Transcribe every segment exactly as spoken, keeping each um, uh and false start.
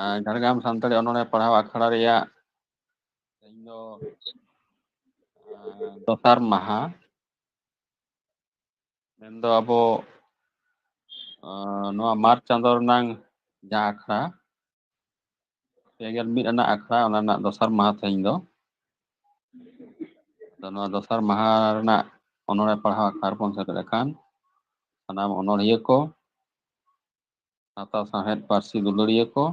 ᱟᱨ ᱡᱷᱟᱲᱜᱨᱟᱢ ᱥᱟᱱᱛᱟᱲᱤ ᱚᱱᱚᱬᱦᱮ ᱯᱟᱲᱦᱟᱣ ᱟᱠᱷᱲᱟ ᱨᱮᱭᱟᱜ ᱛᱮᱦᱮᱧ ᱫᱚ ᱟᱨ ᱫᱚᱥᱟᱨ ᱢᱟᱦᱟ, ᱢᱮᱱᱫᱚ ᱟᱵᱚ ᱟᱨ ᱱᱚᱣᱟ ᱢᱟᱨᱪ ᱪᱟᱸᱫᱳ ᱨᱮᱱᱟᱝ ᱡᱟᱦᱟᱸ ᱟᱠᱷᱲᱟ, ᱯᱮ ᱜᱮᱞ ᱢᱤᱫ ᱟᱱᱟᱜ ᱟᱠᱷᱲᱟ, ᱚᱱᱟ ᱨᱮᱱᱟᱜ ᱫᱚᱥᱟᱨ ᱢᱟᱦᱟ ᱛᱮᱦᱮᱧ ᱫᱚ᱾ ᱟᱫᱚ ᱱᱚᱣᱟ ᱫᱚᱥᱟᱨ ᱢᱟᱦᱟ ᱨᱮᱱᱟᱜ ᱚᱱᱚᱬᱦᱮ ᱯᱟᱲᱦᱟᱣ ᱟᱠᱷᱲᱟ ᱨᱮᱵᱚᱱ ᱥᱮᱴᱮᱨ ᱟᱠᱟᱱ ᱥᱟᱱᱟᱢ ᱚᱱᱚᱬᱦᱤᱭᱟᱹ ᱠᱚ, ᱥᱟᱶᱛᱟ ᱥᱟᱶᱦᱮᱫ ᱯᱟᱹᱨᱥᱤ ᱫᱩᱞᱟᱹᱲᱤᱭᱟᱹ ᱠᱚ,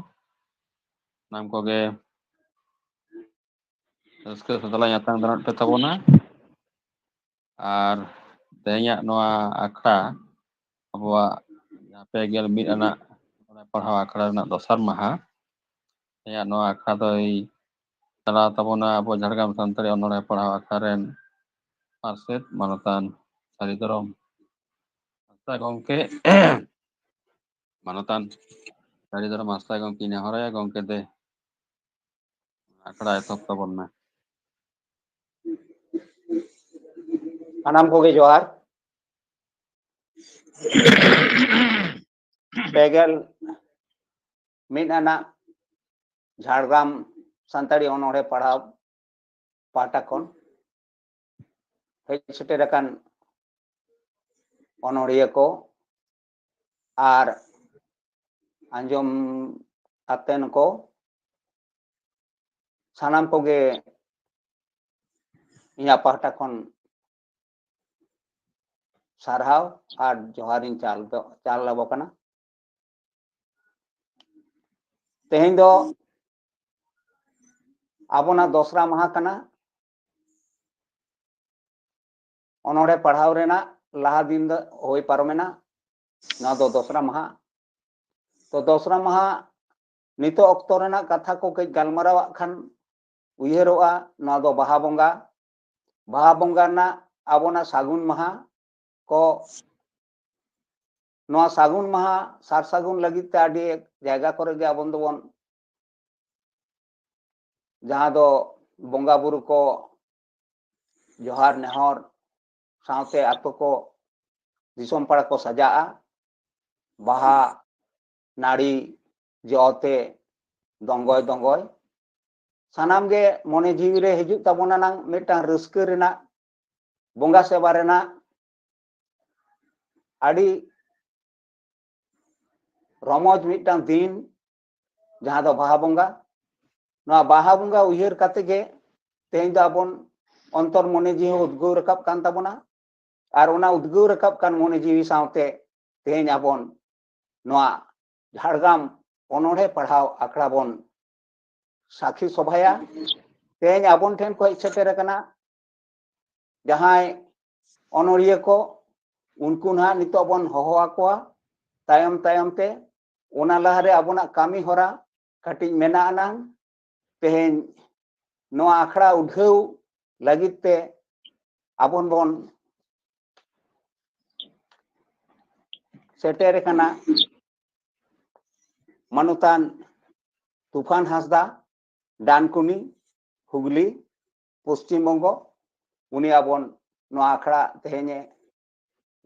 ᱥᱟᱱᱟᱢ ᱠᱚᱜᱮ ᱨᱟᱹᱥᱠᱟᱹ ᱥᱟᱛᱞᱟᱧ ᱟᱛᱟᱝ ᱫᱟᱨᱟᱢ ᱯᱮ ᱛᱟᱵᱚᱱᱟ᱾ ᱟᱨ ᱛᱮᱦᱮᱧᱟᱜ ᱱᱚᱣᱟ ᱟᱠᱷᱲᱟ, ᱟᱵᱚᱣᱟᱜ ᱡᱟᱦᱟᱸ ᱯᱮ ᱜᱮᱞ ᱢᱤᱫ ᱟᱱᱟᱜ ᱚᱱᱚᱬᱦᱮ ᱯᱟᱲᱦᱟᱣ ᱟᱠᱷᱲᱟ ᱨᱮᱱᱟᱜ ᱫᱚᱥᱟᱨ ᱢᱟᱦᱟ, ᱛᱮᱦᱮᱧᱟᱜ ᱱᱚᱣᱟ ᱟᱠᱷᱲᱟ ᱫᱚᱭ ᱪᱟᱞᱟᱣ ᱛᱟᱵᱚᱱᱟ ᱟᱵᱚ ᱡᱷᱟᱲᱜᱨᱟᱢ ᱥᱟᱱᱛᱟᱲᱤ ᱚᱱᱚᱬᱦᱮ ᱯᱟᱲᱦᱟᱣ ᱟᱠᱷᱲᱟ ᱨᱮᱱ ᱯᱟᱨᱥᱮᱛ ᱢᱟᱱᱚᱛᱟᱱ ᱥᱟᱹᱨᱤ ᱫᱷᱚᱨᱚᱢ ᱦᱟᱸᱥᱫᱟ ᱜᱚᱢᱠᱮ, ᱢᱟᱱᱚᱛᱟᱱ ᱥᱟᱹᱨᱤ ᱫᱷᱚᱨᱚᱢ ᱦᱟᱸᱥᱫᱟ ᱜᱚᱢᱠᱮ, ᱱᱮᱦᱚᱨᱟᱭᱟ ᱜᱚᱢᱠᱮ ᱫᱮ ᱟᱠᱷᱲᱟ ᱮᱛᱚᱦᱚᱵ ᱛᱟᱵᱚᱱ ᱢᱮ᱾ ᱥᱟᱱᱟᱢ ᱠᱚᱜᱮ ᱡᱚᱦᱟᱨ᱾ ᱯᱮ ᱜᱮᱞ ᱢᱤᱫ ᱟᱱᱟᱜ ᱡᱷᱟᱲᱜᱨᱟᱢ ᱥᱟᱱᱛᱟᱲᱤ ᱚᱱᱚᱬᱦᱮ ᱯᱟᱲᱦᱟᱣ ᱯᱟᱦᱴᱟ ᱠᱷᱚᱱ ᱦᱮᱡ ᱥᱮᱴᱮᱨ ᱟᱠᱟᱱ ᱚᱱᱚᱬᱦᱤᱭᱟᱹ ᱠᱚ ᱟᱨ ᱟᱸᱡᱚᱢ ᱟᱛᱮᱱ ᱠᱚ, ᱥᱟᱱᱟᱢ ᱠᱚᱜᱮ ᱤᱧᱟᱹᱜ ᱯᱟᱦᱴᱟ ᱠᱷᱚᱱ ᱥᱟᱨᱦᱟᱣ ᱟᱨ ᱡᱚᱦᱟᱨᱤᱧ ᱪᱟᱞ ᱫᱚ, ᱪᱟᱞ ᱟᱵᱚ ᱠᱟᱱᱟ᱾ ᱛᱮᱦᱮᱧ ᱫᱚ ᱟᱵᱚᱱᱟᱜ ᱫᱚᱥᱨᱟ ᱢᱟᱦᱟ ᱠᱟᱱᱟ᱾ ᱚᱱᱚᱬᱦᱮ ᱯᱟᱲᱦᱟᱣ ᱨᱮᱱᱟᱜ ᱞᱟᱦᱟ ᱫᱤᱱ ᱫᱚ ᱦᱩᱭ ᱯᱟᱨᱚᱢᱮᱱᱟ, ᱱᱚᱣᱟ ᱫᱚ ᱫᱚᱥᱨᱟ ᱢᱟᱦᱟ᱾ ᱛᱚ ᱫᱚᱥᱨᱟ ᱢᱟᱦᱟ ᱱᱤᱛᱚᱜ ᱚᱠᱛᱚ ᱨᱮᱱᱟᱜ ᱠᱟᱛᱷᱟ ᱠᱚ ᱠᱟᱹᱡ ᱜᱟᱞᱢᱟᱨᱟᱣᱟᱜ ᱠᱷᱟᱱ ᱩᱭᱦᱟᱹᱨᱚᱜᱼᱟ, ᱱᱚᱣᱟ ᱫᱚ ᱵᱟᱦᱟ ᱵᱚᱸᱜᱟ᱾ ᱵᱟᱦᱟ ᱵᱚᱸᱜᱟ ᱨᱮᱱᱟᱜ ᱟᱵᱚᱱᱟᱜ ᱥᱟᱹᱜᱩᱱ ᱢᱟᱦᱟ ᱠᱚ, ᱱᱚᱣᱟ ᱥᱟᱹᱜᱩᱱ ᱢᱟᱦᱟ ᱥᱟᱨ ᱥᱟᱹᱜᱩᱱ ᱞᱟᱹᱜᱤᱫ ᱛᱮ ᱟᱹᱰᱤ ᱡᱟᱭᱜᱟ ᱠᱚᱨᱮ ᱜᱮ ᱟᱵᱚ ᱫᱚᱵᱚᱱ, ᱡᱟᱦᱟᱸ ᱫᱚ ᱵᱚᱸᱜᱟ ᱵᱩᱨᱩ ᱠᱚ ᱡᱚᱦᱟᱨ ᱱᱮᱦᱚᱨ ᱥᱟᱶᱛᱮ ᱟᱛᱳ ᱠᱚ, ᱫᱤᱥᱚᱢ ᱯᱟᱲᱟ ᱠᱚ ᱥᱟᱡᱟᱜᱼᱟ᱾ ᱵᱟᱦᱟ ᱱᱟᱹᱲᱤ ᱡᱚ ᱛᱮ ᱫᱚᱝᱜᱚᱭ ᱫᱚᱝᱜᱚᱭ᱾ ᱥᱟᱱᱟᱢ ᱜᱮ ᱢᱚᱱᱮ ᱡᱤᱣᱤ ᱨᱮ ᱦᱤᱡᱩᱜ ᱛᱟᱵᱚᱱᱟ ᱱᱟᱝ ᱢᱤᱫᱴᱟᱝ ᱨᱟᱹᱥᱠᱟᱹ ᱨᱮᱱᱟᱜ, ᱵᱚᱸᱜᱟ ᱥᱮᱵᱟ ᱨᱮᱱᱟᱜ ᱟᱹᱰᱤ ᱨᱚᱢᱚᱡᱽ ᱢᱤᱫᱴᱟᱝ ᱫᱤᱱ, ᱡᱟᱦᱟᱸ ᱫᱚ ᱵᱟᱦᱟ ᱵᱚᱸᱜᱟ᱾ ᱱᱚᱣᱟ ᱵᱟᱦᱟ ᱵᱚᱸᱜᱟ ᱩᱭᱦᱟᱹᱨ ᱠᱟᱛᱮ ᱜᱮ ᱛᱮᱦᱮᱧ ᱫᱚ ᱟᱵᱚᱱ ᱚᱱᱛᱚᱨ ᱢᱚᱱᱮ ᱡᱤᱣᱤ ᱦᱚᱸ ᱩᱫᱽᱜᱟᱹᱣ ᱨᱟᱠᱟᱵ ᱠᱟᱱ ᱛᱟᱵᱚᱱᱟ᱾ ᱟᱨ ᱚᱱᱟ ᱩᱫᱽᱜᱟᱹᱣ ᱨᱟᱠᱟᱵ ᱠᱟᱱ ᱢᱚᱱᱮ ᱡᱤᱣᱤ ᱥᱟᱶᱛᱮ ᱛᱮᱦᱮᱧ ᱟᱵᱚᱱ ᱱᱚᱣᱟ ᱡᱷᱟᱲᱜᱨᱟᱢ ᱚᱱᱚᱬᱦᱮ ᱯᱟᱲᱦᱟᱣ ᱟᱠᱷᱲᱟ ᱵᱚᱱ ᱥᱟᱹᱠᱷᱤ ᱥᱚᱵᱷᱟᱭᱟ᱾ ᱛᱮᱦᱮᱧ ᱟᱵᱚᱱ ᱴᱷᱮᱱ ᱠᱚ ᱦᱮᱡ ᱥᱮᱴᱮᱨ ᱟᱠᱟᱱᱟ ᱡᱟᱦᱟᱸᱭ ᱚᱱᱚᱲᱤᱭᱟᱹ ᱠᱚ, ᱩᱱᱠᱩ ᱱᱟᱦᱟᱜ ᱱᱤᱛᱚᱜ ᱵᱚᱱ ᱦᱚᱦᱚ ᱟᱠᱚᱣᱟ ᱛᱟᱭᱚᱢ ᱛᱟᱭᱚᱢ ᱛᱮ᱾ ᱚᱱᱟ ᱞᱟᱦᱟᱨᱮ ᱟᱵᱚᱱᱟᱜ ᱠᱟᱹᱢᱤ ᱦᱚᱨᱟ ᱠᱟᱹᱴᱤᱡ ᱢᱮᱱᱟᱜ ᱟᱱᱟᱝ᱾ ᱛᱮᱦᱮᱧ ᱱᱚᱣᱟ ᱟᱠᱷᱲᱟ ᱩᱰᱷᱟᱹᱣ ᱞᱟᱹᱜᱤᱫ ᱛᱮ ᱟᱵᱚᱱ ᱵᱚᱱ ᱥᱮᱴᱮᱨ ᱟᱠᱟᱱᱟ ᱢᱟᱱᱚᱛᱟᱱ ᱛᱩᱯᱷᱟᱱ ᱦᱟᱸᱥᱫᱟ, ᱰᱟᱱᱠᱩᱱᱤ, ᱦᱩᱜᱽᱞᱤ, ᱯᱚᱥᱪᱤᱢ ᱵᱚᱝᱜᱚ᱾ ᱩᱱᱤ ᱟᱵᱚᱱ ᱱᱚᱣᱟ ᱟᱠᱷᱲᱟ ᱛᱮᱦᱮᱧᱮ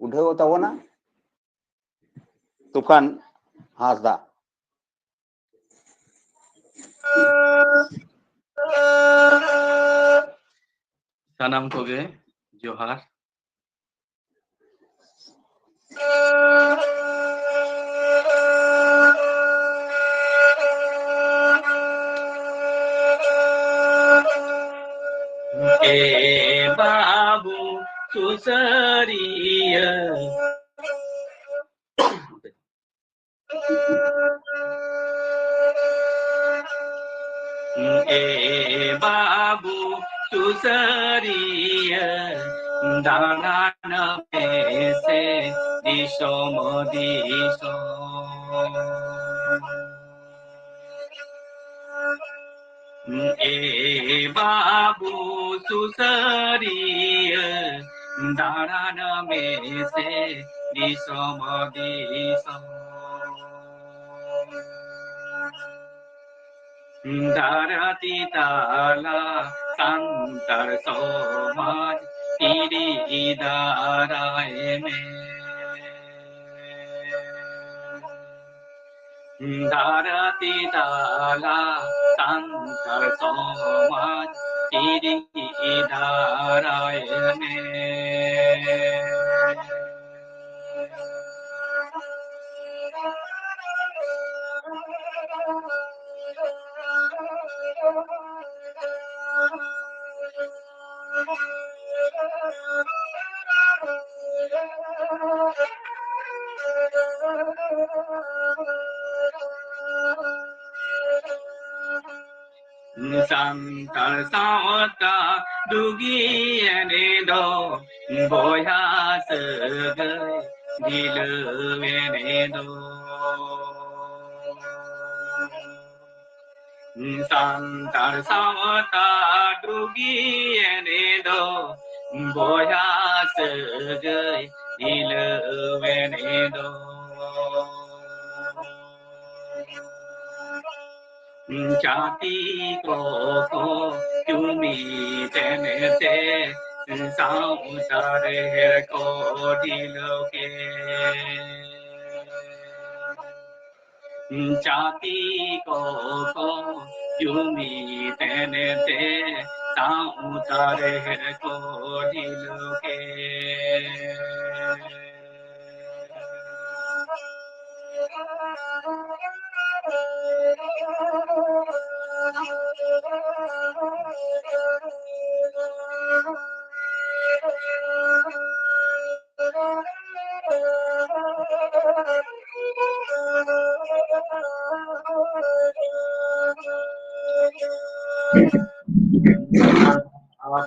ᱩᱰᱷᱟᱹᱣ ᱛᱟᱵᱚᱱᱟ᱾ ᱛᱩᱯᱷᱟᱱ ᱦᱟᱸᱥᱫᱟ᱾ ᱥᱟᱱᱟᱢ ᱠᱚᱜᱮ ᱡᱚᱦᱟᱨ᱾ ᱮ ᱵᱟᱹᱵᱩ ᱥᱩᱥᱟᱹᱨᱤᱭᱟᱹ᱾ ᱮ ᱵᱟᱹᱵᱩ ᱥᱩᱥᱟᱹᱨᱤᱭᱟᱹ, ᱫᱟᱬᱟᱱ ᱢᱮᱥᱮ ᱫᱤᱥᱚᱢ ᱫᱤᱥᱚᱢ᱾ ᱮ ᱵᱟᱹᱵᱩ ᱥᱩᱥᱟᱹᱨᱤᱭᱟᱹ, ᱫᱟᱬᱟᱱ ᱢᱮᱥᱮ ᱫᱤᱥᱚᱢ ᱫᱤᱥᱚᱢ᱾ ᱫᱷᱟᱹᱨᱛᱤ ᱛᱟᱞᱟ ᱥᱟᱱᱛᱟᱲ ᱥᱚᱢᱟᱡᱽ ᱤᱫᱤ ᱫᱟᱨᱟᱭ ᱢᱮ᱾ ᱫᱷᱟᱹᱨᱛᱤ ᱛᱟᱞᱟ ᱥᱟᱱᱛᱟᱲ ᱥᱚᱢᱟᱡᱽ ᱪᱤᱨᱤ ᱫᱷᱟᱨᱟᱭ ᱢᱮ᱾ ᱥᱟᱱᱛᱟᱲ ᱥᱟᱶᱛᱟ ᱰᱩᱜᱤ ᱮᱱᱮᱡ ᱫᱚ ᱵᱚᱭᱦᱟ ᱥᱟᱹᱜᱟᱹᱭ ᱰᱷᱤᱞᱟᱹᱣ ᱮᱱᱮᱡ ᱫᱚ᱾ ᱥᱟᱱᱛᱟᱲ ᱥᱟᱶᱛᱟ ᱰᱩᱜᱤ ᱮᱱᱮᱡ ᱫᱚ ᱵᱚᱭᱦᱟ ᱥᱟᱹᱜᱟᱹᱭ ᱰᱷᱤᱞᱟᱹᱣ ᱮᱱᱮᱡ ᱫᱚ᱾ ᱪᱟᱹᱛᱤ ᱠᱚᱠᱚ ᱡᱩᱢᱤᱫ ᱮᱱᱛᱮ ᱥᱟᱶᱛᱟ ᱨᱮ ᱠᱚ ᱰᱷᱤᱞᱟᱹᱣ ᱠᱮᱫ᱾ ᱪᱟᱹᱛᱤ ᱠᱚᱠᱚ ᱡᱩᱢᱤᱫ ᱮᱱᱛᱮ ᱥᱟᱶᱛᱟ ᱨᱮ ᱠᱚ ᱰᱷᱤᱞᱟᱹᱣ ᱠᱮᱫ᱾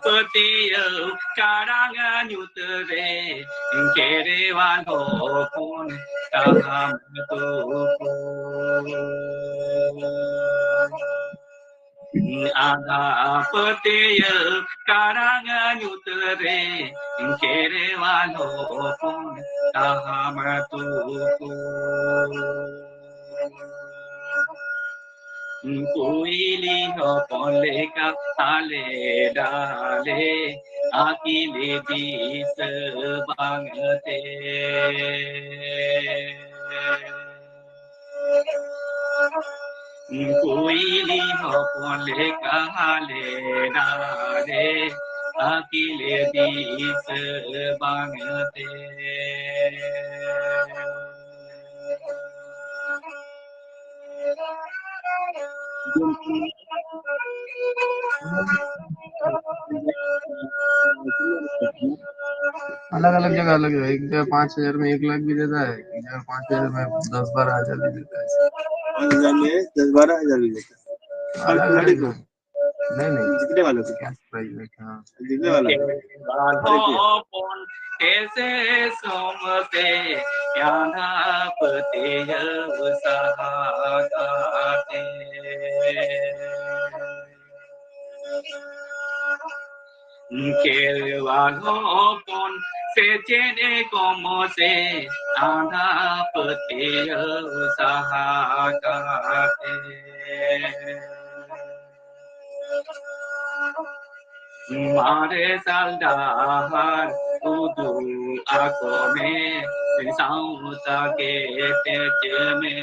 ᱯᱟᱹᱛᱭᱟᱹᱣ ᱠᱟᱲᱟᱝ ᱧᱩᱛ ᱨᱮ ᱠᱮᱨᱮᱣᱟᱞ ᱦᱚᱯᱚᱱ ᱛᱟᱦᱟᱢ ᱛᱩᱠᱩ᱾ ᱟᱸᱫᱷᱟ ᱯᱟᱹᱛᱭᱟᱹᱣ ᱠᱟᱲᱟᱝ ᱧᱩᱛ ᱨᱮ ᱠᱮᱨᱮᱣᱟᱞ ᱦᱚᱯᱚᱱ ᱛᱟᱦᱟᱢ ᱛᱩᱠᱩ᱾ ᱠᱩᱭᱞᱤ ᱦᱚᱯᱚᱱ ᱞᱮᱠᱟ ᱦᱟᱞᱮ ᱰᱟᱞᱮ ᱟᱹᱠᱤᱞ ᱫᱤᱥᱟᱹ ᱵᱟᱝ ᱛᱮ᱾ ᱠᱩᱭᱞᱤ ᱦᱚᱯᱚᱱ ᱞᱮᱠᱟ ᱦᱟᱞᱮ ᱰᱟᱦᱟᱨᱮ ᱟᱹᱠᱤᱞ ᱫᱤᱥᱟᱹ ᱵᱟᱝᱛᱮ᱾ अलग अलग जगह अलग है। एक जगह पाँच हजार में एक लाख भी देता है, एक जगह पाँच हजार में दस बारह हजार भी देता है। पाँच हजार में दस बारह हजार भी देता है। अलग अलग। नहीं, नहीं। जीतने वालों को। Cash prize में, हाँ। जीतने वालों को। ᱦᱚᱯᱚᱱ ᱮᱥᱮ ᱥᱚᱢᱛᱮ ᱟᱸᱫᱷᱟ ᱯᱟᱹᱛᱭᱟᱹᱣ ᱥᱟᱦᱟ ᱠᱟᱛᱮ᱾ ᱠᱷᱮᱨᱣᱟᱞ ᱦᱚᱯᱚᱱ ᱥᱮᱪᱮᱫ ᱠᱚᱢ ᱥᱮ ᱟᱸᱫᱷᱟ ᱯᱟᱹᱛᱭᱟᱹᱣ ᱥᱟᱦᱟ ᱠᱟᱛᱮ᱾ ᱢᱟᱨᱥᱟᱞ ᱰᱟᱦᱟᱨ ᱩᱫᱩᱜ ᱟᱠᱚ ᱢᱮ, ᱥᱟᱶᱛᱟ ᱠᱮᱴᱮᱡ ᱢᱮ᱾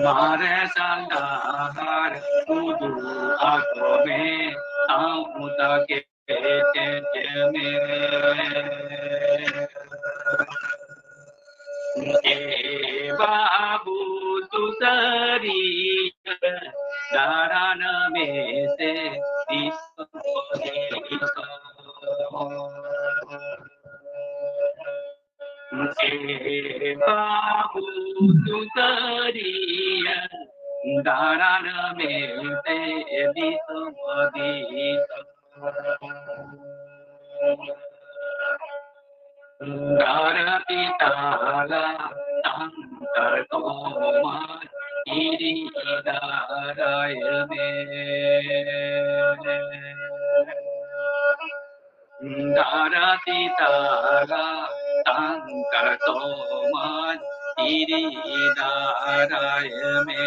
ᱢᱟᱨᱥᱟᱞ ᱰᱟᱦᱟᱨ ᱩᱫᱩᱜ ᱟᱠᱚ ᱢᱮ, ᱥᱟᱶᱛᱟ ᱠᱮᱴᱮᱡ ᱢᱮ᱾ ᱮ ᱵᱟᱹᱵᱩ ᱥᱩᱥᱟᱹᱨᱤᱭᱟᱹ, ᱫᱟᱬᱟᱱ ᱢᱮᱥᱮ ᱫᱤᱥᱚᱢ ᱫᱤᱥᱚᱢ᱾ ᱮ ᱵᱟᱹᱵᱩ ᱥᱩᱥᱟᱹᱨᱤᱭᱟᱹ, ᱫᱟᱬᱟᱱ ᱢᱮᱥᱮ ᱫᱤᱥᱚᱢ ᱫᱤᱥᱚᱢ᱾ ᱫᱷᱟᱹᱨᱛᱤ ᱛᱟᱞᱟ ᱥᱟᱱᱛᱟᱲ ᱥᱚᱢᱟᱡᱽ ᱦᱤᱨᱤ ᱫᱟᱨᱟᱭ ᱢᱮ᱾ ᱫᱷᱟᱹᱨᱛᱤ ᱛᱟᱞᱟ ᱥᱟᱱᱛᱟᱲ ᱥᱚᱢᱟᱡᱽ ᱦᱤᱨᱤ ᱫᱟᱨᱟᱭ ᱢᱮ᱾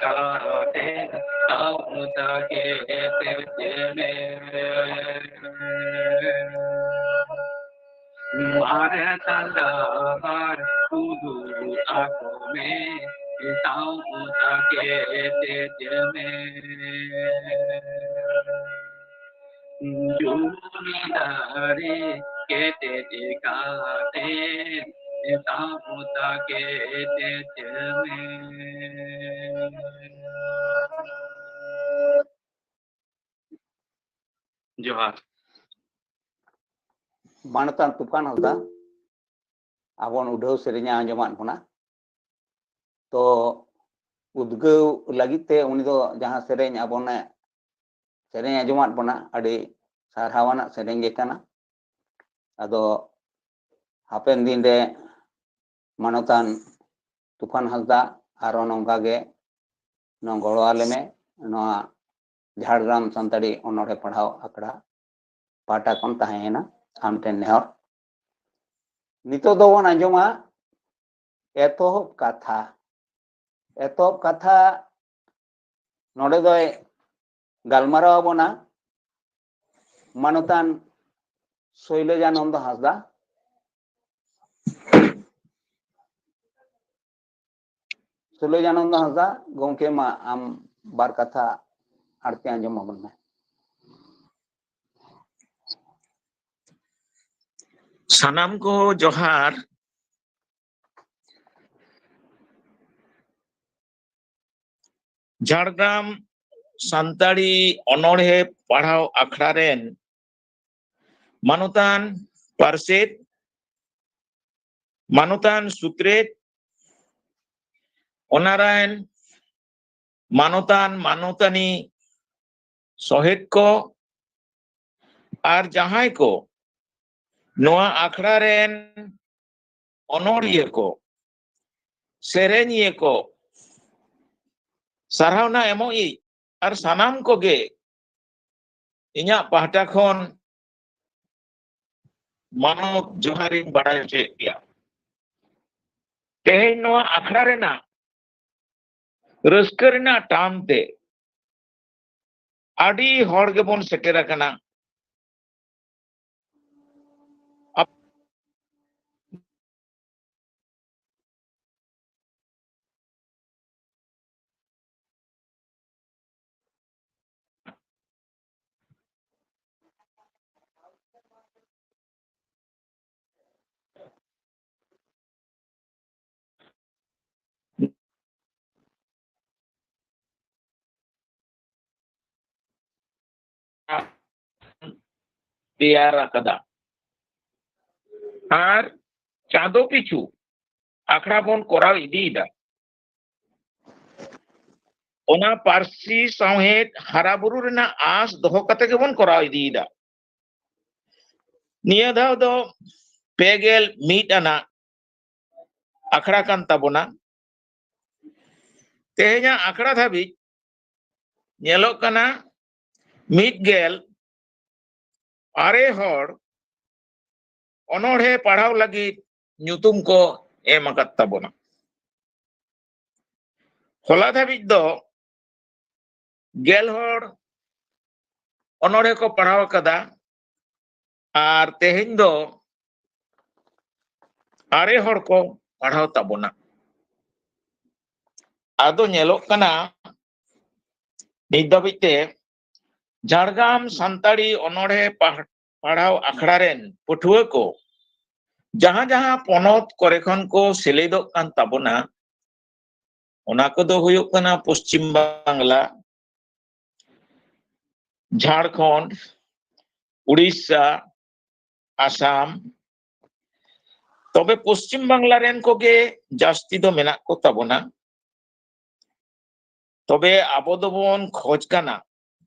ᱠᱟᱛᱮ ᱛᱟᱣ ᱛᱟᱠᱮ ᱛᱮᱡᱮ ᱢᱮ᱾ ᱢᱟᱨᱮ ᱛᱟᱞᱟ ᱵᱟᱨ ᱩᱫᱩᱜ ᱟᱠᱚ ᱢᱮ, ᱛᱟᱣ ᱛᱟᱠᱮ ᱛᱮᱡᱮ ᱢᱮ᱾ ᱡᱩᱢᱤ ᱫᱟᱨᱮ ᱠᱮᱴᱮᱡ ᱠᱟᱛᱮ ᱛᱟᱵᱚᱛᱟ ᱠᱮᱴᱮᱡ ᱢᱮ᱾ ᱡᱚᱦᱟᱨ᱾ ᱢᱟᱱᱚᱛᱟᱱ ᱛᱩᱯᱷᱟᱱ ᱦᱟᱸᱥᱫᱟ, ᱟᱵᱚᱱ ᱩᱰᱷᱟᱹᱣ ᱥᱮᱨᱮᱧᱟ ᱟᱸᱡᱚᱢᱟᱫ ᱵᱚᱱᱟ᱾ ᱛᱚ ᱩᱫᱽᱜᱟᱹᱣ ᱞᱟᱹᱜᱤᱫ ᱛᱮ ᱩᱱᱤ ᱫᱚ ᱡᱟᱦᱟᱸ ᱥᱮᱨᱮᱧ ᱟᱵᱚᱱᱮ ᱥᱮᱨᱮᱧ ᱟᱸᱡᱚᱢᱟᱫ ᱵᱚᱱᱟ, ᱟᱹᱰᱤ ᱥᱟᱨᱦᱟᱣᱟᱱᱟᱜ ᱥᱮᱨᱮᱧ ᱜᱮ ᱠᱟᱱᱟ᱾ ᱟᱫᱚ ᱦᱟᱯᱮᱱ ᱫᱤᱱ ᱨᱮ ᱢᱟᱱᱚᱛᱟᱱ ᱛᱩᱯᱷᱟᱱ ᱦᱟᱸᱥᱫᱟ ᱟᱨᱚ ᱱᱚᱝᱠᱟ ᱜᱮ ᱱᱚᱣᱟ ᱜᱚᱲᱚ ᱟᱞᱮ ᱢᱮ᱾ ᱱᱚᱣᱟ ᱡᱷᱟᱲᱜᱨᱟᱢ ᱥᱟᱱᱛᱟᱲᱤ ᱚᱱᱚᱬᱦᱮ ᱯᱟᱲᱦᱟᱣ ᱟᱠᱷᱲᱟ ᱯᱟᱦᱴᱟ ᱠᱷᱚᱱ ᱛᱟᱦᱮᱸᱭᱮᱱᱟ ᱟᱢ ᱴᱷᱮᱱ ᱱᱮᱦᱚᱨ᱾ ᱱᱤᱛᱚᱜ ᱫᱚᱵᱚᱱ ᱟᱸᱡᱚᱢᱟ ᱮᱛᱚᱦᱚᱵ ᱠᱟᱛᱷᱟ᱾ ᱮᱛᱚᱦᱚᱵ ᱠᱟᱛᱷᱟ ᱱᱚᱰᱮ ᱫᱚᱭ ᱜᱟᱞᱢᱟᱨᱟᱣ ᱟᱵᱚᱱᱟ ᱢᱟᱱᱚᱛᱟᱱ ᱥᱳᱭᱞᱚᱡᱟᱱᱚᱱᱫᱚ ᱦᱟᱸᱥᱫᱟ᱾ ᱥᱳᱭᱞᱚᱡᱟᱱᱚᱱᱫᱚ ᱦᱟᱸᱥᱫᱟ, ᱜᱚᱢᱠᱮ, ᱢᱟ ᱟᱢ ᱵᱟᱨ ᱠᱟᱛᱷᱟ ᱟᱲᱛᱮ ᱟᱸᱡᱚᱢ ᱟᱵᱚᱱ ᱢᱮ᱾ ᱥᱟᱱᱟᱢ ᱠᱚ ᱡᱚᱦᱟᱨ᱾ ᱡᱷᱟᱲᱜᱨᱟᱢ ᱥᱟᱱᱛᱟᱲᱤ ᱚᱱᱚᱬᱦᱮ ᱯᱟᱲᱦᱟᱣ ᱟᱠᱷᱲᱟ ᱨᱮᱱ ᱢᱟᱱᱚᱛᱟᱱ ᱯᱟᱨᱥᱮᱛ, ᱢᱟᱱᱚᱛᱟᱱ ᱥᱩᱛᱨᱮᱛ, ᱚᱱᱟ ᱨᱮᱱ ᱢᱟᱱᱚᱛᱟᱱ ᱢᱟᱱᱚᱛᱟᱱᱤ ᱥᱚᱦᱮᱫ ᱠᱚ ᱟᱨ ᱡᱟᱦᱟᱸᱭ ᱠᱚ ᱱᱚᱣᱟ ᱟᱠᱷᱲᱟ ᱨᱮᱱ ᱚᱱᱚᱲᱤᱭᱟᱹ ᱠᱚ, ᱥᱮᱨᱮᱧᱤᱭᱟᱹ ᱠᱚ, ᱥᱟᱨᱦᱟᱣᱱᱟ ᱮᱢᱚᱜᱤᱡ ᱟᱨ ᱥᱟᱱᱟᱢ ᱠᱚᱜᱮ ᱤᱧᱟᱹᱜ ᱯᱟᱦᱴᱟ ᱠᱷᱚᱱ ᱢᱟᱱᱚᱛ ᱡᱚᱦᱟᱨᱤᱧ ᱵᱟᱲᱟᱭ ᱦᱚᱪᱚᱭᱮᱫ ᱯᱮᱭᱟ᱾ ᱛᱮᱦᱮᱧ ᱱᱚᱣᱟ ᱟᱠᱷᱲᱟ ᱨᱮᱱᱟᱜ ᱨᱟᱹᱥᱠᱟᱹ ᱨᱮᱱᱟᱜ ᱴᱟᱱ ᱛᱮ ᱟᱹᱰᱤ ᱦᱚᱲ ᱜᱮᱵᱚᱱ ᱥᱮᱴᱮᱨ ᱟᱠᱟᱱᱟ᱾ ᱟᱯ- ᱛᱮᱭᱟᱨ ᱟᱠᱟᱫᱟ᱾ ᱟᱨ ᱪᱟᱸᱫᱚ ᱯᱤᱪᱷᱩ ᱟᱠᱷᱲᱟ ᱵᱚᱱ ᱠᱚᱨᱟᱣ ᱤᱫᱤᱭᱮᱫᱟ᱾ ᱚᱱᱟ ᱯᱟᱹᱨᱥᱤ ᱥᱟᱶᱦᱮᱫ ᱦᱟᱨᱟ ᱵᱩᱨᱩ ᱨᱮᱱᱟᱜ ᱟᱸᱥ ᱫᱚᱦᱚ ᱠᱟᱛᱮ ᱜᱮᱵᱚᱱ ᱠᱚᱨᱟᱣ ᱤᱫᱤᱭᱮᱫᱟ᱾ ᱱᱤᱭᱟᱹ ᱫᱷᱟᱣ ᱫᱚ ᱯᱮ ᱜᱮᱞ ᱢᱤᱫ ᱟᱱᱟᱜ ᱟᱠᱷᱲᱟ ᱠᱟᱱ ᱛᱟᱵᱚᱱᱟ᱾ ᱛᱮᱦᱮᱧᱟᱜ ᱟᱠᱷᱲᱟ ᱫᱷᱟᱹᱵᱤᱡ ᱧᱮᱞᱚᱜ ᱠᱟᱱᱟ, ᱢᱤᱫ ᱜᱮᱞ ᱟᱨᱮ ᱦᱚᱲ ᱚᱱᱚᱬᱦᱮ ᱯᱟᱲᱦᱟᱣ ᱞᱟᱹᱜᱤᱫ ᱧᱩᱛᱩᱢ ᱠᱚ ᱮᱢ ᱟᱠᱟᱫ ᱛᱟᱵᱚᱱᱟ᱾ ᱦᱚᱞᱟ ᱫᱷᱟᱹᱵᱤᱡ ᱫᱚ ᱜᱮᱞ ᱦᱚᱲ ᱚᱱᱚᱬᱦᱮ ᱠᱚ ᱯᱟᱲᱦᱟᱣ ᱟᱠᱟᱫᱟ, ᱟᱨ ᱛᱮᱦᱮᱧ ᱫᱚ ᱟᱨᱮ ᱦᱚᱲ ᱠᱚ ᱯᱟᱲᱦᱟᱣ ᱛᱟᱵᱚᱱᱟ᱾ ᱟᱫᱚ ᱧᱮᱞᱚᱜ ᱠᱟᱱᱟ, ᱱᱤᱛ ᱫᱷᱟᱹᱵᱤᱡ ᱛᱮ ᱡᱷᱟᱲᱜᱨᱟᱢ ᱥᱟᱱᱛᱟᱲᱤ ᱚᱱᱚᱬᱦᱮ ᱯᱟᱲ- ᱯᱟᱲᱦᱟᱣ ᱟᱠᱷᱲᱟ ᱨᱮᱱ ᱯᱟᱹᱴᱷᱩᱣᱟᱹ ᱠᱚ ᱡᱟᱦᱟᱸ ᱡᱟᱦᱟᱸ ᱯᱚᱱᱚᱛ ᱠᱚᱨᱮ ᱠᱷᱚᱱ ᱠᱚ ᱥᱮᱞᱮᱫᱚᱜ ᱠᱟᱱ ᱛᱟᱵᱚᱱᱟ, ᱚᱱᱟ ᱠᱚᱫᱚ ᱦᱩᱭᱩᱜ ᱠᱟᱱᱟ ᱯᱚᱥᱪᱤᱢ ᱵᱟᱝᱞᱟ, ᱡᱷᱟᱲᱠᱷᱚᱸᱰ, ᱩᱲᱤᱥᱥᱟ, ᱟᱥᱟᱢ᱾ ᱛᱚᱵᱮ ᱯᱚᱥᱪᱤᱢ ᱵᱟᱝᱞᱟ ᱨᱮᱱ ᱠᱚᱜᱮ ᱡᱟᱹᱥᱛᱤ ᱫᱚ ᱢᱮᱱᱟᱜ ᱠᱚ ᱛᱟᱵᱚᱱᱟ᱾ ᱛᱚᱵᱮ ᱟᱵᱚ ᱫᱚᱵᱚᱱ ᱠᱷᱚᱡᱽ ᱠᱟᱱᱟ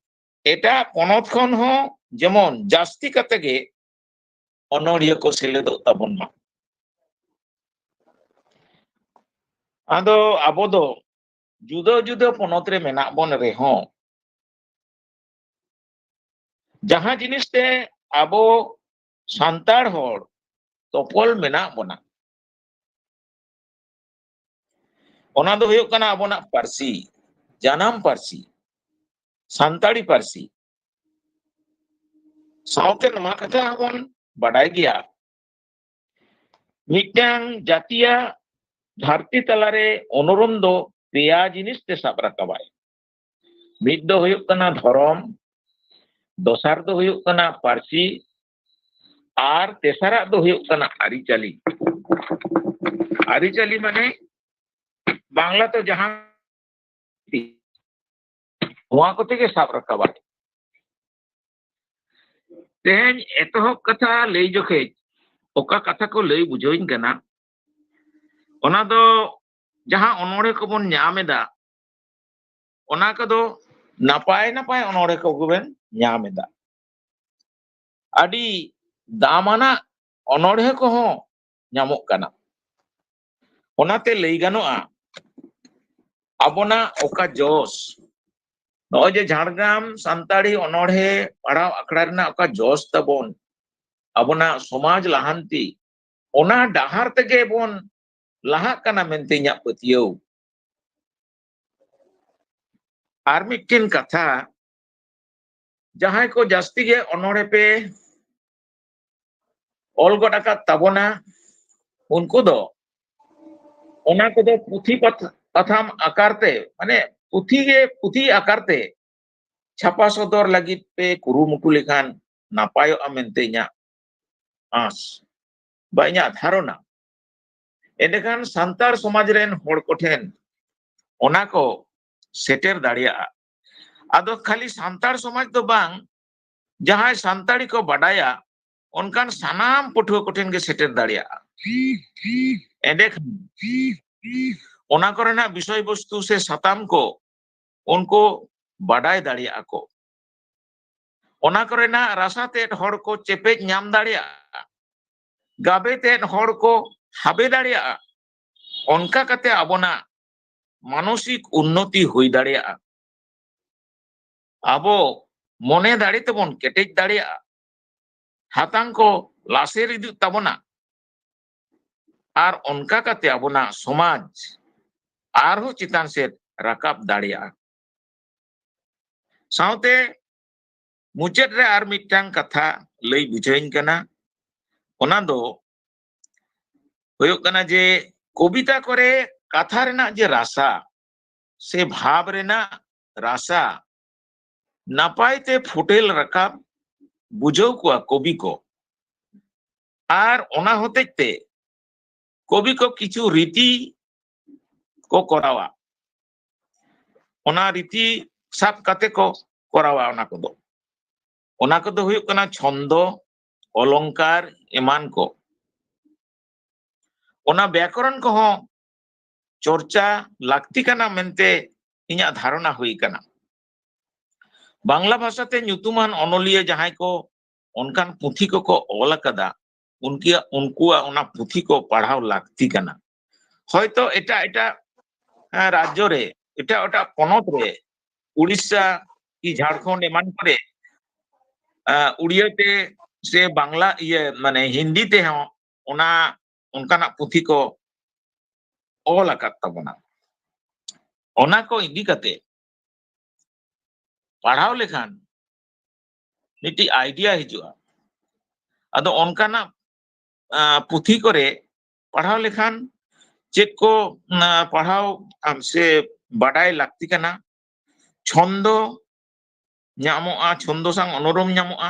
ᱮᱴᱟᱜ ᱯᱚᱱᱚᱛ ᱠᱷᱚᱱ ᱦᱚᱸ ᱡᱮᱢᱚᱱ ᱡᱟᱹᱥᱛᱤ ᱠᱟᱛᱮ ᱜᱮ ᱚᱱᱚᱬᱦᱤᱭᱟᱹ ᱠᱚ ᱥᱮᱞᱮᱫᱚᱜ ᱛᱟᱵᱚᱱ ᱢᱟ᱾ ᱟᱫᱚ ᱟᱵᱚ ᱫᱚ ᱡᱩᱫᱟᱹ ᱡᱩᱫᱟᱹ ᱯᱚᱱᱚᱛ ᱨᱮ ᱢᱮᱱᱟᱜ ᱵᱚᱱ ᱨᱮᱦᱚᱸ, ᱡᱟᱦᱟᱸ ᱡᱤᱱᱤᱥ ᱛᱮ ᱟᱵᱚ ᱥᱟᱱᱛᱟᱲ ᱦᱚᱲ ᱛᱚᱯᱚᱞ ᱢᱮᱱᱟᱜ ᱵᱚᱱᱟ, ᱚᱱᱟ ᱫᱚ ᱦᱩᱭᱩᱜ ᱠᱟᱱᱟ ᱟᱵᱚᱱᱟᱜ ᱯᱟᱹᱨᱥᱤ, ᱡᱟᱱᱟᱢ ᱯᱟᱹᱨᱥᱤ, ᱥᱟᱱᱛᱟᱲᱤ ᱯᱟᱹᱨᱥᱤ᱾ ᱥᱟᱶᱛᱮ ᱱᱚᱣᱟ ᱠᱟᱛᱷᱟ ᱦᱚᱸᱵᱚᱱ ᱵᱟᱰᱟᱭ ᱜᱮᱭᱟ, ᱢᱤᱫᱴᱟᱝ ᱡᱟᱹᱛᱤᱭᱟᱜ ᱫᱷᱟᱹᱨᱛᱤ ᱛᱟᱞᱟᱨᱮ ᱚᱱᱚᱨᱚᱱ ᱫᱚ ᱯᱮᱭᱟ ᱡᱤᱱᱤᱥ ᱛᱮ ᱥᱟᱵ ᱨᱟᱠᱟᱵᱟᱭ᱾ ᱢᱤᱫ ᱫᱚ ᱦᱩᱭᱩᱜ ᱠᱟᱱᱟ ᱫᱷᱚᱨᱚᱢ, ᱫᱚᱥᱟᱨ ᱫᱚ ᱦᱩᱭᱩᱜ ᱠᱟᱱᱟ ᱯᱟᱹᱨᱥᱤ, ᱟᱨ ᱛᱮᱥᱟᱨᱟᱜ ᱫᱚ ᱦᱩᱭᱩᱜ ᱠᱟᱱᱟ ᱟᱹᱨᱤᱪᱟᱹᱞᱤ᱾ ᱟᱹᱨᱤᱪᱟᱹᱞᱤ ᱢᱟᱱᱮ ᱵᱟᱝᱞᱟ ᱛᱮ ᱡᱟᱦᱟᱸ, ᱱᱚᱣᱟ ᱠᱚᱛᱮ ᱜᱮ ᱥᱟᱵ ᱨᱟᱠᱟᱵᱟᱭ᱾ ᱛᱮᱦᱮᱧ ᱮᱛᱚᱦᱚᱵ ᱠᱟᱛᱷᱟ ᱞᱟᱹᱭ ᱡᱚᱠᱷᱮᱡ ᱚᱠᱟ ᱠᱟᱛᱷᱟ ᱠᱚ ᱞᱟᱹᱭ ᱵᱩᱡᱷᱟᱹᱣᱤᱧ ᱠᱟᱱᱟ, ᱚᱱᱟ ᱫᱚ ᱡᱟᱦᱟᱸ ᱚᱱᱚᱬᱦᱮ ᱠᱚᱵᱚᱱ ᱧᱟᱢ ᱮᱫᱟ, ᱚᱱᱟ ᱠᱚᱫᱚ ᱱᱟᱯᱟᱭ ᱱᱟᱯᱟᱭ ᱚᱱᱚᱬᱦᱮ ᱠᱚᱜᱮᱵᱮᱱ ᱧᱟᱢ ᱮᱫᱟ᱾ ᱟᱹᱰᱤ ᱫᱟᱢᱟᱱᱟᱜ ᱚᱱᱚᱬᱦᱮ ᱠᱚᱦᱚᱸ ᱧᱟᱢᱚᱜ ᱠᱟᱱᱟ᱾ ᱚᱱᱟᱛᱮ ᱞᱟᱹᱭ ᱜᱟᱱᱚᱜᱼᱟ, ᱟᱵᱚᱱᱟᱜ ᱚᱠᱟ ᱡᱚᱥ, ᱱᱚᱜᱼᱚᱭ ᱡᱮ ᱡᱷᱟᱲᱜᱨᱟᱢ ᱥᱟᱱᱛᱟᱲᱤ ᱚᱱᱚᱬᱦᱮ ᱯᱟᱲᱦᱟᱣ ᱟᱠᱷᱲᱟ ᱨᱮᱱᱟᱜ ᱚᱠᱟ ᱡᱚᱥ ᱛᱟᱵᱚᱱ, ᱟᱵᱚᱱᱟᱜ ᱥᱚᱢᱟᱡᱽ ᱞᱟᱦᱟᱱᱛᱤ, ᱚᱱᱟ ᱰᱟᱦᱟᱨ ᱛᱮᱜᱮ ᱵᱚᱱ ᱞᱟᱦᱟᱜ ᱠᱟᱱᱟ ᱢᱮᱱᱛᱮ ᱤᱧᱟᱹᱜ ᱯᱟᱹᱛᱭᱟᱹᱣ᱾ ᱟᱨ ᱢᱤᱫᱴᱮᱱ ᱠᱟᱛᱷᱟ, ᱡᱟᱦᱟᱸᱭ ᱠᱚ ᱡᱟᱹᱥᱛᱤ ᱜᱮ ᱚᱱᱚᱬᱦᱮ ᱯᱮ ᱚᱞ ᱜᱚᱫ ᱟᱠᱟᱫ ᱛᱟᱵᱚᱱᱟ, ᱩᱱᱠᱩ ᱫᱚ ᱚᱱᱟ ᱠᱚᱫᱚ ᱯᱩᱛᱷᱤ ᱯᱟᱛ-, ᱯᱟᱛᱷᱟᱢ ᱟᱠᱟᱨ ᱛᱮ, ᱢᱟᱱᱮ ᱯᱩᱛᱷᱤ ᱜᱮ, ᱯᱩᱛᱷᱤ ᱟᱠᱟᱨ ᱛᱮ ᱪᱷᱟᱯᱟ ᱥᱚᱫᱚᱨ ᱞᱟᱹᱜᱤᱫ ᱯᱮ ᱠᱩᱨᱩᱢᱩᱴᱩ ᱞᱮᱠᱷᱟᱱ ᱱᱟᱯᱟᱭᱚᱜᱼᱟ ᱢᱮᱱᱛᱮ ᱤᱧᱟᱹᱜ ᱟᱸᱥ ᱵᱟ ᱤᱧᱟᱹᱜ ᱫᱷᱟᱨᱚᱱᱟ᱾ ᱮᱸᱰᱮᱠᱷᱟᱱ ᱥᱟᱱᱛᱟᱲ ᱥᱚᱢᱟᱡᱽ ᱨᱮᱱ ᱦᱚᱲ ᱠᱚᱴᱷᱮᱱ ᱚᱱᱟ ᱠᱚ ᱥᱮᱴᱮᱨ ᱫᱟᱲᱮᱭᱟᱜᱼᱟ᱾ ᱟᱫᱚ ᱠᱷᱟᱹᱞᱤ ᱥᱟᱱᱛᱟᱲ ᱥᱚᱢᱟᱡᱽ ᱫᱚ ᱵᱟᱝ, ᱡᱟᱦᱟᱸᱭ ᱥᱟᱱᱛᱟᱲᱤ ᱠᱚ ᱵᱟᱰᱟᱭᱟ, ᱚᱱᱠᱟᱱ ᱥᱟᱱᱟᱢ ᱯᱟᱹᱴᱷᱩᱣᱟᱹ ᱠᱚᱴᱷᱮᱱ ᱜᱮ ᱥᱮᱴᱮᱨ ᱫᱟᱲᱮᱭᱟᱜᱼᱟ᱾ ᱮᱸᱰᱮᱠᱷᱟᱱ ᱚᱱᱟ ᱠᱚᱨᱮᱱᱟᱜ ᱵᱤᱥᱚᱭ ᱵᱚᱥᱛᱩ ᱥᱮ ᱥᱟᱛᱟᱢ ᱠᱚ ᱩᱱᱠᱩ ᱵᱟᱰᱟᱭ ᱫᱟᱲᱮᱭᱟᱜᱼᱟ ᱠᱚ᱾ ᱚᱱᱟ ᱠᱚᱨᱮᱱᱟᱜ ᱨᱟᱥᱟ ᱛᱮᱫ ᱦᱚᱲ ᱠᱚ ᱪᱮᱯᱮᱡ ᱧᱟᱢ ᱫᱟᱲᱮᱭᱟᱜᱼᱟ, ᱜᱟᱵᱮ ᱛᱮᱫ ᱦᱚᱲ ᱠᱚ ᱦᱟᱵᱮ ᱫᱟᱲᱮᱭᱟᱜᱼᱟ᱾ ᱚᱱᱠᱟ ᱠᱟᱛᱮ ᱟᱵᱚᱱᱟᱜ ᱢᱟᱱᱚᱥᱤᱠ ᱩᱱᱱᱚᱛᱤ ᱦᱩᱭ ᱫᱟᱲᱮᱭᱟᱜᱼᱟ᱾ ᱟᱵᱚ ᱢᱚᱱᱮ ᱫᱟᱲᱮ ᱛᱮᱵᱚᱱ ᱠᱮᱴᱮᱡ ᱫᱟᱲᱮᱭᱟᱜᱼᱟ, ᱦᱟᱛᱟᱝ ᱠᱚ ᱞᱟᱥᱮᱨ ᱤᱫᱤᱜ ᱛᱟᱵᱚᱱᱟ᱾ ᱟᱨ ᱚᱱᱠᱟ ᱠᱟᱛᱮ ᱟᱵᱚᱱᱟᱜ ᱥᱚᱢᱟᱡᱽ, ᱟᱨᱦᱚᱸ ᱪᱮᱛᱟᱱ ᱥᱮᱫ ᱨᱟᱠᱟᱵ ᱫᱟᱲᱮᱭᱟᱜᱼᱟ᱾ ᱥᱟᱶᱛᱮ ᱢᱩᱪᱟᱹᱫ ᱨᱮ ᱟᱨ ᱢᱤᱫᱴᱟᱝ ᱠᱟᱛᱷᱟ ᱞᱟᱹᱭ ᱵᱩᱡᱷᱟᱹᱣᱤᱧ ᱠᱟᱱᱟ, ᱚᱱᱟ ᱫᱚ ᱦᱩᱭᱩᱜ ᱠᱟᱱᱟ ᱡᱮ ᱠᱚᱵᱤᱛᱟ ᱠᱚᱨᱮ ᱠᱟᱛᱷᱟ ᱨᱮᱱᱟᱜ ᱡᱮ ᱨᱟᱥᱟ ᱥᱮ ᱵᱷᱟᱵᱽ ᱨᱮᱱᱟᱜ ᱨᱟᱥᱟ ᱱᱟᱯᱟᱭ ᱛᱮ ᱯᱷᱩᱴᱮᱞ ᱨᱟᱠᱟᱵ ᱵᱩᱡᱷᱟᱹᱣ ᱠᱚᱣᱟ ᱠᱚᱵᱤ ᱠᱚ᱾ ᱟᱨ ᱚᱱᱟ ᱦᱚᱛᱮᱡ ᱛᱮ ᱠᱚᱵᱤ ᱠᱚ ᱠᱤᱪᱷᱩ ᱨᱤᱛᱤ ᱠᱚ ᱠᱚᱨᱟᱣᱟ᱾ ᱚᱱᱟ ᱨᱤᱛᱤ ᱥᱟᱵ ᱠᱟᱛᱮ ᱠᱚ ᱠᱚᱨᱟᱣᱟ ᱚᱱᱟ ᱠᱚᱫᱚ᱾ ᱚᱱᱟ ᱠᱚᱫᱚ ᱦᱩᱭᱩᱜ ᱠᱟᱱᱟ ᱪᱷᱚᱱᱫᱚ, ᱚᱞᱚᱝᱠᱟᱨ ᱮᱢᱟᱱ ᱠᱚ᱾ ᱚᱱᱟ ᱵᱮᱠᱚᱨᱚᱱ ᱠᱚᱦᱚᱸ ᱪᱚᱨᱪᱟ ᱞᱟᱹᱠᱛᱤ ᱠᱟᱱᱟ ᱢᱮᱱᱛᱮ ᱤᱧᱟᱹᱜ ᱫᱷᱟᱨᱚᱱᱟ ᱦᱩᱭ ᱠᱟᱱᱟ᱾ ᱵᱟᱝᱞᱟ ᱵᱷᱟᱥᱟᱛᱮ ᱧᱩᱛᱩᱢᱟᱱ ᱚᱱᱚᱞᱤᱭᱟᱹ ᱡᱟᱦᱟᱸᱭ ᱠᱚ ᱚᱱᱠᱟᱱ ᱯᱩᱛᱷᱤ ᱠᱚᱠᱚ ᱚᱞ ᱟᱠᱟᱫᱟ, ᱩᱱᱠᱤᱭᱟᱜ, ᱩᱱᱠᱩᱣᱟᱜ ᱚᱱᱟ ᱯᱩᱛᱷᱤ ᱠᱚ ᱯᱟᱲᱦᱟᱣ ᱞᱟᱹᱠᱛᱤ ᱠᱟᱱᱟ᱾ ᱦᱚᱭᱛᱚ ᱮᱴᱟᱜ ᱮᱴᱟᱜ, ᱮᱸ, ᱨᱟᱡᱽᱡᱚ ᱨᱮ, ᱮᱴᱟᱜ ᱮᱴᱟᱜ ᱯᱚᱱᱚᱛ ᱨᱮ, ᱩᱲᱤᱥᱥᱟ ᱠᱤ ᱡᱷᱟᱲᱠᱷᱚᱸᱰ ᱮᱢᱟᱱ ᱠᱚᱨᱮ, ᱮᱸ, ᱩᱲᱤᱭᱟᱹ ᱛᱮ ᱥᱮ ᱵᱟᱝᱞᱟ, ᱤᱭᱟᱹ, ᱢᱟᱱᱮ ᱦᱤᱱᱫᱤ ᱛᱮᱦᱚᱸ ᱚᱱᱟ, ᱚᱱᱠᱟᱱᱟᱜ ᱯᱩᱛᱷᱤ ᱠᱚ ᱚᱞ ᱟᱠᱟᱫ ᱛᱟᱵᱚᱱᱟ᱾ ᱚᱱᱟ ᱠᱚ ᱤᱫᱤ ᱠᱟᱛᱮ ᱯᱟᱲᱦᱟᱣ ᱞᱮᱠᱷᱟᱱ ᱢᱤᱫᱴᱤᱡ ᱟᱭᱰᱤᱭᱟ ᱦᱤᱡᱩᱜᱼᱟ᱾ ᱟᱫᱚ ᱚᱱᱠᱟᱱᱟᱜ, ᱟᱸ, ᱯᱩᱛᱷᱤ ᱠᱚᱨᱮ ᱯᱟᱲᱦᱟᱣ ᱞᱮᱠᱷᱟᱱ ᱪᱮᱫ ᱠᱚ, ᱟᱸ, ᱯᱟᱲᱦᱟᱣ, ᱟᱢ, ᱥᱮ ᱵᱟᱰᱟᱭ ᱞᱟᱹᱠᱛᱤ ᱠᱟᱱᱟ? ᱪᱷᱚᱱᱫᱚ ᱧᱟᱢᱚᱜᱼᱟ, ᱪᱷᱚᱱᱫᱚ ᱥᱟᱶ ᱚᱱᱚᱨᱚᱢ ᱧᱟᱢᱚᱜᱼᱟ,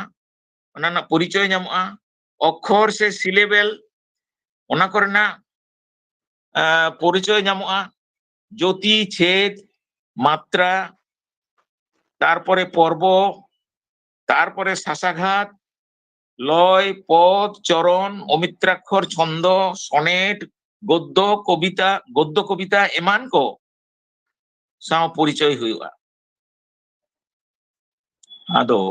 ᱚᱱᱟ ᱨᱮᱱᱟᱜ ᱯᱚᱨᱤᱪᱚᱭ ᱧᱟᱢᱚᱜᱼᱟ, ᱚᱠᱠᱷᱚᱨ ᱥᱮ ᱥᱤᱞᱮᱵᱮᱞ, ᱚᱱᱟ ᱠᱚᱨᱮᱱᱟᱜ, ᱟᱸ, ᱯᱚᱨᱤᱪᱚᱭ ᱧᱟᱢᱚᱜᱼᱟ, ᱡᱳᱛᱤ, ᱪᱷᱮᱫ, ᱢᱟᱛᱨᱟ, ᱛᱟᱨᱯᱚᱨᱮ ᱯᱚᱨᱵᱚ, ᱛᱟᱨᱯᱚᱨᱮ ᱥᱟᱥᱟᱜᱷᱟᱛ, ᱞᱚᱭ, ᱯᱚᱫ, ᱪᱚᱨᱚᱱ, ᱚᱢᱤᱛᱨᱟᱠᱠᱷᱚᱨ, ᱪᱷᱚᱱᱫᱚ, ᱥᱚᱱᱮᱴ, ᱜᱚᱫᱽᱫᱚ ᱠᱚᱵᱤᱛᱟ, ᱜᱚᱫᱽᱫᱚ ᱠᱚᱵᱤᱛᱟ ᱮᱢᱟᱱ ᱠᱚ ᱥᱟᱶ ᱯᱚᱨᱤᱪᱚᱭ ᱦᱩᱭᱩᱜᱼᱟ᱾ ᱟᱫᱚ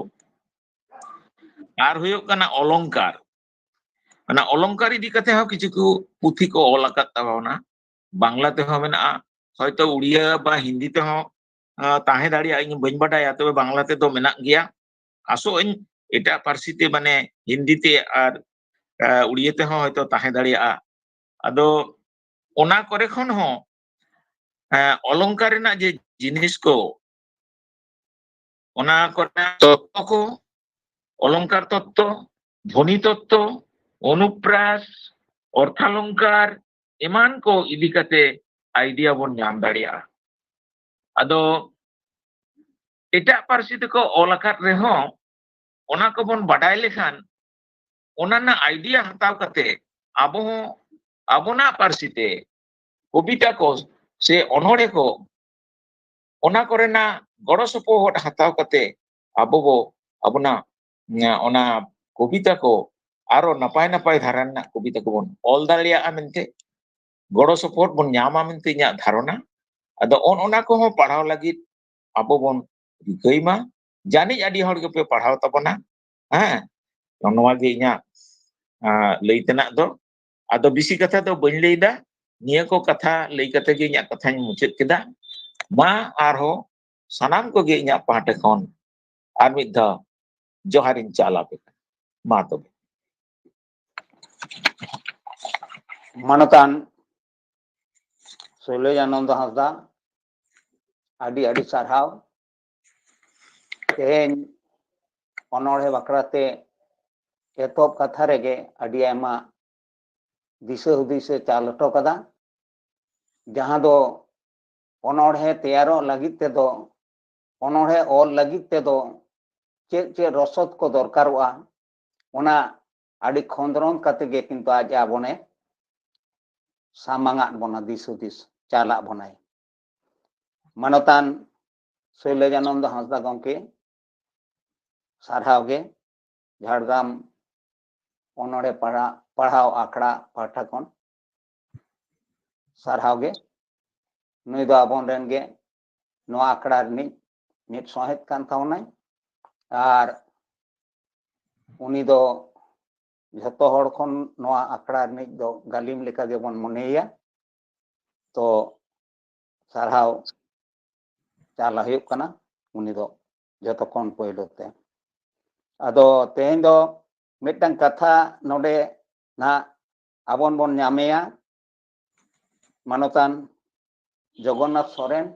ᱟᱨ ᱦᱩᱭᱩᱜ ᱠᱟᱱᱟ ᱚᱞᱚᱝᱠᱟᱨ᱾ ᱚᱱᱟ ᱚᱞᱚᱝᱠᱟᱨ ᱤᱫᱤ ᱠᱟᱛᱮ ᱦᱚᱸ ᱠᱤᱪᱷᱩ ᱠᱚ ᱯᱩᱛᱷᱤ ᱠᱚ ᱚᱞ ᱟᱠᱟᱫ ᱛᱟᱵᱚᱱᱟ᱾ ᱵᱟᱝᱞᱟ ᱛᱮᱦᱚᱸ ᱢᱮᱱᱟᱜᱼᱟ, ᱦᱚᱭᱛᱚ ᱩᱲᱤᱭᱟ ᱵᱟ ᱦᱤᱱᱫᱤ ᱛᱮᱦᱚᱸ, ᱟᱸ, ᱛᱟᱦᱮᱸ ᱫᱟᱲᱮᱭᱟᱜᱼᱟ, ᱤᱧ ᱵᱟᱹᱧ ᱵᱟᱰᱟᱭᱟ, ᱛᱚᱵᱮ ᱵᱟᱝᱞᱟ ᱛᱮᱫᱚ ᱢᱮᱱᱟᱜ ᱜᱮᱭᱟ᱾ ᱟᱥᱚᱜ ᱟᱹᱧ ᱮᱴᱟᱜ ᱯᱟᱹᱨᱥᱤ ᱛᱮ, ᱢᱟᱱᱮ ᱦᱤᱱᱫᱤ ᱛᱮ ᱟᱨ, ᱟᱸ, ᱩᱲᱤᱭᱟ ᱛᱮᱦᱚᱸ ᱦᱚᱭᱛᱚ ᱛᱟᱦᱮᱸ ᱫᱟᱲᱮᱭᱟᱜᱼᱟ᱾ ᱟᱫᱚ ᱚᱱᱟ ᱠᱚᱨᱮ ᱠᱷᱚᱱ ᱦᱚᱸ ᱚᱞᱚᱝᱠᱟᱨ ᱨᱮᱱᱟᱜ ᱡᱮ ᱡᱤᱱᱤᱥ ᱠᱚ, ᱚᱱᱟ ᱠᱚᱨᱮᱱᱟᱜ ᱛᱚᱛᱛᱚ ᱠᱚ, ᱚᱞᱚᱝᱠᱟᱨ ᱛᱚᱛᱛᱚ, ᱫᱷᱚᱱᱤ ᱛᱚᱛᱛᱚ, ᱚᱱᱩᱯᱨᱟᱥ, ᱚᱨᱛᱷᱟᱞᱚᱝᱠᱟᱨ ᱮᱢᱟᱱ ᱠᱚ ᱤᱫᱤ ᱠᱟᱛᱮ ᱟᱭᱰᱤᱭᱟ ᱵᱚᱱ ᱧᱟᱢ ᱫᱟᱲᱮᱭᱟᱜᱼᱟ᱾ ᱟᱫᱚ ᱮᱴᱟᱜ ᱯᱟᱹᱨᱥᱤ ᱛᱮᱠᱚ ᱚᱞ ᱟᱠᱟᱫ ᱨᱮᱦᱚᱸ, ᱚᱱᱟ ᱠᱚᱵᱚᱱ ᱵᱟᱰᱟᱭ ᱞᱮᱠᱷᱟᱱ, ᱚᱱᱟ ᱨᱮᱱᱟᱜ ᱟᱭᱰᱤᱭᱟ ᱦᱟᱛᱟᱣ ᱠᱟᱛᱮ ᱟᱵᱚ ᱦᱚᱸ ᱟᱵᱚᱱᱟᱜ ᱯᱟᱹᱨᱥᱤ ᱛᱮ ᱠᱚᱵᱤᱛᱟ ᱠᱚ ᱥᱮ ᱚᱱᱚᱬᱦᱮ ᱠᱚ, ᱚᱱᱟ ᱠᱚᱨᱮᱱᱟᱜ ᱜᱚᱲᱚ ᱥᱚᱯᱚᱦᱚᱫ ᱦᱟᱛᱟᱣ ᱠᱟᱛᱮ ᱟᱵᱚ ᱵᱚ, ᱟᱵᱚᱱᱟᱜ, ᱚᱱᱟ ᱠᱚᱵᱤᱛᱟ ᱠᱚ ᱟᱨᱚ ᱱᱟᱯᱟᱭ ᱱᱟᱯᱟᱭ ᱫᱷᱟᱨᱟ ᱨᱮᱱᱟᱜ ᱠᱚᱵᱤᱛᱟ ᱠᱚᱵᱚᱱ ᱚᱞ ᱫᱟᱲᱮᱭᱟᱜᱼᱟ ᱢᱮᱱᱛᱮ, ᱜᱚᱲᱚ ᱥᱚᱯᱚᱦᱚᱫ ᱵᱚᱱ ᱧᱟᱢᱟ ᱢᱮᱱᱛᱮ ᱤᱧᱟᱹᱜ ᱫᱷᱟᱨᱚᱱᱟ᱾ ᱟᱫᱚ ᱚᱱ ᱚᱱᱟ ᱠᱚᱦᱚᱸ ᱯᱟᱲᱦᱟᱣ ᱞᱟᱹᱜᱤᱫ ᱟᱵᱚ ᱵᱚᱱ ᱨᱤᱠᱟᱹᱭ ᱢᱟ᱾ ᱡᱟᱹᱱᱤᱡ ᱟᱹᱰᱤ ᱦᱚᱲ ᱜᱮᱯᱮ ᱯᱟᱲᱦᱟᱣ ᱛᱟᱵᱚᱱᱟ᱾ ᱦᱮᱸ, ᱱᱚᱣᱟ ᱜᱮ ᱤᱧᱟᱹᱜ, ᱟᱸ, ᱞᱟᱹᱭ ᱛᱮᱱᱟᱜ ᱫᱚ᱾ ᱟᱫᱚ ᱵᱮᱥᱤ ᱠᱟᱛᱷᱟ ᱫᱚ ᱵᱟᱹᱧ ᱞᱟᱹᱭ ᱮᱫᱟ, ᱱᱤᱭᱟᱹ ᱠᱚ ᱠᱟᱛᱷᱟ ᱞᱟᱹᱭ ᱠᱟᱛᱮ ᱜᱮ ᱤᱧᱟᱹᱜ ᱠᱟᱛᱷᱟᱧ ᱢᱩᱪᱟᱹᱫ ᱠᱮᱫᱟ᱾ ᱢᱟ ᱟᱨᱦᱚᱸ ᱥᱟᱱᱟᱢ ᱠᱚᱜᱮ ᱤᱧᱟᱹᱜ ᱯᱟᱦᱴᱟ ᱠᱷᱚᱱ ᱟᱨ ᱢᱤᱫ ᱫᱷᱟᱣ ᱡᱚᱦᱟᱨᱤᱧ ᱪᱟᱞ ᱟᱯᱮ ᱠᱟᱱᱟ᱾ ᱢᱟ ᱛᱚᱵᱮ᱾ ᱢᱟᱱᱚᱛᱟᱱ ᱥᱚᱭᱞᱮᱡᱟᱱᱚᱱᱫᱚ ᱦᱟᱸᱥᱫᱟ, ᱟᱹᱰᱤ ᱟᱹᱰᱤ ᱥᱟᱨᱦᱟᱣ᱾ ᱛᱮᱦᱮᱧ ᱚᱱᱚᱬᱦᱮ ᱵᱟᱠᱷᱨᱟ ᱛᱮ ᱮᱛᱚᱦᱚᱵ ᱠᱟᱛᱷᱟ ᱨᱮᱜᱮ ᱟᱹᱰᱤ ᱟᱭᱢᱟ ᱫᱤᱥᱟᱹ ᱦᱩᱫᱤᱥ ᱮ ᱪᱟᱞ ᱦᱚᱴᱚ ᱠᱟᱫᱟ, ᱡᱟᱦᱟᱸ ᱫᱚ ᱚᱱᱚᱬᱦᱮ ᱛᱮᱭᱟᱨᱚᱜ ᱞᱟᱹᱜᱤᱫ ᱛᱮᱫᱚ, ᱚᱱᱚᱬᱦᱮ ᱚᱞ ᱞᱟᱹᱜᱤᱫ ᱛᱮᱫᱚ ᱪᱮᱫ ᱪᱮᱫ ᱨᱚᱥᱚᱫ ᱠᱚ ᱫᱚᱨᱠᱟᱨᱚᱜᱼᱟ, ᱚᱱᱟ ᱟᱹᱰᱤ ᱠᱷᱚᱸᱫᱽᱨᱚᱸᱫᱽ ᱠᱟᱛᱮ ᱜᱮ ᱠᱤᱱᱛᱩ ᱟᱡ ᱟᱵᱚᱱᱮ ᱥᱟᱢᱟᱝ ᱟᱫ ᱵᱚᱱᱟ, ᱫᱤᱥ ᱦᱩᱫᱤᱥ ᱪᱟᱞᱟᱜ ᱵᱚᱱᱟᱭ᱾ ᱢᱟᱱᱚᱛᱟᱱ ᱥᱚᱭᱞᱮᱡᱟᱱᱚᱱᱫᱚ ᱦᱟᱸᱥᱫᱟ ᱜᱚᱢᱠᱮ, ᱥᱟᱨᱦᱟᱣ ᱜᱮ᱾ ᱡᱷᱟᱲᱜᱨᱟᱢ ᱚᱱᱚᱬᱦᱮ ᱯᱟᱲᱦᱟ-, ᱯᱟᱲᱦᱟᱣ ᱟᱠᱷᱲᱟ ᱯᱟᱦᱴᱟ ᱠᱷᱚᱱ ᱥᱟᱨᱦᱟᱣ ᱜᱮ᱾ ᱱᱩᱭ ᱫᱚ ᱟᱵᱚᱱ ᱨᱮᱱ ᱜᱮ ᱱᱚᱣᱟ ᱟᱠᱷᱲᱟ ᱨᱤᱱᱤᱡ ᱢᱤᱫ ᱥᱚᱦᱮᱫ ᱠᱟᱱ ᱛᱟᱵᱚᱱᱟᱭ᱾ ᱟᱨ ᱩᱱᱤ ᱫᱚ ᱡᱷᱚᱛᱚ ᱦᱚᱲ ᱠᱷᱚᱱ ᱱᱚᱣᱟ ᱟᱠᱷᱲᱟ ᱨᱤᱱᱤᱡ ᱫᱚ ᱜᱟᱹᱞᱤᱢ ᱞᱮᱠᱟ ᱜᱮᱵᱚᱱ ᱢᱚᱱᱮᱭᱮᱭᱟ᱾ ᱛᱚ ᱥᱟᱨᱦᱟᱣ ᱪᱟᱞ ᱦᱩᱭᱩᱜ ᱠᱟᱱᱟ ᱩᱱᱤ ᱫᱚ ᱡᱷᱚᱛᱚ ᱠᱷᱚᱱ ᱯᱳᱭᱞᱳ ᱛᱮ᱾ ᱟᱫᱚ ᱛᱮᱦᱮᱧ ᱫᱚ ᱢᱤᱫᱴᱟᱝ ᱠᱟᱛᱷᱟ ᱱᱚᱰᱮ ᱱᱟᱦᱟᱜ ᱟᱵᱚᱱ ᱵᱚᱱ ᱧᱟᱢᱮᱭᱟ, ᱢᱟᱱᱚᱛᱟᱱ ᱡᱚᱜᱚᱱᱱᱟᱛᱷ ᱥᱚᱨᱮᱱ,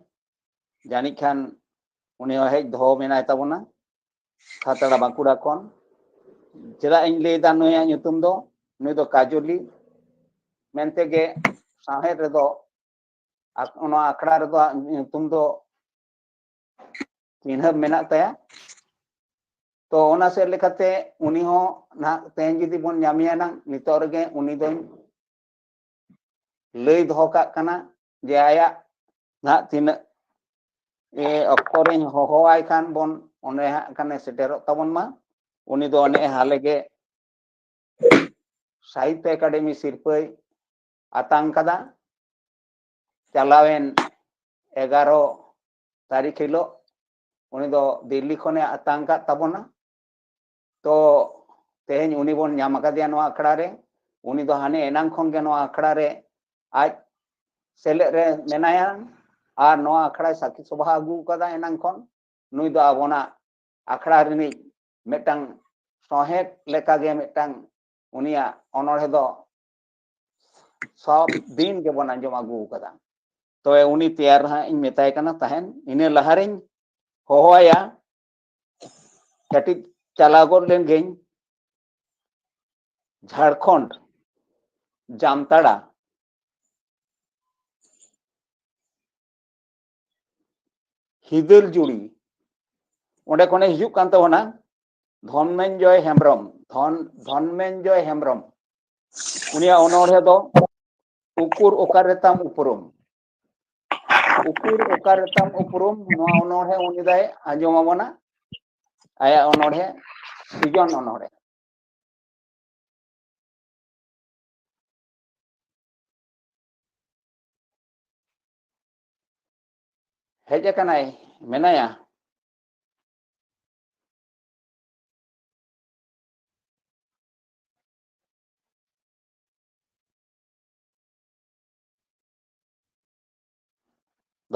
ᱡᱟᱹᱱᱤᱡ ᱠᱷᱟᱱ ᱩᱱᱤ ᱦᱚᱸ ᱦᱮᱡ ᱫᱚᱦᱚ ᱢᱮᱱᱟᱭ ᱛᱟᱵᱚᱱᱟ ᱠᱷᱟᱛᱲᱟ ᱵᱟᱸᱠᱩᱲᱟ ᱠᱷᱚᱱ᱾ ᱪᱮᱫᱟᱜ ᱤᱧ ᱞᱟᱹᱭᱫᱟ ᱱᱩᱭᱟᱜ ᱧᱩᱛᱩᱢ ᱫᱚ? ᱱᱩᱭ ᱫᱚ ᱠᱟᱡᱚᱞᱤ ᱢᱮᱱᱛᱮ ᱜᱮ ᱥᱟᱶᱦᱮᱫ ᱨᱮᱫᱚ, ᱟᱠ-, ᱚᱱᱟ ᱟᱠᱷᱲᱟ ᱨᱮᱫᱚ ᱧᱩᱛᱩᱢ ᱫᱚ ᱪᱤᱱᱦᱟᱹᱯ ᱢᱮᱱᱟᱜ ᱛᱟᱭᱟ᱾ ᱛᱚ ᱚᱱᱟ ᱥᱮᱫ ᱞᱮᱠᱟᱛᱮ ᱩᱱᱤ ᱦᱚᱸ ᱱᱟᱦᱟᱜ ᱛᱮᱦᱮᱧ ᱡᱩᱫᱤ ᱵᱚᱱ ᱧᱟᱢᱮᱭᱟ ᱱᱟᱝ, ᱱᱤᱛᱚᱜ ᱨᱮᱜᱮ ᱩᱱᱤ ᱫᱚᱧ ᱞᱟᱹᱭ ᱫᱚᱦᱚ ᱠᱟᱜ ᱠᱟᱱᱟ ᱡᱮ ᱟᱭᱟᱜ ᱱᱟᱦᱟᱜ ᱛᱤᱱᱟᱹᱜ ᱮ ᱚᱠᱛᱚ ᱨᱮᱧ ᱦᱚᱦᱚᱣᱟᱭ ᱠᱷᱟᱱ ᱵᱚᱱ ᱚᱸᱰᱮ ᱦᱟᱸᱜ ᱠᱷᱟᱱᱮ ᱥᱮᱴᱮᱨᱚᱜ ᱛᱟᱵᱚᱱ ᱢᱟ᱾ ᱩᱱᱤ ᱫᱚ ᱚᱱᱮ ᱦᱟᱞᱮ ᱜᱮ ᱥᱟᱦᱤᱛᱛᱚ ᱮᱠᱟᱰᱮᱢᱤ ᱥᱤᱨᱯᱟᱹᱭ ᱟᱛᱟᱝ ᱠᱟᱫᱟ᱾ ᱪᱟᱞᱟᱣᱮᱱ ᱮᱜᱟᱨᱚ ᱛᱟᱹᱨᱤᱠᱷ ᱦᱤᱞᱳᱜ ᱩᱱᱤ ᱫᱚ ᱫᱤᱞᱞᱤ ᱠᱷᱚᱱᱮ ᱟᱛᱟᱝ ᱠᱟᱫ ᱛᱟᱵᱚᱱᱟ᱾ ᱛᱚ ᱛᱮᱦᱮᱧ ᱩᱱᱤ ᱵᱚᱱ ᱧᱟᱢ ᱟᱠᱟᱫᱮᱭᱟ ᱱᱚᱣᱟ ᱟᱠᱷᱲᱟ ᱨᱮ᱾ ᱩᱱᱤ ᱫᱚ ᱦᱟᱱᱮ ᱮᱱᱟᱝ ᱠᱷᱚᱱ ᱜᱮ ᱱᱚᱣᱟ ᱟᱠᱷᱲᱟ ᱨᱮ ᱟᱡ ᱥᱮᱞᱮᱫ ᱨᱮ ᱢᱮᱱᱟᱭᱟ ᱟᱨ ᱱᱚᱣᱟ ᱟᱠᱷᱲᱟᱭ ᱥᱟᱹᱠᱷᱤ ᱥᱚᱵᱷᱟ ᱟᱹᱜᱩ ᱟᱠᱟᱫᱟ ᱮᱱᱟᱝ ᱠᱷᱚᱱ᱾ ᱱᱩᱭ ᱫᱚ ᱟᱵᱚᱱᱟᱜ ᱟᱠᱷᱲᱟ ᱨᱤᱱᱤᱡ ᱢᱤᱫᱴᱟᱝ ᱥᱚᱦᱮᱫ ᱞᱮᱠᱟᱜᱮ ᱢᱤᱫᱴᱟᱝ ᱩᱱᱤᱭᱟᱜ ᱚᱱᱚᱬᱦᱮ ᱫᱚ ᱥᱚᱵ ᱫᱤᱱ ᱜᱮᱵᱚᱱ ᱟᱸᱡᱚᱢ ᱟᱹᱜᱩ ᱟᱠᱟᱫᱟ᱾ ᱛᱚᱵᱮ ᱩᱱᱤ ᱛᱮᱭᱟᱨ ᱦᱟᱸᱜ ᱤᱧ ᱢᱮᱛᱟᱭ ᱠᱟᱱᱟ ᱛᱟᱦᱮᱱ, ᱤᱱᱟᱹ ᱞᱟᱦᱟᱨᱤᱧ ᱦᱚᱦᱚᱣᱟᱭᱟ ᱠᱟᱹᱴᱤᱡ ᱪᱟᱞᱟᱣ ᱜᱚᱫ ᱞᱮᱱ ᱜᱮᱧ᱾ ᱡᱷᱟᱲᱠᱷᱚᱸᱰ, ᱡᱟᱢᱛᱟᱲᱟ, ᱦᱤᱫᱟᱹᱞ ᱡᱩᱲᱤ, ᱚᱸᱰᱮ ᱠᱷᱚᱱᱮ ᱦᱤᱡᱩᱜ ᱠᱟᱱ ᱛᱟᱵᱚᱱᱟ ᱫᱷᱚᱱᱢᱮᱱᱡᱚᱭ ᱦᱮᱢᱵᱨᱚᱢ᱾ ᱫᱷᱚᱱ ᱫᱷᱚᱱᱢᱮᱱᱡᱚᱭ ᱦᱮᱢᱵᱨᱚᱢ, ᱩᱱᱤᱭᱟᱜ ᱚᱱᱚᱬᱦᱮ ᱫᱚ ᱩᱠᱩᱨ ᱚᱠᱟᱨᱮ ᱛᱟᱢ ᱩᱯᱨᱩᱢ᱾ ᱩᱠᱩᱨ ᱚᱠᱟᱨᱮ ᱛᱟᱢ ᱩᱯᱨᱩᱢ, ᱱᱚᱣᱟ ᱚᱱᱚᱬᱦᱮ ᱩᱱᱤ ᱫᱚᱭ ᱟᱸᱡᱚᱢ ᱟᱵᱚᱱᱟ᱾ ᱟᱭᱟᱜ ᱚᱱᱚᱬᱦᱮ, ᱥᱤᱡᱚᱱ ᱚᱱᱚᱬᱦᱮ᱾ ᱦᱮᱡ ᱟᱠᱟᱱᱟᱭ, ᱢᱮᱱᱟᱭᱟ᱾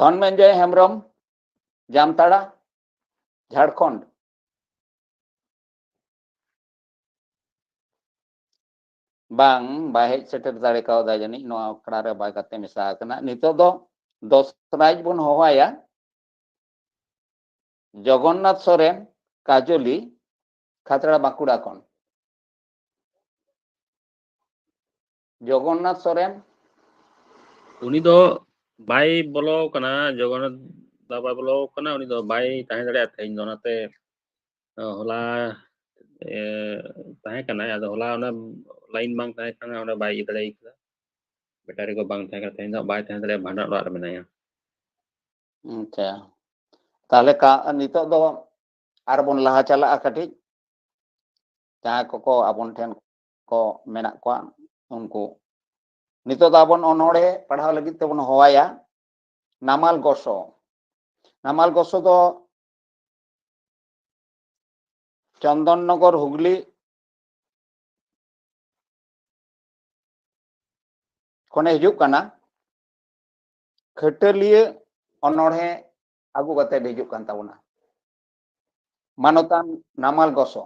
ᱫᱷᱚᱱᱢᱮᱱᱡᱚᱭ ᱦᱮᱢᱵᱨᱚᱢ, ᱡᱟᱢᱛᱟᱲᱟ, ᱡᱷᱟᱲᱠᱷᱚᱸᱰ᱾ ᱵᱟᱝ, ᱵᱟᱭ ᱦᱮᱡ ᱥᱮᱴᱮᱨ ᱫᱟᱲᱮ ᱠᱟᱣᱫᱟ ᱡᱟᱹᱱᱤᱡ, ᱱᱚᱣᱟ ᱟᱠᱷᱲᱟ ᱨᱮ ᱵᱟᱭ ᱠᱟᱛᱮ ᱢᱮᱥᱟ ᱟᱠᱟᱱᱟ᱾ ᱱᱤᱛᱚᱜ ᱫᱚ ᱫᱚᱥᱨᱟᱭᱤᱡ ᱵᱚᱱ ᱦᱚᱦᱚᱣᱟᱭᱟ ᱡᱚᱜᱚᱱᱱᱟᱛᱷ ᱥᱚᱨᱮᱱ, ᱠᱟᱡᱚᱞᱤ, ᱠᱷᱟᱛᱲᱟ ᱵᱟᱸᱠᱩᱲᱟ ᱠᱷᱚᱱ᱾ ᱡᱚᱜᱚᱱᱱᱟᱛᱷ ᱥᱚᱨᱮᱱ᱾ ᱩᱱᱤ ᱫᱚ ᱵᱟᱭ ᱵᱚᱞᱚ ᱠᱟᱱᱟ, ᱡᱚᱜᱚᱱᱱᱟᱛᱷ ᱫᱟ ᱵᱟᱭ ᱵᱚᱞᱚ ᱠᱟᱱᱟ, ᱩᱱᱤ ᱫᱚ ᱵᱟᱭ ᱛᱟᱦᱮᱸ ᱫᱟᱲᱮᱭᱟᱜᱼᱟ ᱛᱮᱦᱮᱧ ᱫᱚ, ᱚᱱᱟᱛᱮ ᱦᱚᱞᱟ ᱮ, ᱛᱟᱦᱮᱸ ᱠᱟᱱᱟᱭ, ᱟᱫᱚ ᱦᱚᱞᱟ ᱚᱱᱟ ᱞᱟᱭᱤᱱ ᱵᱟᱝ ᱛᱟᱦᱮᱸ ᱠᱟᱱᱟ, ᱚᱸᱰᱮ ᱵᱟᱭ ᱤᱭᱟᱹ ᱫᱟᱲᱮ ᱠᱟᱫᱟ, ᱵᱮᱴᱟᱨᱤ ᱠᱚ ᱵᱟᱝ ᱛᱟᱦᱮᱸ ᱠᱟᱱᱟ, ᱛᱮᱦᱮᱧ ᱫᱚ ᱵᱟᱭ ᱛᱟᱦᱮᱸ ᱫᱟᱲᱮᱭᱟᱜᱼᱟ, ᱵᱷᱟᱸᱰᱟᱱ ᱚᱲᱟᱜ ᱨᱮ ᱢᱮᱱᱟᱭᱟ᱾ ᱟᱪᱪᱷᱟ, ᱛᱟᱦᱚᱞᱮ ᱠᱟ-, ᱱᱤᱛᱚᱜ ᱫᱚ ᱟᱨ ᱵᱚᱱ ᱞᱟᱦᱟ ᱪᱟᱞᱟᱜᱼᱟ ᱠᱟᱹᱴᱤᱡ, ᱡᱟᱦᱟᱸᱭ ᱠᱚᱠᱚ ᱟᱵᱚᱱ ᱴᱷᱮᱱ ᱠᱚ ᱢᱮᱱᱟᱜ ᱠᱚᱣᱟ ᱩᱱᱠᱩ᱾ ᱱᱤᱛᱚᱜ ᱫᱚ ᱟᱵᱚᱱ ᱚᱱᱚᱬᱦᱮ ᱯᱟᱲᱦᱟᱣ ᱞᱟᱹᱜᱤᱫ ᱛᱮᱵᱚᱱ ᱦᱚᱦᱚᱣᱟᱭᱟ ᱱᱟᱢᱟᱞ ᱜᱚᱥᱚ᱾ ᱱᱟᱢᱟᱞ ᱜᱚᱥᱚ ᱫᱚ ᱪᱚᱱᱫᱚᱱ ᱱᱚᱜᱚᱨ, ᱦᱩᱜᱽᱞᱤ ᱠᱷᱚᱱᱮ ᱦᱤᱡᱩᱜ ᱠᱟᱱᱟ᱾ ᱠᱷᱟᱹᱴᱟᱹᱞᱤᱭᱟᱹ ᱚᱱᱚᱬᱦᱮ ᱟᱹᱜᱩ ᱠᱟᱛᱮ ᱦᱤᱡᱩᱜ ᱠᱟᱱ ᱛᱟᱵᱚᱱᱟ ᱢᱟᱱᱚᱛᱟᱱ ᱱᱟᱢᱟᱞ ᱜᱚᱥᱚ᱾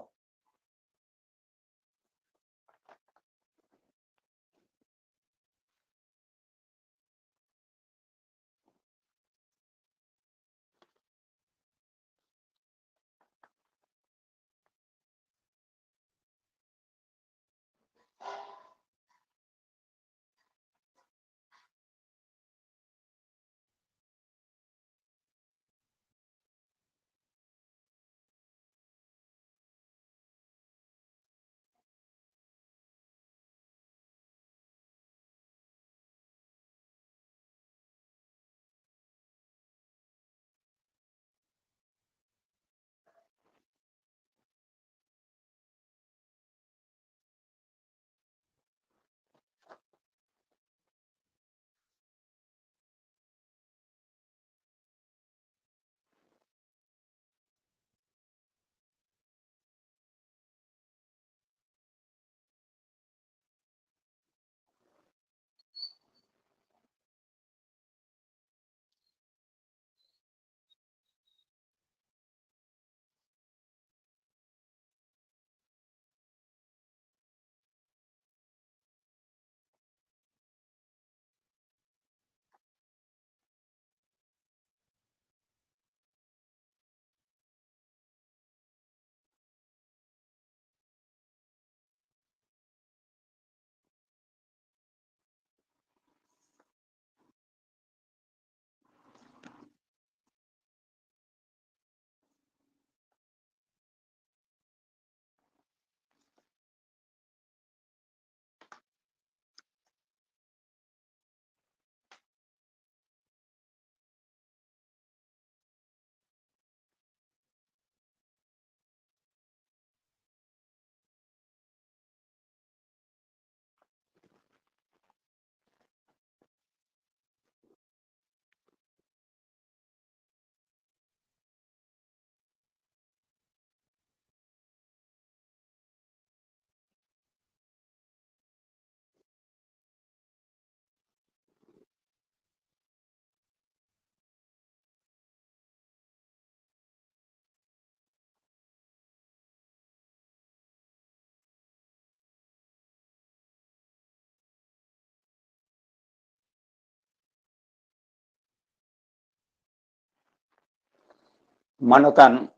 ᱢᱟᱱᱚᱛᱟᱱ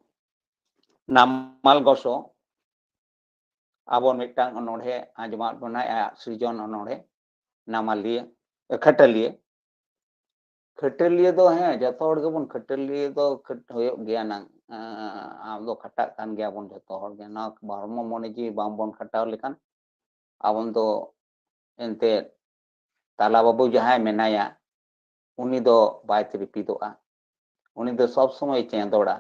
ᱱᱟᱢᱟᱞ ᱜᱚᱥᱚ ᱟᱵᱚ ᱢᱤᱫᱴᱟᱝ ᱚᱱᱚᱬᱦᱮ ᱟᱸᱡᱚᱢᱟᱫ ᱵᱚᱱᱟᱭ, ᱟᱭᱟᱜ ᱥᱨᱤᱡᱚᱱ ᱚᱱᱚᱬᱦᱮ ᱱᱟᱢᱟᱞᱤᱭᱟᱹ, ᱠᱷᱟᱹᱴᱟᱹᱞᱤᱭᱟᱹ᱾ ᱠᱷᱟᱹᱴᱟᱹᱞᱤᱭᱟᱹ ᱫᱚ, ᱦᱮᱸ, ᱡᱚᱛᱚ ᱦᱚᱲ ᱜᱮᱵᱚᱱ ᱠᱷᱟᱹᱴᱟᱹᱞᱤᱭᱟᱹ ᱫᱚ ᱠᱷᱟᱹᱴ-, ᱦᱩᱭᱩᱜ ᱜᱮᱭᱟ ᱱᱟᱝ᱾ ᱟᱸ, ᱟᱵᱚ ᱫᱚ ᱠᱷᱟᱴᱟᱜ ᱠᱟᱱ ᱜᱮᱭᱟᱵᱚᱱ ᱡᱚᱛᱚ ᱦᱚᱲ ᱜᱮ᱾ ᱱᱚᱣᱟ ᱦᱚᱲᱢᱚ ᱢᱚᱱᱮ ᱡᱤᱣᱤ ᱵᱟᱝᱵᱚᱱ ᱠᱷᱟᱴᱟᱣ ᱞᱮᱠᱷᱟᱱ ᱟᱵᱚ ᱫᱚ ᱮᱱᱛᱮᱫ ᱛᱟᱞᱟ ᱵᱟᱹᱵᱩ ᱡᱟᱦᱟᱸᱭ ᱢᱮᱱᱟᱭᱟ, ᱩᱱᱤ ᱫᱚ ᱵᱟᱭ ᱛᱤᱨᱯᱤᱫᱚᱜᱼᱟ, ᱩᱱᱤ ᱫᱚ ᱥᱚᱵ ᱥᱚᱢᱚᱭ ᱪᱮᱸᱫᱚᱲᱟ᱾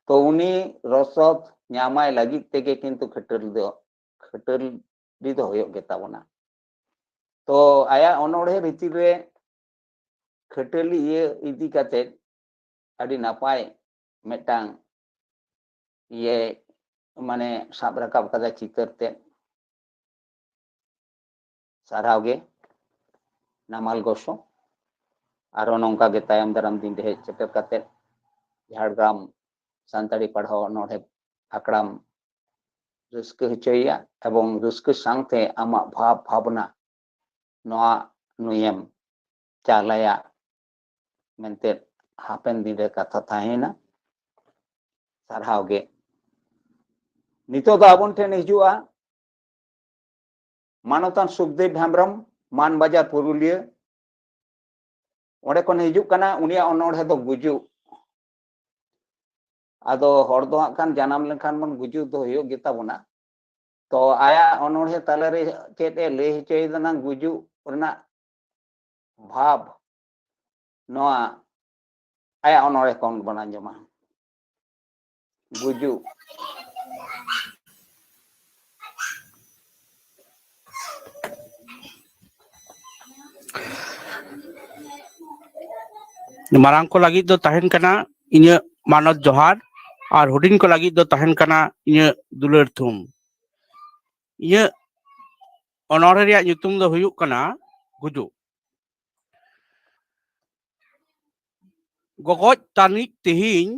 ᱛᱚ ᱩᱱᱤ ᱨᱚᱥᱚᱫ ᱧᱟᱢᱟᱭ ᱞᱟᱹᱜᱤᱫ ᱛᱮᱜᱮ ᱠᱤᱱᱛᱩ ᱠᱷᱟᱹᱴᱟᱹᱞ ᱫᱚ, ᱠᱷᱟᱹᱴᱟᱹᱞᱤ ᱫᱚ ᱦᱩᱭᱩᱜ ᱜᱮᱛᱟ ᱵᱚᱱᱟ᱾ ᱛᱚ ᱟᱭᱟᱜ ᱚᱱᱚᱬᱦᱮ ᱵᱷᱤᱛᱤᱨ ᱨᱮ ᱠᱷᱟᱹᱴᱟᱹᱞᱤ ᱤᱭᱟᱹ ᱤᱫᱤ ᱠᱟᱛᱮ ᱟᱹᱰᱤ ᱱᱟᱯᱟᱭ ᱢᱤᱫᱴᱟᱝ ᱤᱭᱟᱹ ᱢᱟᱱᱮ ᱥᱟᱵ ᱨᱟᱠᱟᱵ ᱠᱟᱫᱟ ᱪᱤᱛᱟᱹᱨ ᱛᱮ᱾ ᱥᱟᱨᱦᱟᱣ ᱜᱮ ᱱᱟᱢᱟᱞ ᱜᱚᱥᱚ᱾ ᱟᱨᱚ ᱱᱚᱝᱠᱟ ᱜᱮ ᱛᱟᱭᱚᱢ ᱫᱟᱨᱟᱢ ᱫᱤᱱ ᱨᱮ ᱦᱮᱡ ᱥᱮᱴᱮᱨ ᱠᱟᱛᱮ ᱡᱷᱟᱲᱜᱨᱟᱢ ᱥᱟᱱᱛᱟᱲᱤ ᱯᱟᱲᱦᱟᱣ ᱚᱱᱚᱬᱦᱮ ᱟᱠᱷᱲᱟᱢ ᱨᱟᱹᱥᱠᱟᱹ ᱦᱚᱪᱚᱭᱮᱭᱟ ᱮᱵᱚᱝ ᱨᱟᱹᱥᱠᱟᱹ ᱥᱟᱶᱛᱮ ᱟᱢᱟᱜ ᱵᱷᱟᱵᱽ ᱵᱷᱟᱵᱽᱱᱟ ᱱᱚᱣᱟ ᱱᱩᱭᱮᱢ ᱪᱟᱞᱟᱭᱟ ᱢᱮᱱᱛᱮ ᱦᱟᱯᱮᱱ ᱫᱤᱱ ᱨᱮ ᱠᱟᱛᱷᱟ ᱛᱟᱦᱮᱸᱭᱮᱱᱟ᱾ ᱥᱟᱨᱦᱟᱣ ᱜᱮ᱾ ᱱᱤᱛᱚᱜ ᱫᱚ ᱟᱵᱚᱱ ᱴᱷᱮᱱ ᱦᱤᱡᱩᱜᱼᱟ ᱢᱟᱱᱚᱛᱟᱱ ᱥᱩᱠᱫᱮᱵ ᱦᱮᱢᱵᱨᱚᱢ, ᱢᱟᱱᱵᱟᱡᱟᱨ ᱯᱩᱨᱩᱞᱤᱭᱟᱹ᱾ ᱚᱸᱰᱮ ᱠᱷᱚᱱ ᱦᱤᱡᱩᱜ ᱠᱟᱱᱟ ᱩᱱᱤᱭᱟᱜ ᱚᱱᱚᱬᱦᱮ ᱫᱚ ᱜᱩᱡᱩᱜ᱾ ᱟᱫᱚ ᱦᱚᱲ ᱫᱚ ᱦᱟᱸᱜ ᱠᱷᱟᱱ ᱡᱟᱱᱟᱢ ᱞᱮᱱᱠᱷᱟᱱ ᱵᱚᱱ ᱜᱩᱡᱩᱜ ᱫᱚ ᱦᱩᱭᱩᱜ ᱜᱮᱛᱟ ᱵᱚᱱᱟ᱾ ᱛᱚ ᱟᱭᱟᱜ ᱚᱱᱚᱬᱦᱮ ᱛᱟᱞᱟᱨᱮ ᱪᱮᱫ ᱮ ᱞᱟᱹᱭ ᱦᱚᱪᱚᱭᱮᱫᱟ ᱱᱟᱝ ᱜᱩᱡᱩᱜ ᱨᱮᱱᱟᱜ ᱵᱷᱟᱵᱽ, ᱱᱚᱣᱟ ᱟᱭᱟᱜ ᱚᱱᱚᱬᱦᱮ ᱠᱷᱚᱱ ᱵᱚᱱ ᱟᱸᱡᱚᱢᱟ᱾ ᱜᱩᱡᱩᱜ᱾ ᱢᱟᱨᱟᱝ ᱠᱚ ᱞᱟᱹᱜᱤᱫ ᱫᱚ ᱛᱟᱦᱮᱱ ᱠᱟᱱᱟ ᱤᱧᱟᱹᱜ ᱢᱟᱱᱚᱛ ᱡᱚᱦᱟᱨ, ᱟᱨ ᱦᱩᱰᱤᱧ ᱠᱚ ᱞᱟᱹᱜᱤᱫ ᱫᱚ ᱛᱟᱦᱮᱱ ᱠᱟᱱᱟ ᱤᱧᱟᱹᱜ ᱫᱩᱞᱟᱹᱲ ᱛᱷᱩᱢ᱾ ᱤᱧᱟᱹᱜ ᱚᱱᱚᱬᱦᱮ ᱨᱮᱭᱟᱜ ᱧᱩᱛᱩᱢ ᱫᱚ ᱦᱩᱭᱩᱜ ᱠᱟᱱᱟ ᱜᱩᱡᱩᱜ᱾ ᱜᱚᱜᱚᱡ ᱛᱟᱹᱱᱤᱡ ᱛᱮᱦᱮᱧ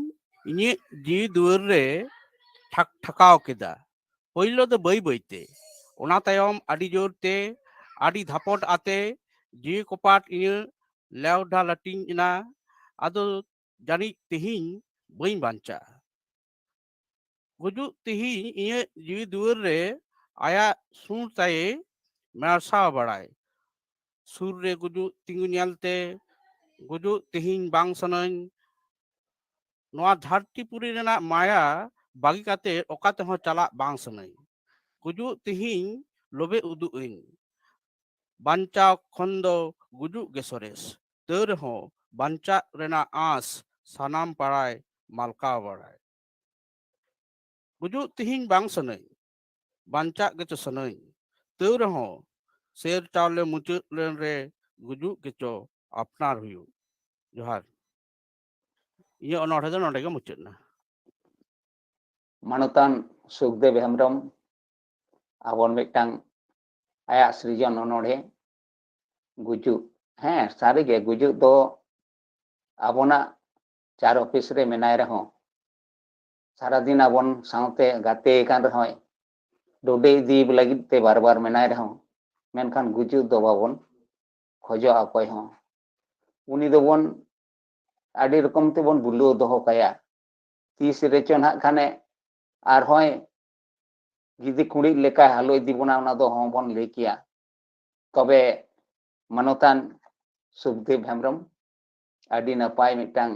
ᱤᱧᱟᱹᱜ ᱡᱤᱣᱤ ᱫᱩᱣᱟᱹᱨ ᱨᱮ ᱴᱷᱟᱠ ᱴᱷᱟᱠᱟᱣ ᱠᱮᱫᱟ᱾ ᱯᱳᱭᱞᱳ ᱫᱚ ᱵᱟᱹᱭ ᱵᱟᱹᱭ ᱛᱮ, ᱚᱱᱟ ᱛᱟᱭᱚᱢ ᱟᱹᱰᱤ ᱡᱳᱨ ᱛᱮ, ᱟᱹᱰᱤ ᱫᱷᱟᱯᱚᱴ ᱟᱛᱮ ᱡᱤᱣᱤ ᱠᱚᱯᱟᱴ ᱤᱧᱟᱹᱜ ᱞᱮᱣᱰᱷᱟ ᱞᱟᱹᱴᱤᱧ ᱮᱱᱟ᱾ ᱟᱫᱚ ᱡᱟᱹᱱᱤᱡ ᱛᱮᱦᱮᱧ ᱵᱟᱹᱧ ᱵᱟᱧᱪᱟᱜᱼᱟ᱾ ᱜᱩᱡᱩᱜ ᱛᱮᱦᱮᱧ ᱤᱧᱟᱹᱜ ᱡᱤᱣᱤ ᱫᱩᱣᱟᱹᱨ ᱨᱮ ᱟᱭᱟᱜ ᱥᱩᱨ ᱛᱟᱭᱮ ᱢᱟᱨᱥᱟᱣ ᱵᱟᱲᱟᱭ᱾ ᱥᱩᱨ ᱨᱮ ᱜᱩᱡᱩᱜ ᱛᱤᱸᱜᱩ ᱧᱮᱞᱛᱮ ᱜᱩᱡᱩᱜ ᱛᱮᱦᱮᱧ ᱵᱟᱝ ᱥᱟᱱᱟᱧ᱾ ᱱᱚᱣᱟ ᱫᱷᱟᱹᱨᱛᱤ ᱯᱩᱨᱤ ᱨᱮᱱᱟᱜ ᱢᱟᱭᱟ ᱵᱟᱹᱜᱤ ᱠᱟᱛᱮ ᱚᱠᱟ ᱛᱮᱦᱚᱸ ᱪᱟᱞᱟᱜ ᱵᱟᱝ ᱥᱟᱱᱟᱧ᱾ ᱜᱩᱡᱩᱜ ᱛᱮᱦᱮᱧ ᱞᱚᱵᱮ ᱩᱫᱩᱜ ᱟᱹᱧ᱾ ᱵᱟᱧᱪᱟᱣ ᱠᱷᱚᱱ ᱫᱚ ᱜᱩᱡᱩᱜ ᱜᱮ ᱥᱚᱨᱮᱥ᱾ ᱛᱟᱹᱣ ᱨᱮᱦᱚᱸ ᱵᱟᱧᱪᱟᱜ ᱨᱮᱱᱟᱜ ᱟᱸᱥ ᱥᱟᱱᱟᱢ ᱯᱟᱲᱟᱭ ᱢᱟᱞᱠᱟᱣ ᱵᱟᱲᱟᱭ᱾ ᱜᱩᱡᱩᱜ ᱛᱮᱦᱮᱧ ᱵᱟᱝ ᱥᱟᱱᱟᱧ, ᱵᱟᱧᱪᱟᱜ ᱜᱮᱪᱚ ᱥᱟᱱᱟᱧ᱾ ᱛᱟᱹᱣ ᱨᱮᱦᱚᱸ ᱥᱮᱨ ᱪᱟᱣᱞᱮ ᱢᱩᱪᱟᱹᱫ ᱞᱮᱱ ᱨᱮ ᱜᱩᱡᱩᱜ ᱜᱮᱪᱚ ᱟᱯᱱᱟᱨ ᱦᱩᱭᱩᱜ᱾ ᱡᱚᱦᱟᱨ᱾ ᱤᱧᱟᱹᱜ ᱚᱱᱚᱬᱦᱮ ᱫᱚ ᱱᱚᱰᱮ ᱜᱮ ᱢᱩᱪᱟᱹᱫ ᱮᱱᱟ᱾ ᱢᱟᱱᱚᱛᱟᱱ ᱥᱩᱠᱫᱮᱵ ᱦᱮᱢᱵᱨᱚᱢ ᱟᱵᱚᱱ ᱢᱤᱫᱴᱟᱝ ᱟᱭᱟᱜ ᱥᱨᱤᱡᱚᱱ ᱚᱱᱚᱬᱦᱮ ᱜᱩᱡᱩᱜ᱾ ᱦᱮᱸ, ᱥᱟᱹᱨᱤᱜᱮ ᱜᱩᱡᱩᱜ ᱫᱚ ᱟᱵᱚᱱᱟᱜ ᱪᱟᱨ ᱚᱯᱷᱤᱥ ᱨᱮ ᱢᱮᱱᱟᱭ ᱨᱮᱦᱚᱸ, ᱥᱟᱨᱟᱫᱤᱱ ᱟᱵᱚᱱ ᱥᱟᱶᱛᱮ ᱜᱟᱛᱮ ᱟᱠᱟᱱ ᱨᱮᱦᱚᱸᱭ, ᱰᱚᱰᱮ ᱤᱫᱤ ᱞᱟᱹᱜᱤᱫ ᱛᱮ ᱵᱟᱨ ᱵᱟᱨ ᱢᱮᱱᱟᱭ ᱨᱮᱦᱚᱸ, ᱢᱮᱱᱠᱷᱟᱱ ᱜᱩᱡᱩᱜ ᱫᱚ ᱵᱟᱵᱚᱱ ᱠᱷᱚᱡᱚᱜᱼᱟ ᱚᱠᱚᱭ ᱦᱚᱸ᱾ ᱩᱱᱤ ᱫᱚᱵᱚᱱ ᱟᱹᱰᱤ ᱨᱚᱠᱚᱢ ᱛᱮᱵᱚᱱ ᱵᱩᱞᱟᱹᱣ ᱫᱚᱦᱚ ᱠᱟᱭᱟ᱾ ᱛᱤᱥ ᱨᱮᱪᱚ ᱱᱟᱦᱟᱜ ᱠᱷᱟᱱᱮ ᱟᱨᱦᱚᱸᱭ ᱜᱤᱫᱤ ᱠᱩᱲᱤᱫ ᱞᱮᱠᱟᱭ ᱦᱟᱞᱚ ᱤᱫᱤ ᱵᱚᱱᱟ, ᱚᱱᱟ ᱫᱚ ᱦᱚᱸ ᱵᱚᱱ ᱞᱟᱹᱭ ᱠᱮᱭᱟ᱾ ᱛᱚᱵᱮ ᱢᱟᱱᱚᱛᱟᱱ ᱥᱩᱠᱫᱮᱵ ᱦᱮᱢᱵᱨᱚᱢ ᱟᱹᱰᱤ ᱱᱟᱯᱟᱭ ᱢᱤᱫᱴᱟᱝ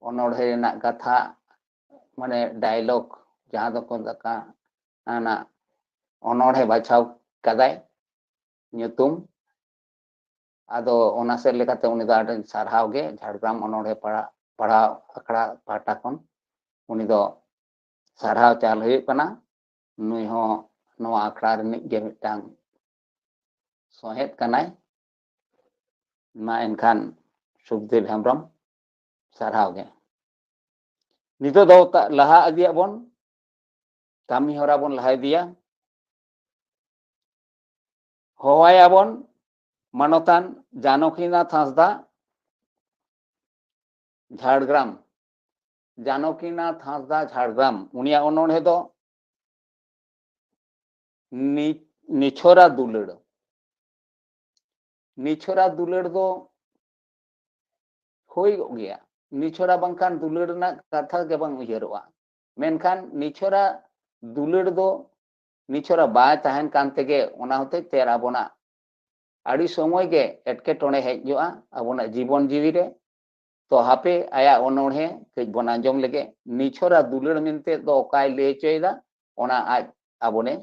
ᱚᱱᱚᱬᱦᱮ ᱨᱮᱱᱟᱜ ᱠᱟᱛᱷᱟ, ᱢᱟᱱᱮ ᱰᱟᱭᱞᱚᱜ ᱡᱟᱦᱟᱸ ᱫᱚᱠᱚ ᱢᱮᱛᱟᱜ ᱠᱟᱱᱟ, ᱚᱱᱟ ᱚᱱᱚᱬᱦᱮ ᱵᱟᱪᱷᱟᱣ ᱠᱟᱫᱟᱭ ᱧᱩᱛᱩᱢ᱾ ᱟᱫᱚ ᱚᱱᱟ ᱥᱮᱫ ᱞᱮᱠᱟᱛᱮ ᱩᱱᱤ ᱫᱚ ᱟᱹᱰᱤ ᱥᱟᱨᱦᱟᱣ ᱜᱮ ᱡᱷᱟᱲᱜᱨᱟᱢ ᱚᱱᱚᱬᱦᱮ ᱯᱟᱲᱦᱟᱣ, ᱯᱟᱲᱦᱟᱣ ᱟᱠᱷᱲᱟ ᱯᱟᱦᱴᱟ ᱠᱷᱚᱱ ᱩᱱᱤ ᱫᱚ ᱥᱟᱨᱦᱟᱣ ᱪᱟᱞ ᱦᱩᱭᱩᱜ ᱠᱟᱱᱟ᱾ ᱱᱩᱭ ᱦᱚᱸ ᱱᱚᱣᱟ ᱟᱠᱷᱲᱟ ᱨᱤᱱᱤᱡ ᱜᱮ ᱢᱤᱫᱴᱟᱝ ᱥᱚᱦᱮᱫ ᱠᱟᱱᱟᱭ᱾ ᱢᱟ ᱮᱱᱠᱷᱟᱱ ᱥᱩᱠᱫᱮᱵ ᱦᱮᱢᱵᱨᱚᱢ, ᱥᱟᱨᱦᱟᱣ ᱜᱮ᱾ ᱱᱤᱛᱚᱜ ᱫᱚ ᱛᱟ-, ᱞᱟᱦᱟ ᱤᱫᱤᱭᱟᱜ ᱵᱚᱱ, ᱠᱟᱹᱢᱤ ᱦᱚᱨᱟ ᱵᱚᱱ ᱞᱟᱦᱟ ᱤᱫᱤᱭᱟ᱾ ᱦᱚᱦᱚᱣᱟᱭᱟ ᱵᱚᱱ ᱢᱟᱱᱚᱛᱟᱱ ᱡᱟᱱᱚᱠᱤᱱᱟᱛᱷ ᱦᱟᱸᱥᱫᱟ, ᱡᱷᱟᱲᱜᱨᱟᱢ᱾ ᱡᱟᱱᱚᱠᱤᱱᱟᱛᱷ ᱦᱟᱸᱥᱫᱟ, ᱡᱷᱟᱲᱜᱨᱟᱢ᱾ ᱩᱱᱤᱭᱟᱜ ᱚᱱᱚᱬᱦᱮ ᱫᱚ ᱱᱤ-, ᱱᱤᱪᱷᱚᱨᱟ ᱫᱩᱞᱟᱹᱲ᱾ ᱱᱤᱪᱷᱚᱨᱟ ᱫᱩᱞᱟᱹᱲ ᱫᱚ ᱦᱩᱭᱩᱜ ᱜᱮᱭᱟ, ᱱᱤᱪᱷᱚᱨᱟ ᱵᱟᱝᱠᱷᱟᱱ ᱫᱩᱞᱟᱹᱲ ᱨᱮᱱᱟᱜ ᱠᱟᱛᱷᱟ ᱜᱮ ᱵᱟᱝ ᱩᱭᱦᱟᱹᱨᱚᱜᱼᱟ᱾ ᱢᱮᱱᱠᱷᱟᱱ ᱱᱤᱪᱷᱚᱨᱟ ᱫᱩᱞᱟᱹᱲ ᱫᱚ ᱱᱤᱪᱷᱚᱨᱟ ᱵᱟᱭ ᱛᱟᱦᱮᱱ ᱠᱟᱱ ᱛᱮᱜᱮ ᱚᱱᱟ ᱦᱚᱛᱮᱡ ᱛᱮ ᱟᱵᱚᱱᱟᱜ ᱟᱹᱰᱤ ᱥᱚᱢᱚᱭ ᱜᱮ ᱮᱴᱠᱮᱴᱚᱬᱮ ᱦᱮᱡ ᱡᱚᱜᱼᱟ ᱟᱵᱚᱱᱟᱜ ᱡᱤᱵᱚᱱ ᱡᱤᱣᱤ ᱨᱮ᱾ ᱛᱚ ᱦᱟᱯᱮ ᱟᱭᱟᱜ ᱚᱱᱚᱬᱦᱮ ᱠᱟᱹᱡ ᱵᱚᱱ ᱟᱸᱡᱚᱢ ᱞᱮᱜᱮ᱾ ᱱᱤᱪᱷᱚᱨᱟ ᱫᱩᱞᱟᱹᱲ ᱢᱮᱱᱛᱮ ᱫᱚ ᱚᱠᱟᱭ ᱞᱟᱹᱭ ᱦᱚᱪᱚᱭᱮᱫᱟ, ᱚᱱᱟ ᱟᱡ ᱟᱵᱚᱱᱮ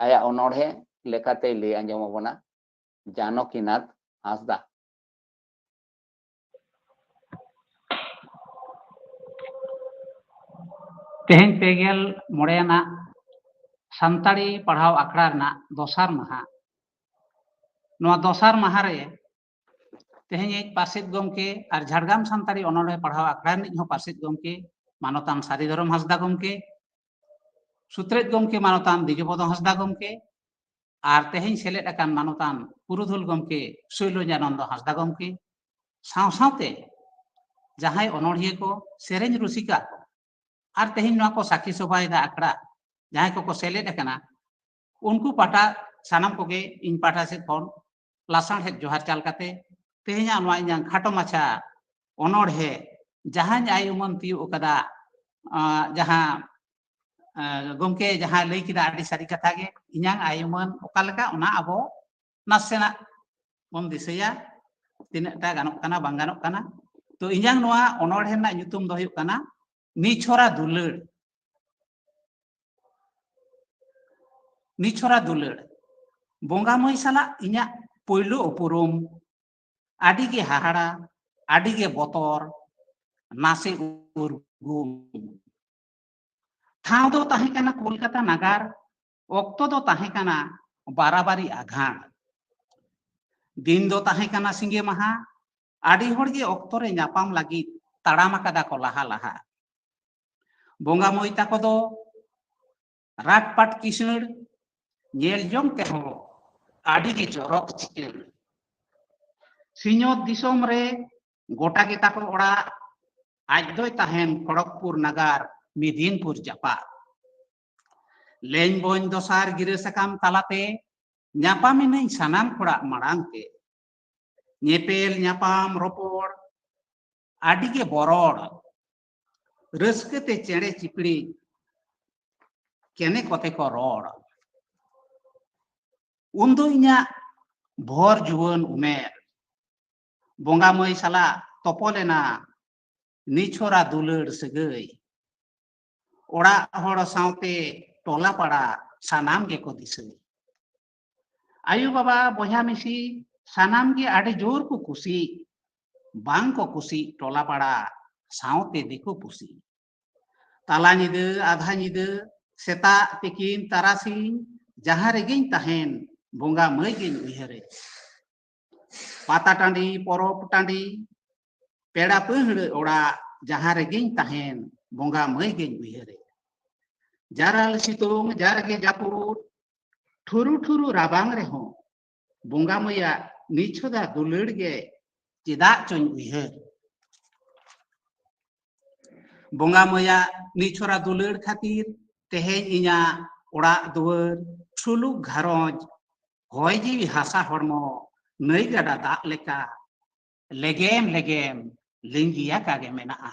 ᱟᱭᱟᱜ ᱚᱱᱚᱬᱦᱮ ᱞᱮᱠᱟᱛᱮᱭ ᱞᱟᱹᱭ ᱟᱸᱡᱚᱢ ᱟᱵᱚᱱᱟ ᱡᱟᱱᱚᱠᱤᱱᱟᱛᱷ ᱦᱟᱸᱥᱫᱟ᱾ ᱛᱮᱦᱮᱧ ᱯᱮ ᱜᱮᱞ ᱢᱚᱬᱮ ᱟᱱᱟᱜ ᱥᱟᱱᱛᱟᱲᱤ ᱯᱟᱲᱦᱟᱣ ᱟᱠᱷᱲᱟ ᱨᱮᱱᱟᱜ ᱫᱚᱥᱟᱨ ᱢᱟᱦᱟ᱾ ᱱᱚᱣᱟ ᱫᱚᱥᱟᱨ ᱢᱟᱦᱟ ᱨᱮ ᱛᱮᱦᱮᱧᱤᱡ ᱯᱟᱨᱥᱮᱛ ᱜᱚᱢᱠᱮ ᱟᱨ ᱡᱷᱟᱲᱜᱨᱟᱢ ᱥᱟᱱᱛᱟᱲᱤ ᱚᱱᱚᱬᱦᱮ ᱯᱟᱲᱦᱟᱣ ᱟᱠᱷᱲᱟ ᱨᱤᱱᱤᱡ ᱦᱚᱸ ᱯᱟᱨᱥᱮᱛ ᱜᱚᱢᱠᱮ ᱢᱟᱱᱚᱛᱟᱱ ᱥᱟᱹᱨᱤ ᱫᱷᱚᱨᱚᱢ ᱦᱟᱸᱥᱫᱟ ᱜᱚᱢᱠᱮ, ᱥᱩᱛᱨᱮᱛ ᱜᱚᱢᱠᱮ ᱢᱟᱱᱚᱛᱟᱱ ᱫᱤᱡᱚᱯᱚᱫᱚ ᱦᱟᱸᱥᱫᱟ ᱜᱚᱢᱠᱮ, ᱟᱨ ᱛᱮᱦᱮᱧ ᱥᱮᱞᱮᱫ ᱟᱠᱟᱱ ᱢᱟᱱᱚᱛᱟᱱ ᱯᱩᱨᱩᱫᱷᱩᱞ ᱜᱚᱢᱠᱮ ᱥᱳᱭᱞᱚᱡᱟᱱᱚᱱᱫᱚ ᱦᱟᱸᱥᱫᱟ ᱜᱚᱢᱠᱮ, ᱥᱟᱶ ᱥᱟᱶᱛᱮ ᱡᱟᱦᱟᱸᱭ ᱚᱱᱚᱬᱦᱤᱭᱟᱹ ᱠᱚ, ᱥᱮᱨᱮᱧ ᱨᱩᱥᱤᱠᱟ ᱠᱚ, ᱟᱨ ᱛᱮᱦᱮᱧ ᱱᱚᱣᱟ ᱠᱚ ᱥᱟᱹᱠᱷᱤ ᱥᱚᱵᱷᱟᱭᱮᱫᱟ ᱟᱠᱷᱲᱟ, ᱡᱟᱦᱟᱸᱭ ᱠᱚᱠᱚ ᱥᱮᱞᱮᱫ ᱟᱠᱟᱱᱟ, ᱩᱱᱠᱩ ᱯᱟᱦᱴᱟ ᱥᱟᱱᱟᱢ ᱠᱚᱜᱮ ᱤᱧ ᱯᱟᱦᱴᱟ ᱥᱮᱫ ᱠᱷᱚᱱ ᱞᱟᱥᱟᱲᱦᱮᱫ ᱡᱚᱦᱟᱨ ᱪᱟᱞ ᱠᱟᱛᱮ ᱛᱮᱦᱮᱧᱟᱜ ᱱᱚᱣᱟ ᱤᱧᱟᱹᱝ ᱠᱷᱟᱴᱚ ᱢᱟᱪᱷᱟ ᱚᱱᱚᱬᱦᱮ ᱡᱟᱦᱟᱸᱧ ᱟᱭ ᱩᱢᱟᱹᱱ ᱛᱤᱭᱳᱜ ᱟᱠᱟᱫᱟ, ᱟᱸ, ᱡᱟᱦᱟᱸ, ᱟᱸ, ᱜᱚᱢᱠᱮ ᱡᱟᱦᱟᱸ ᱞᱟᱹᱭ ᱠᱮᱫᱟ, ᱟᱹᱰᱤ ᱥᱟᱹᱨᱤ ᱠᱟᱛᱷᱟ ᱜᱮ᱾ ᱤᱧᱟᱹᱝ ᱟᱭ ᱩᱢᱟᱹᱱ ᱚᱠᱟ ᱞᱮᱠᱟ, ᱚᱱᱟ ᱟᱵᱚ ᱱᱟᱥᱮᱱᱟᱜ ᱵᱚᱱ ᱫᱤᱥᱟᱹᱭᱟ, ᱛᱤᱱᱟᱹᱜ ᱴᱟ ᱜᱟᱱᱚᱜ ᱠᱟᱱᱟ, ᱵᱟᱝ ᱜᱟᱱᱚᱜ ᱠᱟᱱᱟ᱾ ᱛᱚ ᱤᱧᱟᱹᱝ ᱱᱚᱣᱟ ᱚᱱᱚᱬᱦᱮ ᱨᱮᱱᱟᱜ ᱧᱩᱛᱩᱢ ᱫᱚ ᱦᱩᱭᱩᱜ ᱠᱟᱱᱟ ᱱᱤᱪᱷᱚᱨᱟ ᱫᱩᱞᱟᱹᱲ᱾ ᱱᱤᱪᱷᱚᱨᱟ ᱫᱩᱞᱟᱹᱲ᱾ ᱵᱚᱸᱜᱟ ᱢᱟᱹᱭ ᱥᱟᱞᱟᱜ ᱤᱧᱟᱹᱜ ᱯᱳᱭᱞᱳ ᱩᱯᱨᱩᱢ᱾ ᱟᱹᱰᱤ ᱜᱮ ᱦᱟᱦᱟᱲᱟ, ᱟᱹᱰᱤ ᱜᱮ ᱵᱚᱛᱚᱨ, ᱱᱟᱥᱮ ᱩᱨᱜᱩᱢ᱾ ᱴᱷᱟᱶ ᱫᱚ ᱛᱟᱦᱮᱸ ᱠᱟᱱᱟ ᱠᱳᱞᱠᱟᱛᱟ ᱱᱟᱜᱟᱨ, ᱚᱠᱛᱚ ᱫᱚ ᱛᱟᱦᱮᱸ ᱠᱟᱱᱟ ᱵᱟᱨᱟᱵᱟᱨᱤ ᱟᱜᱷᱟᱬ᱾ ᱫᱤᱱ ᱫᱚ ᱛᱟᱦᱮᱸ ᱠᱟᱱᱟ ᱥᱤᱸᱜᱮ ᱢᱟᱦᱟ, ᱟᱹᱰᱤ ᱦᱚᱲ ᱜᱮ ᱚᱠᱛᱚ ᱨᱮ ᱧᱟᱯᱟᱢ ᱞᱟᱹᱜᱤᱫ ᱛᱟᱲᱟᱢ ᱟᱠᱟᱫᱟ ᱠᱚ ᱞᱟᱦᱟ ᱞᱟᱦᱟ᱾ ᱵᱚᱸᱜᱟ ᱢᱟᱹᱭ ᱛᱟᱠᱚ ᱫᱚ ᱨᱟᱴᱯᱟᱴ ᱠᱤᱥᱟᱹᱬ, ᱧᱮᱞ ᱡᱚᱝ ᱛᱮᱦᱚᱸ ᱟᱹᱰᱤ ᱜᱮ ᱪᱚᱨᱚᱠ ᱪᱤᱠᱟᱹᱬ᱾ ᱥᱤᱧᱚᱛ ᱫᱤᱥᱚᱢ ᱨᱮ ᱜᱚᱴᱟ ᱜᱮ ᱛᱟᱠᱚ ᱚᱲᱟᱜ, ᱟᱡ ᱫᱚᱭ ᱛᱟᱦᱮᱱ ᱠᱷᱚᱲᱚᱜᱽᱯᱩᱨ ᱱᱟᱜᱟᱨ ᱢᱤᱫᱤᱱᱯᱩᱨ ᱡᱟᱯᱟᱜ᱾ ᱞᱮᱧ ᱵᱚᱧ ᱫᱚᱥᱟᱨ ᱜᱤᱨᱟᱹ ᱥᱟᱠᱟᱢ ᱛᱟᱞᱟᱛᱮ ᱧᱟᱯᱟᱢ ᱮᱱᱟᱹᱧ ᱥᱟᱱᱟᱢ ᱦᱚᱲᱟᱜ ᱢᱟᱲᱟᱝ ᱛᱮ᱾ ᱧᱮᱯᱮᱞ ᱧᱟᱯᱟᱢ ᱨᱚᱯᱚᱲ ᱟᱹᱰᱤ ᱜᱮ ᱵᱚᱨᱚᱲ, ᱨᱟᱹᱥᱠᱟᱹ ᱛᱮ ᱪᱮᱬᱮ ᱪᱤᱯᱲᱤ ᱠᱮᱱᱮ ᱠᱚᱛᱮ ᱠᱚ ᱨᱚᱲ᱾ ᱩᱱᱫᱚ ᱤᱧᱟᱹᱜ ᱵᱷᱚᱨ ᱡᱩᱣᱟᱹᱱ ᱩᱢᱮᱨ, ᱵᱚᱸᱜᱟ ᱢᱟᱹᱭ ᱥᱟᱞᱟᱜ ᱛᱚᱯᱚᱞ ᱮᱱᱟ ᱱᱤᱪᱷᱚᱨᱟ ᱫᱩᱞᱟᱹᱲ ᱥᱟᱹᱜᱟᱹᱭ᱾ ᱚᱲᱟᱜ ᱦᱚᱲ ᱥᱟᱶᱛᱮ ᱴᱚᱞᱟ ᱯᱟᱲᱟ ᱥᱟᱱᱟᱢ ᱜᱮᱠᱚ ᱫᱤᱥᱟᱹᱭ᱾ ᱟᱭᱳ ᱵᱟᱵᱟ ᱵᱚᱭᱦᱟ ᱢᱤᱥᱤ ᱥᱟᱱᱟᱢ ᱜᱮ ᱟᱹᱰᱤ ᱡᱳᱨ ᱠᱚ ᱠᱩᱥᱤ, ᱵᱟᱝ ᱠᱚ ᱠᱩᱥᱤ ᱴᱚᱞᱟ ᱯᱟᱲᱟ ᱥᱟᱶᱛᱮ ᱫᱤᱠᱩ ᱯᱩᱥᱤ᱾ ᱛᱟᱞᱟ ᱧᱤᱫᱟᱹ, ᱟᱫᱷᱟ ᱧᱤᱫᱟᱹ, ᱥᱮᱛᱟᱜ, ᱛᱤᱠᱤᱱ, ᱛᱟᱨᱟᱥᱤᱧ, ᱡᱟᱦᱟᱸ ᱨᱮᱜᱮᱧ ᱛᱟᱦᱮᱱ, ᱵᱚᱸᱜᱟ ᱢᱟᱹᱭ ᱜᱮᱧ ᱩᱭᱦᱟᱹᱨᱮ᱾ ᱯᱟᱛᱟ ᱴᱟᱺᱰᱤ, ᱯᱚᱨᱚᱵᱽ ᱴᱟᱺᱰᱤ, ᱯᱮᱲᱟ ᱯᱟᱹᱦᱲᱟᱹ ᱚᱲᱟᱜ, ᱡᱟᱦᱟᱸ ᱨᱮᱜᱮᱧ ᱛᱟᱦᱮᱱ, ᱵᱚᱸᱜᱟ ᱢᱟᱹᱭ ᱜᱮᱧ ᱩᱭᱦᱟᱹᱨᱮ᱾ ᱡᱟᱨᱟᱞ ᱥᱤᱛᱩᱝ, ᱡᱟᱨᱜᱮ ᱡᱟᱹᱯᱩᱫ, ᱴᱷᱩᱨᱩ ᱴᱷᱩᱨᱩ ᱨᱟᱵᱟᱝ ᱨᱮᱦᱚᱸ, ᱵᱚᱸᱜᱟ ᱢᱟᱹᱭᱟᱜ ᱱᱤᱪᱷᱚᱫᱟ ᱫᱩᱞᱟᱹᱲ ᱜᱮ ᱪᱮᱫᱟᱜ ᱪᱚᱧ ᱩᱭᱦᱟᱹᱨ᱾ ᱵᱚᱸᱜᱟ ᱢᱟᱹᱭᱟᱜ ᱱᱤᱪᱷᱚᱨᱟ ᱫᱩᱞᱟᱹᱲ ᱠᱷᱟᱹᱛᱤᱨ ᱛᱮᱦᱮᱧ ᱤᱧᱟᱹᱜ ᱚᱲᱟᱜ ᱫᱩᱣᱟᱹᱨ, ᱥᱩᱞᱩᱠ ᱜᱷᱟᱨᱚᱸᱡᱽ, ᱦᱚᱭ ᱡᱤᱣᱤ ᱦᱟᱥᱟ ᱦᱚᱲᱢᱚ ᱱᱟᱹᱭ ᱜᱟᱰᱟ ᱫᱟᱜ ᱞᱮᱠᱟ ᱞᱮᱜᱮᱢ ᱞᱮᱜᱮᱢ ᱞᱤᱸᱜᱤᱭᱟᱠᱟ ᱜᱮ ᱢᱮᱱᱟᱜᱼᱟ᱾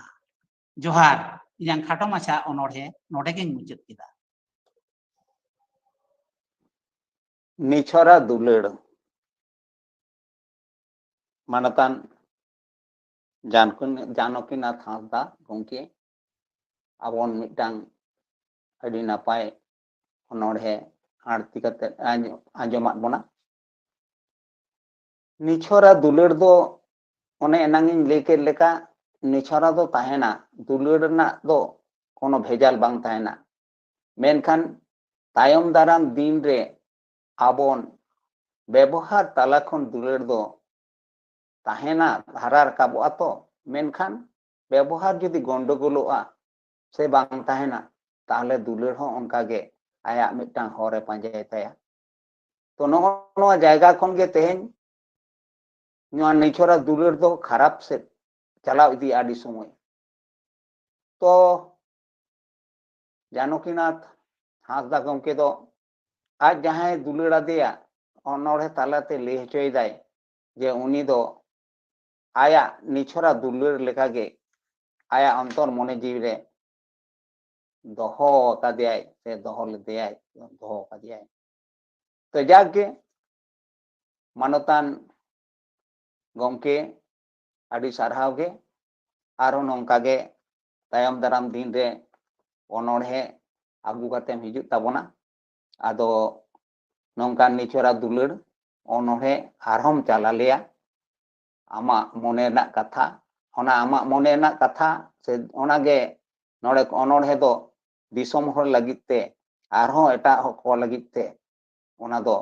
ᱡᱚᱦᱟᱨ᱾ ᱤᱧᱟᱹᱝ ᱠᱷᱟᱴᱚ ᱢᱟᱪᱷᱟ ᱚᱱᱚᱬᱦᱮ ᱱᱚᱰᱮ ᱜᱤᱧ ᱢᱩᱪᱟᱹᱫ ᱠᱮᱫᱟ᱾ ᱱᱤᱪᱷᱚᱨᱟ ᱫᱩᱞᱟᱹᱲ᱾ ᱢᱟᱱᱚᱛᱟᱱ ᱡᱟᱱᱠᱤ-, ᱡᱟᱱᱚᱠᱤᱱᱟᱛᱷ ᱦᱟᱸᱥᱫᱟ ᱜᱚᱢᱠᱮ ᱟᱵᱚᱱ ᱢᱤᱫᱴᱟᱝ ᱟᱹᱰᱤ ᱱᱟᱯᱟᱭ ᱚᱱᱚᱬᱦᱮ ᱟᱬᱛᱤ ᱠᱟᱛᱮ ᱟᱸᱡ-, ᱟᱸᱡᱚᱢᱟᱫ ᱵᱚᱱᱟ᱾ ᱱᱤᱪᱷᱚᱨᱟ ᱫᱩᱞᱟᱹᱲ ᱫᱚ ᱚᱱᱮ ᱮᱱᱟᱝ ᱤᱧ ᱞᱟᱹᱭ ᱠᱮᱫ ᱞᱮᱠᱟ, ᱱᱤᱪᱷᱚᱨᱟ ᱫᱚ ᱛᱟᱦᱮᱱᱟ, ᱫᱩᱞᱟᱹᱲ ᱨᱮᱱᱟᱜ ᱫᱚ ᱠᱳᱱᱳ ᱵᱷᱮᱡᱟᱞ ᱵᱟᱝ ᱛᱟᱦᱮᱱᱟ᱾ ᱢᱮᱱᱠᱷᱟᱱ ᱛᱟᱭᱚᱢ ᱫᱟᱨᱟᱢ ᱫᱤᱱ ᱨᱮ ᱟᱵᱚᱱ ᱵᱮᱵᱚᱦᱟᱨ ᱛᱟᱞᱟ ᱠᱷᱚᱱ ᱫᱩᱞᱟᱹᱲ ᱫᱚ ᱛᱟᱦᱮᱱᱟ, ᱦᱟᱨᱟ ᱨᱟᱠᱟᱵᱚᱜᱼᱟ ᱛᱚ᱾ ᱢᱮᱱᱠᱷᱟᱱ ᱵᱮᱵᱚᱦᱟᱨ ᱡᱩᱫᱤ ᱜᱚᱱᱰᱚᱜᱳᱞᱚᱜᱼᱟ ᱥᱮ ᱵᱟᱝ ᱛᱟᱦᱮᱱᱟ, ᱛᱟᱦᱚᱞᱮ ᱫᱩᱞᱟᱹᱲ ᱦᱚᱸ ᱚᱱᱠᱟ ᱜᱮ ᱟᱭᱟᱜ ᱢᱤᱫᱴᱟᱝ ᱦᱚᱨᱮ ᱯᱟᱸᱡᱟᱭ ᱛᱟᱭᱟ᱾ ᱛᱚ ᱱᱚᱜᱼᱚ ᱱᱚᱣᱟ ᱡᱟᱭᱜᱟ ᱠᱷᱚᱱ ᱜᱮ ᱛᱮᱦᱮᱧ ᱱᱚᱣᱟ ᱱᱤᱪᱷᱚᱨᱟ ᱫᱩᱞᱟᱹᱲ ᱫᱚ ᱠᱷᱟᱨᱟᱯ ᱥᱮᱫ ᱪᱟᱞᱟᱣ ᱤᱫᱤᱜᱼᱟ ᱟᱹᱰᱤ ᱥᱚᱢᱚᱭ᱾ ᱛᱚ ᱡᱟᱱᱚᱠᱤᱱᱟᱛᱷ ᱦᱟᱸᱥᱫᱟ ᱜᱚᱢᱠᱮ ᱫᱚ ᱟᱡ ᱡᱟᱦᱟᱸᱭ ᱫᱩᱞᱟᱹᱲ ᱟᱫᱮᱭᱟ, ᱚᱱᱚᱬᱦᱮ ᱛᱟᱞᱟᱛᱮ ᱞᱟᱹᱭ ᱦᱚᱪᱚᱭᱮᱫᱟᱭ ᱡᱮ ᱩᱱᱤ ᱫᱚ ᱟᱭᱟᱜ ᱱᱤᱪᱷᱚᱨᱟ ᱫᱩᱞᱟᱹᱲ ᱞᱮᱠᱟᱜᱮ ᱟᱭᱟᱜ ᱚᱱᱛᱚᱨ ᱢᱚᱱᱮ ᱡᱤᱣᱤ ᱨᱮ ᱫᱚᱦᱚ ᱟᱠᱟᱫᱮᱭᱟᱭ ᱥᱮ ᱫᱚᱦᱚ ᱞᱮᱫᱮᱭᱟᱭ, ᱫᱚᱦᱚ ᱟᱠᱟᱫᱮᱭᱟᱭ᱾ ᱛᱚ ᱡᱟᱠ ᱜᱮ, ᱢᱟᱱᱚᱛᱟᱱ ᱜᱚᱢᱠᱮ, ᱟᱹᱰᱤ ᱥᱟᱨᱦᱟᱣ ᱜᱮ᱾ ᱟᱨᱦᱚᱸ ᱱᱚᱝᱠᱟ ᱜᱮ ᱛᱟᱭᱚᱢ ᱫᱟᱨᱟᱢ ᱫᱤᱱ ᱨᱮ ᱚᱱᱚᱬᱦᱮ ᱟᱹᱜᱩ ᱠᱟᱛᱮᱢ ᱦᱤᱡᱩᱜ ᱛᱟᱵᱚᱱᱟ᱾ ᱟᱫᱚ ᱱᱚᱝᱠᱟᱱ ᱱᱤᱪᱷᱚᱨᱟ ᱫᱩᱞᱟᱹᱲ ᱚᱱᱚᱬᱦᱮ ᱟᱨᱦᱚᱸᱢ ᱪᱟᱞ ᱟᱞᱮᱭᱟ᱾ ᱟᱢᱟᱜ ᱢᱚᱱᱮ ᱨᱮᱱᱟᱜ ᱠᱟᱛᱷᱟ, ᱚᱱᱟ ᱟᱢᱟᱜ ᱢᱚᱱᱮ ᱨᱮᱱᱟᱜ ᱠᱟᱛᱷᱟ ᱥᱮ ᱚᱱᱟᱜᱮ ᱱᱚᱰᱮ ᱚᱱᱚᱬᱦᱮ ᱫᱚ ᱫᱤᱥᱚᱢ ᱦᱚᱲ ᱞᱟᱹᱜᱤᱫ ᱛᱮ, ᱟᱨᱦᱚᱸ ᱮᱴᱟᱜ ᱦᱚᱲ ᱠᱚ ᱞᱟᱹᱜᱤᱫ ᱛᱮ ᱚᱱᱟ ᱫᱚ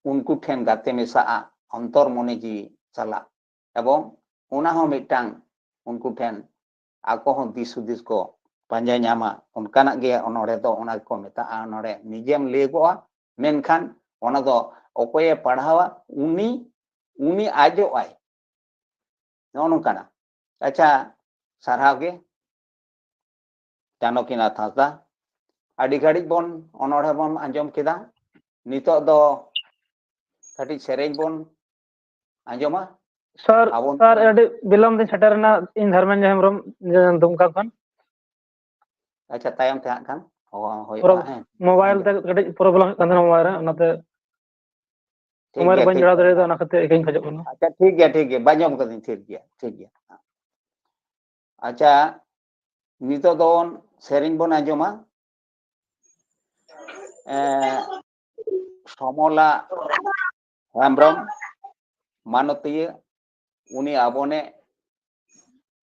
ᱩᱱᱠᱩ ᱴᱷᱮᱱ ᱜᱟᱛᱮ ᱢᱮᱥᱟᱜᱼᱟ, ᱚᱱᱛᱚᱨ ᱢᱚᱱᱮ ᱡᱤᱣᱤ ᱪᱟᱞᱟᱜ, ᱮᱵᱚᱝ ᱚᱱᱟ ᱦᱚᱸ ᱢᱤᱫᱴᱟᱝ ᱩᱱᱠᱩ ᱴᱷᱮᱱ ᱟᱠᱚ ᱦᱚᱸ ᱫᱤᱥ ᱦᱩᱫᱤᱥ ᱠᱚ ᱯᱟᱸᱡᱟ ᱧᱟᱢᱟ᱾ ᱚᱱᱠᱟᱱᱟᱜ ᱜᱮ ᱚᱱᱚᱬᱦᱮ ᱫᱚ ᱚᱱᱟ ᱜᱮᱠᱚ ᱢᱮᱛᱟᱜᱼᱟ ᱚᱱᱚᱬᱦᱮ᱾ ᱱᱤᱡᱮᱢ ᱞᱟᱹᱭᱚᱜᱚᱜᱼᱟ, ᱢᱮᱱᱠᱷᱟᱱ ᱚᱱᱟ ᱫᱚ ᱚᱠᱚᱭᱮ ᱯᱟᱲᱦᱟᱣᱟ ᱩᱱᱤ, ᱩᱱᱤ ᱟᱡᱚᱜᱼᱟᱭ᱾ ᱱᱚᱜᱼᱚ ᱱᱚᱝᱠᱟᱱᱟᱜ᱾ ᱟᱪᱪᱷᱟ, ᱥᱟᱨᱦᱟᱣ ᱜᱮ ᱪᱟᱱᱚᱠᱤᱱᱟᱛᱷ ᱦᱟᱸᱥᱫᱟ᱾ ᱟᱹᱰᱤ ᱜᱷᱟᱹᱲᱤᱡ ᱵᱚᱱ ᱚᱱᱚᱬᱦᱮ ᱵᱚᱱ ᱟᱸᱡᱚᱢ ᱠᱮᱫᱟ᱾ ᱱᱤᱛᱚᱜ ᱫᱚ ᱠᱟᱹᱴᱤᱡ ᱥᱮᱨᱮᱧ ᱵᱚᱱ ᱟᱸᱡᱚᱢᱟ᱾ ᱥᱟᱨ ᱟᱵᱚ ᱥᱟᱨ ᱟᱹᱰᱤ ᱵᱤᱞᱚᱢ ᱛᱤᱧ ᱥᱮᱴᱮᱨ ᱮᱱᱟ᱾ ᱤᱧ ᱫᱷᱚᱨᱢᱮᱱ ᱦᱮᱢᱵᱨᱚᱢ ᱫᱩᱢᱠᱟ ᱠᱷᱚᱱ᱾ ᱟᱪᱪᱷᱟ, ᱛᱟᱭᱚᱢ ᱛᱮ ᱦᱟᱸᱜ ᱠᱷᱟᱱ ᱦᱚᱦᱚ ᱦᱩᱭᱩᱜᱼᱟ᱾ ᱯᱨᱚᱵ- ᱦᱮᱸ, ᱢᱳᱵᱟᱭᱤᱞ ᱛᱮ ᱠᱟᱹᱴᱤᱡ ᱯᱨᱚᱵᱞᱮᱢ ᱦᱩᱭᱩᱜ ᱠᱟᱱ ᱛᱟᱦᱮᱱᱟ, ᱢᱳᱵᱟᱭᱤᱞ ᱨᱮ, ᱚᱱᱟᱛᱮ ᱴᱷᱤᱠ ᱢᱳᱵᱟᱭᱤᱞ ᱜᱮᱭᱟ, ᱵᱟᱹᱧ ᱴᱷᱤᱠ ᱡᱚᱲᱟᱣ ᱜᱮᱭᱟ᱾ ᱫᱟᱲᱮᱭᱟᱫᱟ, ᱚᱱᱟ ᱠᱷᱟᱹᱛᱤᱨ ᱤᱠᱟᱹᱧ ᱠᱷᱚᱡᱚᱜ ᱠᱟᱱᱟ᱾ ᱟᱪᱪᱷᱟ, ᱴᱷᱤᱠ ᱜᱮᱭᱟ, ᱴᱷᱤᱠ ᱜᱮᱭᱟ, ᱵᱟᱹᱧ ᱟᱸᱡᱚᱢ ᱠᱟᱹᱫᱟᱹᱧ᱾ ᱴᱷᱤᱠ ᱜᱮᱭᱟ, ᱴᱷᱤᱠ ᱜᱮᱭᱟ᱾ ᱟᱪᱪᱷᱟ, ᱱᱤᱛᱚᱜ ᱫᱚ ᱥᱮᱨᱮᱧ ᱵᱚᱱ ᱟᱸᱡᱚᱢᱟ᱾ ᱮᱸ, ᱥᱚᱢᱚᱞᱟ ᱦᱮᱢᱵᱨᱚᱢ ᱢᱟᱱᱚᱛᱤᱭᱟᱹ, ᱩᱱᱤ ᱟᱵᱚᱱᱮ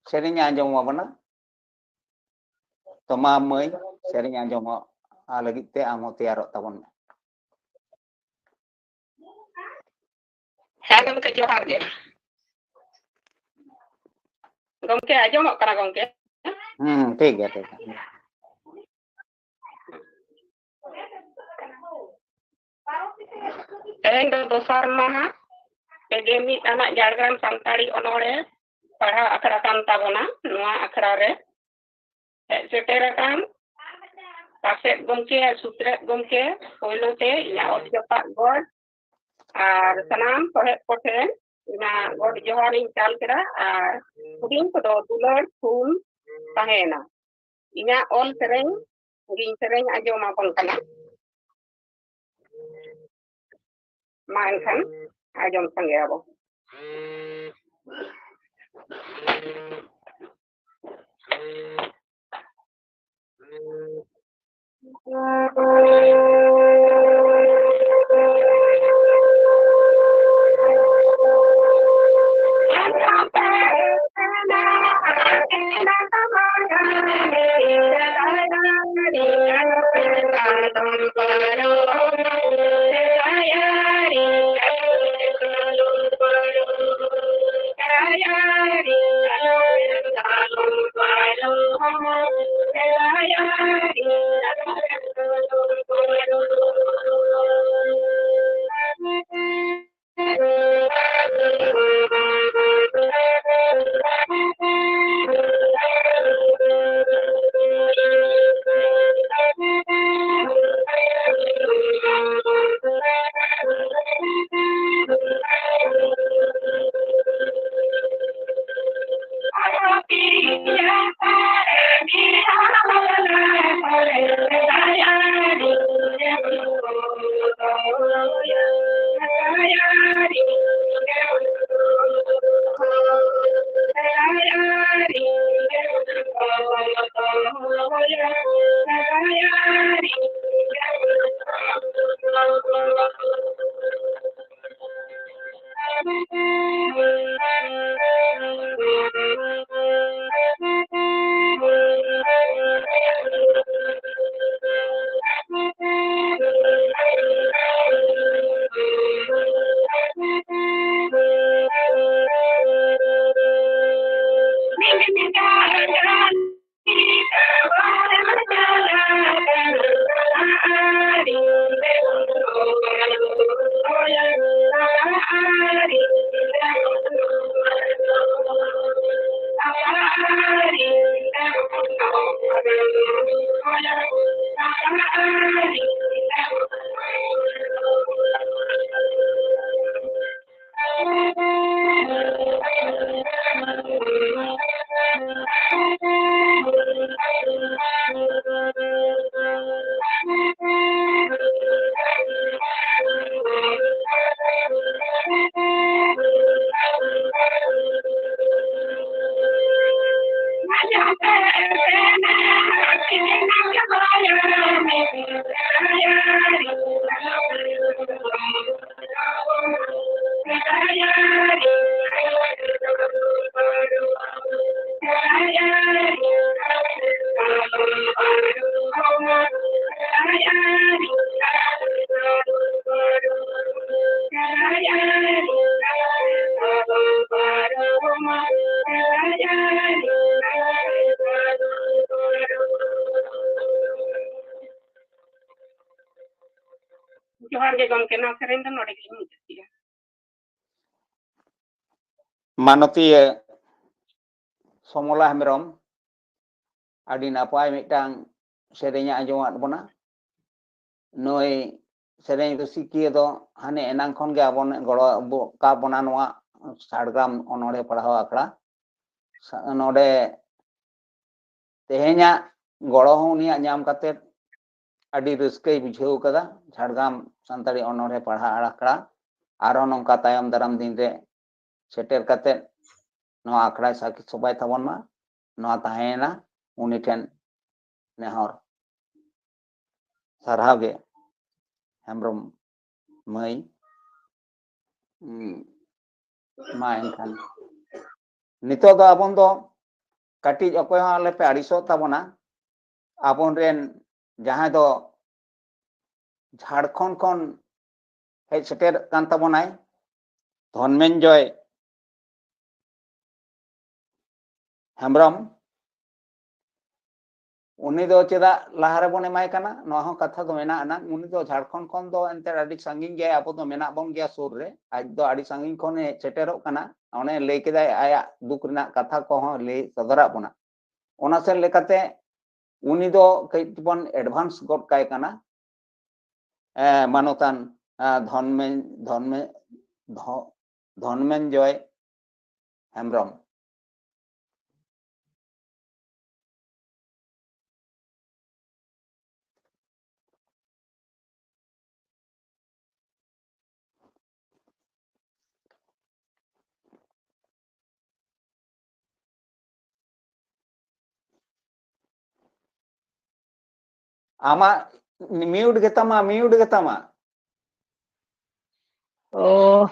ᱥᱮᱨᱮᱧ ᱟᱸᱡᱚᱢ ᱟᱵᱚᱱᱟ᱾ ᱛᱚ ᱢᱟ ᱢᱟᱹᱭ, ᱥᱮᱨᱮᱧ ᱟᱸᱡᱚᱢᱚᱜ ᱞᱟᱹᱜᱤᱫ ᱛᱮ ᱟᱢ ᱦᱚᱸ ᱛᱮᱭᱟᱨᱚᱜ ᱛᱟᱵᱚᱱ ᱢᱮ᱾ ᱦᱮᱸ ᱜᱚᱢᱠᱮ, ᱡᱚᱦᱟᱨ ᱜᱮ᱾ ᱜᱚᱢᱠᱮ, ᱟᱸᱡᱚᱢᱚᱜ ᱠᱟᱱᱟ ᱜᱚᱢᱠᱮ? ᱦᱩᱸ, ᱴᱷᱤᱠ ᱜᱮᱭᱟ, ᱴᱷᱤᱠ ᱜᱮᱭᱟ᱾ ᱛᱮᱦᱮᱧ ᱫᱚ ᱫᱚᱥᱟᱨ ᱢᱟᱦᱟ, ᱯᱮᱜᱮ ᱢᱤᱫ ᱟᱱᱟᱜ ᱡᱷᱟᱲᱜᱨᱟᱢ ᱥᱟᱱᱛᱟᱲᱤ ᱚᱱᱚᱬᱦᱮ ᱯᱟᱲᱦᱟᱣ ᱟᱠᱷᱲᱟ ᱠᱟᱱ ᱛᱟᱵᱚᱱᱟ᱾ ᱱᱚᱣᱟ ᱟᱠᱷᱲᱟ ᱨᱮ ᱦᱮᱡ ᱥᱮᱴᱮᱨ ᱟᱠᱟᱱ ᱯᱟᱨᱥᱮᱛ ᱜᱚᱢᱠᱮ, ᱥᱩᱛᱨᱮᱛ ᱜᱚᱢᱠᱮ, ᱯᱳᱭᱞᱳ ᱛᱮ ᱤᱧᱟᱹᱜ ᱚᱛ ᱡᱟᱯᱟᱜ ᱜᱚᱰ ᱟᱨ ᱥᱟᱱᱟᱢ ᱥᱚᱦᱮᱫ ᱠᱚᱴᱷᱮᱱ ᱚᱱᱟ ᱜᱚᱰ ᱡᱚᱦᱟᱨᱤᱧ ᱪᱟᱞ ᱠᱮᱫᱟ ᱟᱨ ᱦᱩᱰᱤᱧ ᱠᱚᱫᱚ ᱫᱩᱞᱟᱹᱲ ᱯᱷᱩᱞ ᱛᱟᱦᱮᱸᱭᱮᱱᱟ᱾ ᱤᱧᱟᱹᱜ ᱚᱞ ᱥᱮᱨᱮᱧ ᱜᱤᱧ ᱥᱮᱨᱮᱧ ᱟᱸᱡᱚᱢ ᱟᱵᱚᱱ ᱠᱟᱱᱟ᱾ ᱢᱟ ᱮᱱᱠᱷᱟᱱ ᱟᱸᱡᱚᱢ ᱥᱟᱸᱜᱮ ᱟᱵᱚ᱾ ᱡᱚᱦᱟᱨ ᱜᱮ ᱜᱚᱢᱠᱮ, ᱱᱚᱣᱟ ᱥᱮᱨᱮᱧ ᱫᱚ ᱱᱚᱰᱮ ᱜᱮᱞᱤᱧ ᱢᱩᱪᱟᱹᱫ ᱠᱮᱫᱟ᱾ ᱢᱟᱱᱚᱛᱤᱭᱟᱹ ᱥᱚᱢᱚᱞᱟ ᱦᱮᱢᱵᱨᱚᱢ ᱟᱹᱰᱤ ᱱᱟᱯᱟᱭ ᱢᱤᱫᱴᱟᱝ ᱥᱮᱨᱮᱧ ᱮ ᱟᱸᱡᱚᱢᱟᱫ ᱵᱚᱱᱟ᱾ ᱱᱩᱭ ᱥᱮᱨᱮᱧ ᱨᱩᱥᱤᱠᱤᱭᱟᱹ ᱫᱚ ᱦᱟᱱᱮ ᱮᱱᱟᱝ ᱠᱷᱚᱱ ᱜᱮ ᱟᱵᱚᱱ ᱜᱚᱲᱚ ᱟᱠᱟᱫ ᱵᱚᱱᱟ ᱱᱚᱣᱟ ᱡᱷᱟᱲᱜᱨᱟᱢ ᱚᱱᱚᱬᱦᱮ ᱯᱟᱲᱦᱟᱣ ᱟᱠᱷᱲᱟ᱾ ᱥᱟ-, ᱱᱚᱰᱮ ᱛᱮᱦᱮᱧᱟᱜ ᱜᱚᱲᱚ ᱦᱚᱸ ᱩᱱᱤᱭᱟᱜ ᱧᱟᱢ ᱠᱟᱛᱮ ᱟᱹᱰᱤ ᱨᱟᱹᱥᱠᱟᱹᱭ ᱵᱩᱡᱷᱟᱹᱣ ᱠᱟᱫᱟ᱾ ᱡᱷᱟᱲᱜᱨᱟᱢ ᱥᱟᱱᱛᱟᱲᱤ ᱚᱱᱚᱬᱦᱮ ᱯᱟᱲᱦᱟᱣ ᱟᱠᱷᱲᱟ ᱟᱨᱦᱚᱸ ᱱᱚᱝᱠᱟ ᱛᱟᱭᱚᱢ ᱫᱟᱨᱟᱢ ᱫᱤᱱ ᱨᱮ ᱥᱮᱴᱮᱨ ᱠᱟᱛᱮ ᱱᱚᱣᱟ ᱟᱠᱷᱲᱟᱭ ᱥᱟᱹᱠᱷᱤ ᱥᱚᱵᱷᱟᱭ ᱛᱟᱵᱚᱱ ᱢᱟ᱾ ᱱᱚᱣᱟ ᱛᱟᱦᱮᱸᱭᱮᱱᱟ ᱩᱱᱤ ᱴᱷᱮᱱ ᱱᱮᱦᱚᱨ᱾ ᱥᱟᱨᱦᱟᱣ ᱜᱮ ᱦᱮᱢᱵᱨᱚᱢ ᱢᱟᱹᱭ᱾ ᱩᱸ, ᱢᱟ ᱮᱱᱠᱷᱟᱱ ᱱᱤᱛᱚᱜ ᱫᱚ ᱟᱵᱚᱱ ᱫᱚ ᱠᱟᱹᱴᱤᱡ ᱚᱠᱚᱭ ᱦᱚᱸ ᱟᱞᱚᱯᱮ ᱟᱹᱲᱤᱥᱚᱜ ᱛᱟᱵᱚᱱᱟ᱾ ᱟᱵᱚᱱ ᱨᱮᱱ ᱡᱟᱦᱟᱸᱭ ᱫᱚ ᱡᱷᱟᱲᱠᱷᱚᱸᱰ ᱠᱷᱚᱱ ᱦᱮᱡ ᱥᱮᱴᱮᱨ ᱠᱟᱱ ᱛᱟᱵᱚᱱᱟᱭ ᱫᱷᱚᱱᱢᱮᱱᱡᱚᱭ ᱦᱮᱢᱵᱨᱚᱢ, ᱩᱱᱤ ᱫᱚ ᱪᱮᱫᱟᱜ ᱞᱟᱦᱟ ᱨᱮᱵᱚᱱ ᱮᱢᱟᱭ ᱠᱟᱱᱟ? ᱱᱚᱣᱟ ᱦᱚᱸ ᱠᱟᱛᱷᱟ ᱫᱚ ᱢᱮᱱᱟᱜ ᱟᱱᱟᱝ᱾ ᱩᱱᱤ ᱫᱚ ᱡᱷᱟᱲᱠᱷᱚᱸᱰ ᱠᱷᱚᱱ ᱫᱚ ᱮᱱᱛᱮ ᱟᱹᱰᱤ ᱥᱟᱺᱜᱤᱧ ᱜᱮᱭᱟᱭ, ᱟᱵᱚ ᱫᱚ ᱢᱮᱱᱟᱜ ᱵᱚᱱ ᱜᱮᱭᱟ ᱥᱩᱨ ᱨᱮ, ᱟᱡ ᱫᱚ ᱟᱹᱰᱤ ᱥᱟᱺᱜᱤᱧ ᱠᱷᱚᱱ ᱮ ᱥᱮᱴᱮᱨᱚᱜ ᱠᱟᱱᱟ᱾ ᱚᱱᱮ ᱞᱟᱹᱭ ᱠᱮᱫᱟᱭ, ᱟᱭᱟᱜ ᱫᱩᱠ ᱨᱮᱱᱟᱜ ᱠᱟᱛᱷᱟ ᱠᱚᱦᱚᱸ ᱞᱟᱹᱭ ᱥᱚᱫᱚᱨᱟᱜ ᱵᱚᱱᱟ᱾ ᱚᱱᱟ ᱥᱮᱫ ᱞᱮᱠᱟᱛᱮ ᱩᱱᱤ ᱫᱚ ᱠᱟᱹᱡ ᱵᱚᱱ advance ᱜᱚᱫ ᱠᱟᱭ ᱠᱟᱱᱟ᱾ ᱮ, ᱢᱟᱱᱚᱛᱟᱱ, ᱮ, ᱫᱷᱚᱱᱢᱮ-, ᱫᱷᱚᱱᱢᱮ-, ᱫᱷᱚ-, ᱫᱷᱚᱱᱢᱮᱱᱡᱚᱭ ᱦᱮᱢᱵᱨᱚᱢ᱾ ᱟᱢᱟᱜ mute ᱜᱮᱛᱟᱢᱟ, mute ᱜᱮᱛᱟᱢᱟ᱾ ᱚ᱾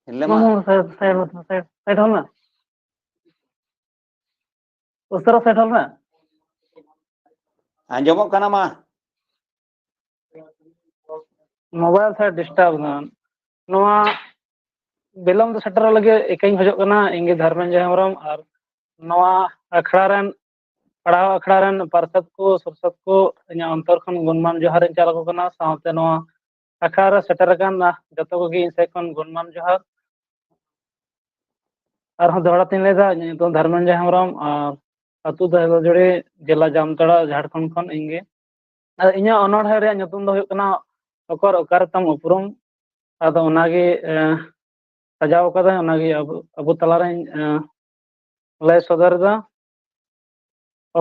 ᱦᱤᱞᱟᱹᱢᱟ᱾ ᱢᱟᱢᱩ, side, side, side, side hall ᱢᱮ᱾ ᱩᱥᱟᱹᱨᱟ side ᱦᱚᱞ ᱢᱮ᱾ ᱟᱸᱡᱚᱢᱚᱜ ᱠᱟᱱᱟ ᱢᱟ᱾ Mobile ᱥᱮ disturb ᱮᱫᱟ᱾ ᱱᱚᱣᱟ ᱵᱤᱞᱚᱢ ᱫᱚ ᱥᱮᱴᱮᱨᱚᱜ ᱞᱟᱹᱜᱤᱫ ᱤᱠᱟᱹᱧ ᱠᱷᱚᱡᱚᱜ ᱠᱟᱱᱟ, ᱤᱧ ᱜᱮ ᱫᱷᱚᱨᱢᱮᱱᱡᱚ ᱦᱮᱢᱵᱨᱚᱢ, ᱟᱨ ᱱᱚᱣᱟ ᱟᱠᱷᱲᱟ ᱨᱮᱱ, ᱯᱟᱲᱦᱟᱣ ᱟᱠᱷᱲᱟ ᱨᱮᱱ ᱯᱟᱨᱥᱮᱛ ᱠᱚ, ᱥᱩᱨᱥᱮᱛ ᱠᱚ, ᱤᱧᱟᱹᱜ ᱚᱱᱛᱚᱨ ᱠᱷᱚᱱ ᱜᱩᱱᱢᱟᱱ ᱡᱚᱦᱟᱨ ᱤᱧ ᱪᱟᱞ ᱟᱠᱚ ᱠᱟᱱᱟ᱾ ᱥᱟᱶᱛᱮ ᱱᱚᱣᱟ ᱟᱠᱷᱲᱟ ᱨᱮ ᱥᱮᱴᱮᱨ ᱟᱠᱟᱱ, ᱟᱦ, ᱡᱚᱛᱚ ᱠᱚᱜᱮ ᱤᱧ ᱥᱮᱫ ᱠᱷᱚᱱ ᱜᱩᱱᱢᱟᱱ ᱡᱚᱦᱟᱨ᱾ ᱟᱨᱦᱚᱸ ᱫᱚᱦᱲᱟ ᱛᱤᱧ ᱞᱟᱹᱭᱫᱟ, ᱤᱧᱟᱹᱜ ᱧᱩᱛᱩᱢ ᱫᱷᱚᱨᱢᱮᱱᱡᱚ ᱦᱮᱢᱵᱨᱚᱢ, ᱟᱨ ᱟᱹᱛᱩ ᱫᱚ ᱦᱮᱫᱚᱡᱩᱲᱤ, ᱡᱮᱞᱟ ᱡᱟᱢᱛᱟᱲᱟ, ᱡᱷᱟᱲᱠᱷᱚᱸᱰ ᱠᱷᱚᱱ ᱤᱧ ᱜᱮ᱾ ᱟᱨ ᱤᱧᱟᱹᱜ ᱚᱱᱚᱬᱦᱮ ᱨᱮᱭᱟᱜ ᱧᱩᱛᱩᱢ ᱫᱚ ᱦᱩᱭᱩᱜ ᱠᱟᱱᱟ ᱚᱠᱚᱨ ᱚᱠᱟᱨᱮ ᱛᱟᱢ ᱩᱯᱨᱩᱢ᱾ ᱟᱫᱚ ᱚᱱᱟᱜᱮ, ᱮ, ᱥᱟᱡᱟᱣ ᱟᱠᱟᱫᱟᱹᱧ, ᱚᱱᱟᱜᱮ ᱟᱵᱚ, ᱟᱵᱚ ᱛᱟᱞᱟᱨᱮᱧ, ᱮ, ᱞᱟᱹᱭ ᱥᱚᱫᱚᱨ ᱮᱫᱟ᱾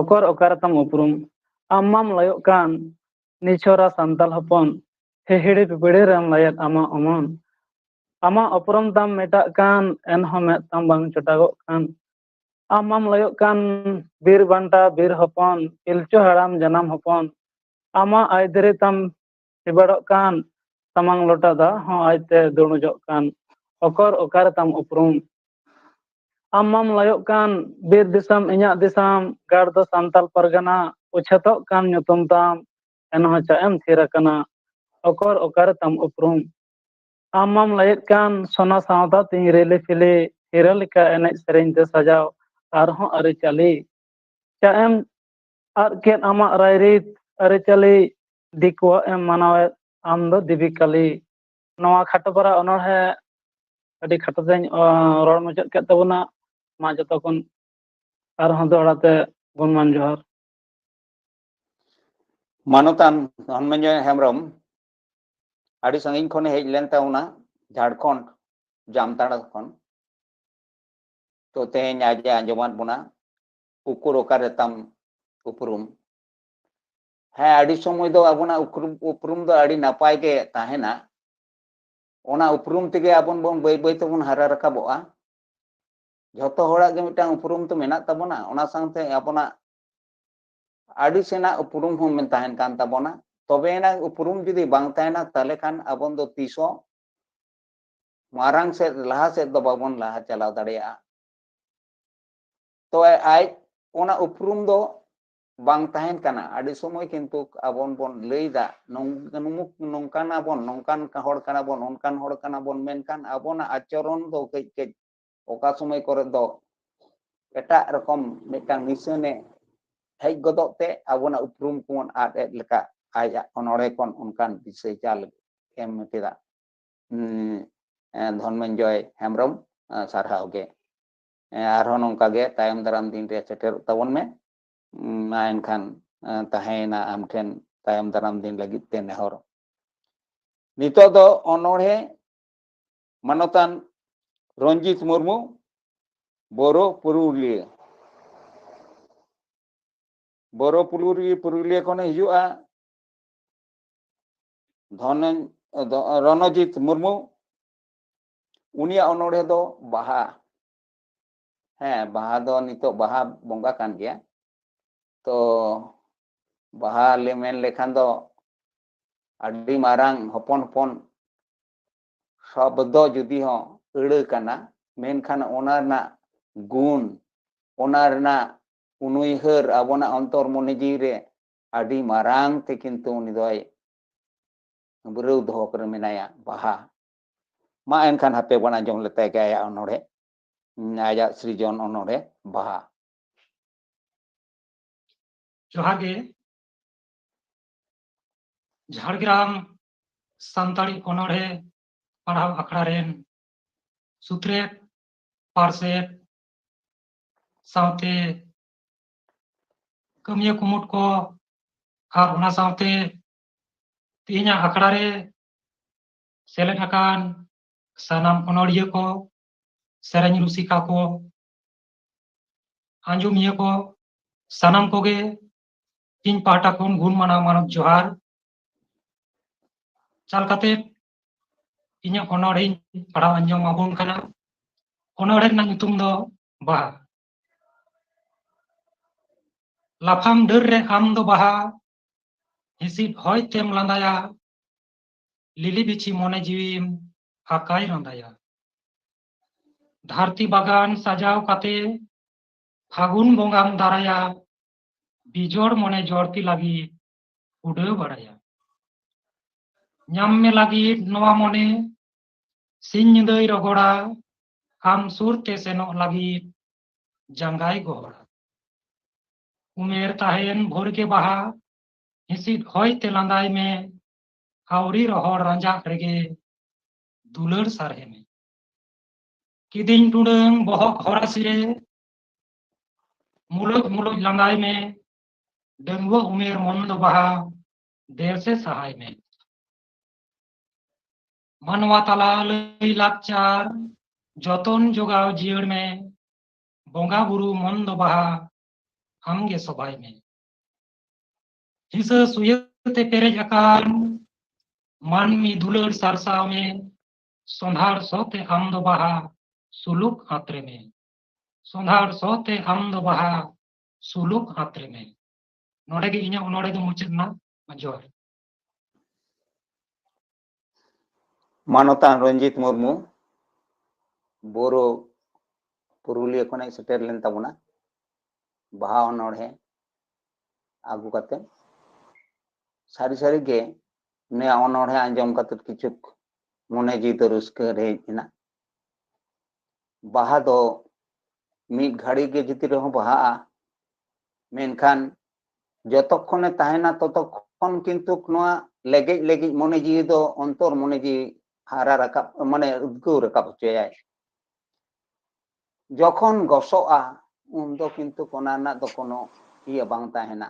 ᱚᱠᱚᱨ ᱚᱠᱟᱨᱮ ᱛᱟᱢ ᱩᱯᱨᱩᱢ? ᱟᱢ ᱢᱟᱢ ᱞᱟᱹᱭᱚᱜ ᱠᱟᱱ ᱱᱤᱪᱷᱚᱨᱟ ᱥᱟᱱᱛᱟᱞ ᱦᱚᱯᱚᱱ, ᱦᱤᱦᱤᱲᱤ ᱯᱤᱯᱤᱲᱤ ᱨᱮᱢ ᱞᱟᱹᱭᱮᱫ ᱟᱢᱟᱜ ᱚᱢᱚᱱ᱾ ᱟᱢᱟᱜ ᱩᱯᱨᱩᱢ ᱛᱟᱢ ᱢᱮᱴᱟᱜ ᱠᱟᱱ, ᱮᱱᱦᱚᱸ ᱢᱮᱫ ᱛᱟᱢ ᱵᱟᱝ ᱪᱚᱴᱟᱜᱚᱜ ᱠᱟᱱ᱾ ᱟᱢ ᱢᱟᱢ ᱞᱟᱹᱭᱚᱜ ᱠᱟᱱ ᱵᱤᱨ ᱵᱟᱱᱴᱟ, ᱵᱤᱨ ᱦᱚᱯᱚᱱ, ᱯᱤᱞᱪᱩ ᱦᱟᱲᱟᱢ ᱡᱟᱱᱟᱢ ᱦᱚᱯᱚᱱ᱾ ᱟᱢᱟᱜ ᱟᱹᱭᱫᱟᱹᱨᱤ ᱛᱟᱢ ᱦᱤᱵᱟᱲᱚᱜ ᱠᱟᱱ, ᱥᱟᱢᱟᱝ ᱞᱚᱴᱟ ᱫᱟᱜ ᱦᱚᱸ ᱟᱡᱛᱮ ᱫᱩᱲᱩᱡᱚᱜ ᱠᱟᱱ᱾ ᱚᱠᱚᱨ ᱚᱠᱟᱨᱮ ᱛᱟᱢ ᱩᱯᱨᱩᱢ? ᱟᱢ ᱢᱟᱢ ᱞᱟᱹᱭᱚᱜ ᱠᱟᱱ ᱵᱤᱨ ᱫᱤᱥᱚᱢ ᱤᱧᱟᱜ ᱫᱤᱥᱚᱢ, ᱜᱟᱲ ᱫᱚ ᱥᱟᱱᱛᱟᱞ ᱯᱟᱨᱜᱟᱱᱟ, ᱩᱪᱷᱟᱹᱛᱚᱜ ᱠᱟᱱ ᱧᱩᱛᱩᱢ ᱛᱟᱢ, ᱮᱱᱦᱚᱸ ᱪᱟᱜ ᱮᱢ ᱛᱷᱤᱨ ᱟᱠᱟᱱᱟ? ᱚᱠᱚᱨ ᱚᱠᱟᱨᱮ ᱛᱟᱢ ᱩᱯᱨᱩᱢ? ᱟᱢ ᱢᱟᱢ ᱞᱟᱹᱭᱮᱫ ᱠᱟᱱ ᱥᱚᱱᱟ ᱥᱟᱶᱛᱟ ᱛᱤᱧ ᱨᱤᱞᱤ ᱯᱷᱤᱞᱤ, ᱦᱤᱨᱟᱹ ᱞᱮᱠᱟ ᱮᱱᱮᱡ ᱥᱮᱨᱮᱧ ᱛᱮ ᱥᱟᱡᱟᱣ, ᱟᱨᱦᱚᱸ ᱟᱹᱨᱤᱪᱟᱹᱞᱤ᱾ ᱪᱟᱜ ᱮᱢ ᱟᱫ ᱠᱮᱫ ᱟᱢᱟᱜ ᱨᱟᱭᱨᱤᱛ ᱟᱹᱨᱤᱪᱟᱹᱞᱤ, ᱫᱤᱠᱩᱣᱟᱜ ᱮᱢ ᱢᱟᱱᱟᱣᱮᱫ ᱟᱢ ᱫᱚ ᱫᱮᱵᱤ ᱠᱟᱞᱤ᱾ ᱱᱚᱣᱟ ᱠᱷᱟᱴᱚ ᱯᱟᱨᱟ ᱚᱱᱚᱬᱦᱮ ᱟᱹᱰᱤ ᱠᱷᱟᱴᱚ ᱛᱮᱧ, ᱚ, ᱨᱚᱲ ᱢᱩᱪᱟᱹᱫ ᱠᱮᱫ ᱛᱟᱵᱚᱱᱟ᱾ ᱢᱟ ᱡᱚᱛᱚ ᱠᱷᱚᱱ ᱟᱨᱦᱚᱸ ᱫᱚᱦᱲᱟ ᱛᱮ ᱜᱩᱱᱢᱟᱱ ᱡᱚᱦᱟᱨ᱾ ᱢᱟᱱᱚᱛᱟᱱ ᱫᱷᱚᱱᱢᱚᱧᱡᱚᱭ ᱦᱮᱢᱵᱨᱚᱢ, ᱟᱹᱰᱤ ᱥᱟᱺᱜᱤᱧ ᱠᱷᱚᱱᱮ ᱦᱮᱡ ᱞᱮᱱ ᱛᱟᱵᱚᱱᱟ, ᱡᱷᱟᱲᱠᱷᱚᱸᱰ ᱡᱟᱢᱛᱟᱲᱟ ᱠᱷᱚᱱ᱾ ᱛᱚ ᱛᱮᱦᱮᱧ ᱟᱡ ᱮ ᱟᱸᱡᱚᱢᱟᱫ ᱵᱚᱱᱟ, ᱩᱠᱩᱨ ᱚᱠᱟᱨᱮ ᱛᱟᱢ ᱩᱯᱨᱩᱢ᱾ ᱦᱮᱸ, ᱟᱹᱰᱤ ᱥᱚᱢᱚᱭ ᱫᱚ ᱟᱵᱚᱱᱟᱜ ᱩᱯᱨᱩᱢ, ᱩᱯᱨᱩᱢ ᱫᱚ ᱟᱹᱰᱤ ᱱᱟᱯᱟᱭ ᱜᱮ ᱛᱟᱦᱮᱱᱟ᱾ ᱚᱱᱟ ᱩᱯᱨᱩᱢ ᱛᱮᱜᱮ ᱟᱵᱚᱱ ᱵᱚᱱ ᱵᱟᱹᱭ ᱵᱟᱹᱭ ᱛᱮᱵᱚᱱ ᱦᱟᱨᱟ ᱨᱟᱠᱟᱵᱚᱜᱼᱟ᱾ ᱡᱷᱚᱛᱚ ᱦᱚᱲᱟᱜ ᱜᱮ ᱢᱤᱫᱴᱟᱝ ᱩᱯᱨᱩᱢ ᱛᱚ ᱢᱮᱱᱟᱜ ᱛᱟᱵᱚᱱᱟ, ᱚᱱᱟ ᱥᱟᱶᱛᱮ ᱟᱵᱚᱱᱟᱜ ᱟᱹᱰᱤ ᱥᱮᱱᱟᱜ ᱩᱯᱨᱩᱢ ᱦᱚᱸ ᱢᱮᱱ ᱛᱟᱦᱮᱱ ᱠᱟᱱ ᱛᱟᱵᱚᱱᱟ᱾ ᱛᱚᱵᱮ ᱮᱱᱟᱝ ᱩᱯᱨᱩᱢ ᱡᱩᱫᱤ ᱵᱟᱝ ᱛᱟᱦᱮᱱᱟ, ᱛᱟᱦᱞᱮ ᱠᱷᱟᱱ ᱟᱵᱚᱱ ᱫᱚ ᱛᱤᱥ ᱦᱚᱸ ᱢᱟᱨᱟᱝ ᱥᱮᱫ, ᱞᱟᱦᱟ ᱥᱮᱫ ᱫᱚ ᱵᱟᱵᱚᱱ ᱞᱟᱦᱟ ᱪᱟᱞᱟᱣ ᱫᱟᱲᱮᱭᱟᱜᱼᱟ᱾ ᱛᱚ ᱟᱡ ᱚᱱᱟ ᱩᱯᱨᱩᱢ ᱫᱚ ᱵᱟᱝ ᱛᱟᱦᱮᱱ ᱠᱟᱱᱟ᱾ ᱟᱹᱰᱤ ᱥᱚᱢᱚᱭ ᱠᱤᱱᱛᱩ ᱟᱵᱚᱱ ᱵᱚᱱ ᱞᱟᱹᱭᱫᱟ, ᱱᱚᱝ-, ᱱᱩᱢᱩᱠ-, ᱱᱚᱝᱠᱟᱱ ᱟᱵᱚᱱ, ᱱᱚᱝᱠᱟᱱ ᱦᱚᱲ ᱠᱟᱱᱟ ᱵᱚᱱ, ᱚᱱᱠᱟᱱ ᱦᱚᱲ ᱠᱟᱱᱟ ᱵᱚᱱ, ᱢᱮᱱᱠᱷᱟᱱ ᱟᱵᱚᱱᱟᱜ ᱟᱪᱚᱨᱚᱱ ᱫᱚ ᱠᱟᱹᱡ ᱠᱟᱹᱡ ᱚᱠᱟ ᱥᱚᱢᱚᱭ ᱠᱚᱨᱮ ᱫᱚ ᱮᱴᱟᱜ ᱨᱚᱠᱚᱢ ᱢᱤᱫᱴᱟᱝ ᱱᱤᱥᱟᱹᱱᱮ ᱦᱮᱡ ᱜᱚᱫᱚᱜ ᱛᱮ ᱟᱵᱚᱱᱟᱜ ᱩᱯᱨᱩᱢ ᱠᱚᱵᱚᱱ ᱟᱫ ᱮᱫ ᱞᱮᱠᱟ ᱟᱡᱟᱜ ᱚᱱᱚᱬᱦᱮ ᱠᱷᱚᱱ ᱚᱱᱠᱟᱱ ᱫᱤᱥᱟᱹᱭ ᱪᱟᱞ ᱮᱢ ᱠᱮᱫᱟ᱾ ᱩᱸ, ᱮ, ᱫᱷᱚᱱᱢᱚᱧᱡᱚᱭ ᱦᱮᱢᱵᱨᱚᱢ, ᱮ, ᱥᱟᱨᱦᱟᱣ ᱜᱮ᱾ ᱮ, ᱟᱨᱦᱚᱸ ᱱᱚᱝᱠᱟ ᱜᱮ ᱛᱟᱭᱚᱢ ᱫᱟᱨᱟᱢ ᱫᱤᱱ ᱨᱮ ᱥᱮᱴᱮᱨᱚᱜ ᱛᱟᱵᱚᱱ ᱢᱮ᱾ ᱩᱸ, ᱢᱟ ᱮᱱᱠᱷᱟᱱ, ᱮ, ᱛᱟᱦᱮᱸᱭᱮᱱᱟ ᱟᱢ ᱴᱷᱮᱱ ᱛᱟᱭᱚᱢ ᱫᱟᱨᱟᱢ ᱫᱤᱱ ᱞᱟᱹᱜᱤᱫ ᱛᱮ ᱱᱮᱦᱚᱨ᱾ ᱱᱤᱛᱚᱜ ᱫᱚ ᱚᱱᱚᱬᱦᱮ ᱢᱟᱱᱚᱛᱟᱱ ᱨᱚᱧᱡᱤᱛ ᱢᱩᱨᱢᱩ, ᱵᱳᱨᱳ ᱯᱩᱨᱩᱞᱤᱭᱟᱹ᱾ ᱵᱳᱨᱳ ᱯᱩᱨᱩᱞᱤᱭᱟᱹ, ᱯᱩᱨᱩᱞᱤᱭᱟᱹ ᱠᱷᱚᱱᱮ ᱦᱤᱡᱩᱜᱼᱟ ᱫᱷᱚᱱᱚᱧ-, ᱫᱷᱚ-, ᱨᱚᱱᱚᱡᱤᱛ ᱢᱩᱨᱢᱩ᱾ ᱩᱱᱤᱭᱟᱜ ᱚᱱᱚᱬᱦᱮ ᱫᱚ ᱵᱟᱦᱟ᱾ ᱦᱮᱸ, ᱵᱟᱦᱟ ᱫᱚ ᱱᱤᱛᱚᱜ ᱵᱟᱦᱟ ᱵᱚᱸᱜᱟ ᱠᱟᱱ ᱜᱮᱭᱟ᱾ ᱛᱚ ᱵᱟᱦᱟ ᱞᱮ ᱢᱮᱱ ᱞᱮᱠᱷᱟᱱ ᱫᱚ ᱟᱹᱰᱤ ᱢᱟᱨᱟᱝ ᱦᱚᱯᱚᱱ ᱦᱚᱯᱚᱱ ᱥᱚᱵᱫᱚ ᱡᱩᱫᱤ ᱦᱚᱸ ᱟᱹᱲᱟᱹ ᱠᱟᱱᱟ, ᱢᱮᱱᱠᱷᱟᱱ ᱚᱱᱟ ᱨᱮᱱᱟᱜ ᱜᱩᱱ, ᱚᱱᱟ ᱨᱮᱱᱟᱜ ᱩᱱᱩᱭᱦᱟᱹᱨ ᱟᱵᱚᱱᱟᱜ ᱚᱱᱛᱚᱨ ᱢᱚᱱᱮ ᱡᱤᱣᱤ ᱨᱮ ᱟᱹᱰᱤ ᱢᱟᱨᱟᱝ ᱛᱮ ᱠᱤᱱᱛᱩ ᱩᱱᱤ ᱫᱚᱭ ᱵᱩᱨᱟᱹᱣ ᱫᱚᱦᱚ ᱠᱚᱨᱮ ᱢᱮᱱᱟᱭᱟ, ᱵᱟᱦᱟ᱾ ᱢᱟ ᱮᱱᱠᱷᱟᱱ ᱦᱟᱯᱮ ᱵᱚᱱ ᱟᱸᱡᱚᱢ ᱞᱮᱛᱟᱭ ᱜᱮ ᱟᱭᱟᱜ ᱚᱱᱚᱬᱦᱮ, ᱟᱡᱟᱜ ᱥᱨᱤᱡᱚᱱ ᱚᱱᱚᱬᱦᱮ ᱵᱟᱦᱟ᱾ ᱡᱚᱦᱟᱨ ᱜᱮ᱾ ᱡᱷᱟᱲᱜᱨᱟᱢ ᱥᱟᱱᱛᱟᱲᱤ ᱚᱱᱚᱬᱦᱮ ᱯᱟᱲᱦᱟᱣ ᱟᱠᱷᱲᱟ ᱨᱮᱱ ᱥᱩᱛᱨᱮᱛ, ᱯᱟᱨᱥᱮᱛ, ᱥᱟᱶᱛᱮ ᱠᱟᱹᱢᱤᱭᱟᱹ ᱠᱩᱢᱩᱴ ᱠᱚ, ᱟᱨ ᱚᱱᱟ ᱥᱟᱶᱛᱮ ᱛᱮᱦᱮᱧᱟᱜ ᱟᱠᱷᱲᱟ ᱨᱮ ᱥᱮᱞᱮᱫ ᱟᱠᱟᱱ ᱥᱟᱱᱟᱢ ᱚᱱᱚᱲᱦᱤᱭᱟᱹ ᱠᱚ, ᱥᱮᱨᱮᱧ ᱨᱩᱥᱤᱠᱟ ᱠᱚ, ᱟᱸᱡᱚᱢᱤᱭᱟᱹ ᱠᱚ, ᱥᱟᱱᱟᱢ ᱠᱚᱜᱮ ᱤᱧ ᱯᱟᱦᱴᱟ ᱠᱷᱚᱱ ᱜᱩᱱ ᱢᱟᱱᱟᱣ ᱢᱟᱱᱚᱛ ᱡᱚᱦᱟᱨ ᱪᱟᱞ ᱠᱟᱛᱮ ᱤᱧᱟᱹᱜ ᱚᱱᱚᱲᱦᱮᱧ ᱯᱟᱲᱦᱟᱣ ᱟᱸᱡᱚᱢ ᱟᱵᱚᱱ ᱠᱟᱱᱟ᱾ ᱚᱱᱚᱲᱦᱮ ᱨᱮᱱᱟᱜ ᱧᱩᱛᱩᱢ ᱫᱚ ᱵᱟᱦᱟ᱾ ᱞᱟᱯᱷᱟᱝ ᱰᱟᱹᱨ ᱨᱮ ᱟᱢ ᱫᱚ ᱵᱟᱦᱟ, ᱦᱤᱸᱥᱤᱫ ᱦᱚᱭ ᱛᱮᱢ ᱞᱟᱸᱫᱟᱭᱟ, ᱞᱤᱞᱤ ᱵᱤᱪᱷᱤ ᱢᱚᱱᱮ ᱡᱤᱣᱤᱢ ᱟᱠᱟᱭ ᱨᱟᱸᱫᱟᱭᱟ᱾ ᱫᱷᱟᱹᱨᱛᱤ ᱵᱟᱜᱟᱱ ᱥᱟᱡᱟᱣ ᱠᱟᱛᱮ ᱯᱷᱟᱹᱜᱩᱱ ᱵᱚᱸᱜᱟᱢ ᱫᱟᱨᱟᱭᱟ, ᱵᱤᱡᱚᱲ ᱢᱚᱱᱮ ᱡᱚᱲᱯᱤ ᱞᱟᱹᱜᱤᱫ ᱩᱰᱟᱹᱣ ᱵᱟᱲᱟᱭᱟ᱾ ᱧᱟᱢ ᱢᱮ ᱞᱟᱹᱜᱤᱫ ᱱᱚᱣᱟ ᱢᱚᱱᱮ ᱥᱤᱧ ᱧᱤᱫᱟᱹᱭ ᱨᱚᱜᱚᱲᱟ, ᱟᱢ ᱥᱩᱨ ᱛᱮ ᱥᱮᱱᱚᱜ ᱞᱟᱹᱜᱤᱫ ᱡᱟᱸᱜᱟᱭ ᱜᱚᱦᱚᱲᱟ᱾ ᱩᱢᱮᱨ ᱛᱟᱦᱮᱱ ᱵᱷᱳᱨ ᱜᱮ ᱵᱟᱦᱟ, ᱦᱤᱸᱥᱤᱫ ᱦᱚᱭ ᱛᱮ ᱞᱟᱸᱫᱟᱭ ᱢᱮ, ᱟᱹᱣᱨᱤ ᱨᱚᱦᱚᱲ ᱨᱟᱸᱡᱟᱜ ᱨᱮᱜᱮ ᱫᱩᱞᱟᱹᱲ ᱥᱟᱨᱦᱮ ᱢᱮ᱾ ᱠᱤᱫᱤᱧ ᱴᱩᱰᱟᱹᱝ ᱵᱚᱦᱚᱜ ᱦᱚᱨᱟᱥᱤ ᱨᱮ ᱢᱩᱞᱩᱡ ᱢᱩᱞᱩᱡ ᱞᱟᱸᱫᱟᱭ ᱢᱮ, ᱰᱟᱺᱜᱩᱣᱟᱹ ᱩᱢᱮᱨ ᱢᱚᱱ ᱫᱚ ᱵᱟᱦᱟ, ᱫᱮᱥ ᱮ ᱥᱟᱦᱟᱭ ᱢᱮ᱾ ᱢᱟᱱᱣᱟ ᱛᱟᱞᱟ ᱞᱟᱹᱭ ᱞᱟᱠᱪᱟᱨ ᱡᱚᱛᱚᱱ ᱡᱚᱜᱟᱣ ᱡᱤᱭᱟᱹᱲ ᱢᱮ, ᱵᱚᱸᱜᱟ ᱵᱩᱨᱩ ᱢᱚᱱ ᱫᱚ ᱵᱟᱦᱟ, ᱟᱢᱜᱮ ᱥᱚᱵᱷᱟᱭ ᱢᱮ᱾ ᱦᱤᱥᱟᱹ ᱥᱩᱭᱟᱹ ᱛᱮ ᱯᱮᱨᱮᱡ ᱟᱠᱟᱱ ᱢᱟᱹᱱᱢᱤ ᱫᱩᱞᱟᱹᱲ ᱥᱟᱨᱥᱟᱣ ᱢᱮ, ᱥᱚᱸᱫᱷᱟᱲ ᱥᱚ ᱛᱮ ᱟᱢ ᱫᱚ ᱵᱟᱦᱟ ᱥᱩᱞᱩᱠ ᱟᱛᱨᱮ ᱢᱮ᱾ ᱥᱚᱸᱫᱷᱟᱲ ᱥᱚ ᱛᱮ ᱟᱢ ᱫᱚ ᱵᱟᱦᱟ ᱥᱩᱞᱩᱠ ᱟᱛᱨᱮ ᱢᱮ᱾ ᱱᱚᱰᱮ ᱜᱮ ᱤᱧᱟᱹᱜ ᱚᱱᱚᱲᱦᱮ ᱫᱚ ᱢᱩᱪᱟᱹᱫ ᱮᱱᱟ᱾ ᱡᱚᱦᱟᱨ᱾ ᱢᱟᱱᱚᱛᱟᱱ ᱨᱚᱧᱡᱤᱛ ᱢᱩᱨᱢᱩ, ᱵᱳᱨᱳ ᱯᱩᱨᱩᱞᱤᱭᱟᱹ ᱠᱷᱚᱱᱮ ᱥᱮᱴᱮᱨ ᱞᱮᱱ ᱛᱟᱵᱚᱱᱟ ᱵᱟᱦᱟ ᱚᱱᱚᱬᱦᱮ ᱟᱹᱜᱩ ᱠᱟᱛᱮ᱾ ᱥᱟᱹᱨᱤ ᱥᱟᱹᱨᱤ ᱜᱮ ᱱᱩᱭᱟᱜ ᱚᱱᱚᱬᱦᱮ ᱟᱸᱡᱚᱢ ᱠᱟᱛᱮ ᱠᱤᱪᱷᱩ ᱢᱚᱱᱮ ᱡᱤᱣᱤ ᱫᱚ ᱨᱟᱹᱥᱠᱟᱹ ᱨᱮ ᱦᱮᱡ ᱮᱱᱟ᱾ ᱵᱟᱦᱟ ᱫᱚ ᱢᱤᱫ ᱜᱷᱟᱹᱲᱤ ᱜᱮ ᱡᱩᱫᱤ ᱨᱮᱦᱚᱸ ᱵᱟᱦᱟᱜᱼᱟ, ᱢᱮᱱᱠᱷᱟᱱ ᱡᱚᱛᱚ ᱠᱷᱚᱱᱮ ᱛᱟᱦᱮᱱᱟ ᱛᱚᱛᱚ ᱠᱷᱚᱱ ᱠᱤᱱᱛᱩ ᱱᱚᱣᱟ ᱞᱮᱜᱮᱡ ᱞᱮᱜᱮᱡ ᱢᱚᱱᱮ ᱡᱤᱣᱤ ᱫᱚ, ᱚᱱᱛᱚᱨ ᱢᱚᱱᱮ ᱡᱤᱣᱤ ᱦᱟᱨᱟ ᱨᱟᱠᱟᱵ, ᱢᱟᱱᱮ ᱩᱫᱽᱜᱟᱹᱣ ᱨᱟᱠᱟᱵ ᱦᱚᱪᱚᱭᱟᱭ᱾ ᱡᱚᱠᱷᱚᱱ ᱜᱚᱥᱚᱜᱼᱟ, ᱩᱱ ᱫᱚ ᱠᱤᱱᱛᱩ ᱚᱱᱟ ᱨᱮᱱᱟᱜ ᱫᱚ ᱠᱳᱱᱳ ᱤᱭᱟᱹ ᱵᱟᱝ ᱛᱟᱦᱮᱱᱟ,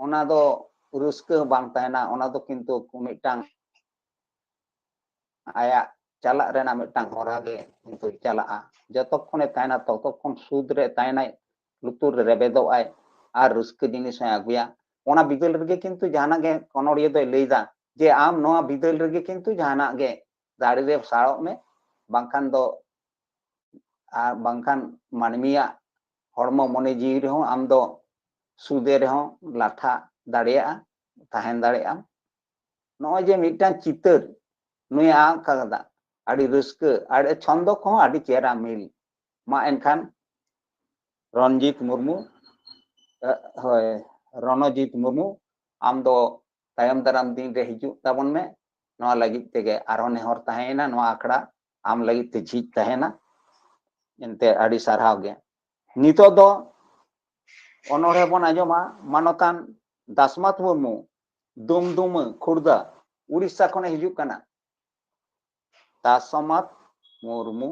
ᱚᱱᱟ ᱫᱚ ᱨᱟᱹᱥᱠᱟᱹ ᱵᱟᱝ ᱛᱟᱦᱮᱱᱟ, ᱚᱱᱟ ᱫᱚ ᱠᱤᱱᱛᱩ ᱢᱤᱫᱴᱟᱝ ᱟᱭᱟᱜ ᱪᱟᱞᱟᱜ ᱨᱮᱱᱟᱜ ᱢᱤᱫᱴᱟᱝ ᱦᱚᱨᱟ ᱜᱮ ᱠᱤᱱᱛᱩ ᱪᱟᱞᱟᱜᱼᱟ᱾ ᱡᱚᱛᱚᱠᱷᱚᱱᱮ ᱛᱟᱦᱮᱱᱟ, ᱛᱚᱛᱚᱠᱷᱚᱱ ᱥᱩᱫ ᱨᱮ ᱛᱟᱦᱮᱱᱟᱭ, ᱞᱩᱛᱩᱨ ᱨᱮ ᱨᱮᱵᱮᱫᱚᱜ ᱟᱭ ᱟᱨ ᱨᱟᱹᱥᱠᱟᱹ ᱡᱤᱱᱤᱥ ᱦᱚᱸᱭ ᱟᱹᱜᱩᱭᱟ᱾ ᱚᱱᱟ ᱵᱤᱫᱟᱹᱞ ᱨᱮᱜᱮ ᱠᱤᱱᱛᱩ ᱡᱟᱦᱟᱱᱟᱜ ᱜᱮ ᱚᱱᱚᱲᱤᱭᱟᱹ ᱫᱚᱭ ᱞᱟᱹᱭᱫᱟ ᱡᱮ ᱟᱢ ᱱᱚᱣᱟ ᱵᱤᱫᱟᱹᱞ ᱨᱮᱜᱮ ᱠᱤᱱᱛᱩ ᱡᱟᱦᱟᱱᱟᱜ ᱜᱮ ᱫᱟᱲᱮ ᱨᱮ ᱥᱟᱲᱚᱜ ᱢᱮ, ᱵᱟᱝᱠᱷᱟᱱ ᱫᱚ, ᱟᱨ ᱵᱟᱝᱠᱷᱟᱱ ᱢᱟᱹᱱᱢᱤᱭᱟᱜ ᱦᱚᱲᱢᱚ ᱢᱚᱱᱮ ᱡᱤᱣᱤ ᱨᱮᱦᱚᱸ ᱟᱢ ᱫᱚ ᱥᱩᱫᱮ ᱨᱮᱦᱚᱸ ᱞᱟᱴᱷᱟ ᱫᱟᱲᱮᱭᱟᱜᱼᱟ, ᱛᱟᱦᱮᱱ ᱫᱟᱲᱮᱭᱟᱜᱼᱟᱢ᱾ ᱱᱚᱜᱼᱚᱭ ᱡᱮ ᱢᱤᱫᱴᱟᱝ ᱪᱤᱛᱟᱹᱨ ᱱᱩᱭ ᱟᱸᱠ ᱟᱠᱟᱫᱟ, ᱟᱹᱰᱤ ᱨᱟᱹᱥᱠᱟᱹ, ᱟᱹᱰᱤ ᱪᱷᱚᱱᱫᱚ ᱠᱚᱦᱚᱸ ᱟᱹᱰᱤ ᱪᱮᱦᱨᱟ ᱢᱤᱞ᱾ ᱢᱟ ᱮᱱᱠᱷᱟᱱ ᱨᱚᱱᱡᱤᱛ ᱢᱩᱨᱢᱩ, ᱮ, ᱦᱳᱭ, ᱨᱚᱱᱚᱡᱤᱛ ᱢᱩᱨᱢᱩ, ᱟᱢ ᱫᱚ ᱛᱟᱭᱚᱢ ᱫᱟᱨᱟᱢ ᱫᱤᱱ ᱨᱮ ᱦᱤᱡᱩᱜ ᱛᱟᱵᱚᱱ ᱢᱮ᱾ ᱱᱚᱣᱟ ᱞᱟᱹᱜᱤᱫ ᱛᱮᱜᱮ ᱟᱨᱦᱚᱸ ᱱᱮᱦᱚᱨ ᱛᱟᱦᱮᱸᱭᱮᱱᱟ, ᱱᱚᱣᱟ ᱟᱠᱷᱲᱟ ᱟᱢ ᱞᱟᱹᱜᱤᱫ ᱛᱮ ᱡᱷᱤᱡ ᱛᱟᱦᱮᱱᱟ᱾ ᱮᱱᱛᱮ ᱟᱹᱰᱤ ᱥᱟᱨᱦᱟᱣ ᱜᱮ᱾ ᱱᱤᱛᱚᱜ ᱫᱚ ᱚᱱᱚᱬᱦᱮ ᱵᱚᱱ ᱟᱸᱡᱚᱢᱟ ᱢᱟᱱᱚᱛᱟᱱ ᱫᱟᱥᱢᱟᱛ ᱢᱩᱨᱢᱩ, ᱫᱩᱢᱫᱩᱢᱟᱹ, ᱠᱷᱩᱨᱫᱟ, ᱩᱲᱤᱥᱥᱟ ᱠᱷᱚᱱᱮ ᱦᱤᱡᱩᱜ ᱠᱟᱱᱟ᱾ ᱫᱟᱥᱢᱟᱛ ᱢᱩᱨᱢᱩ᱾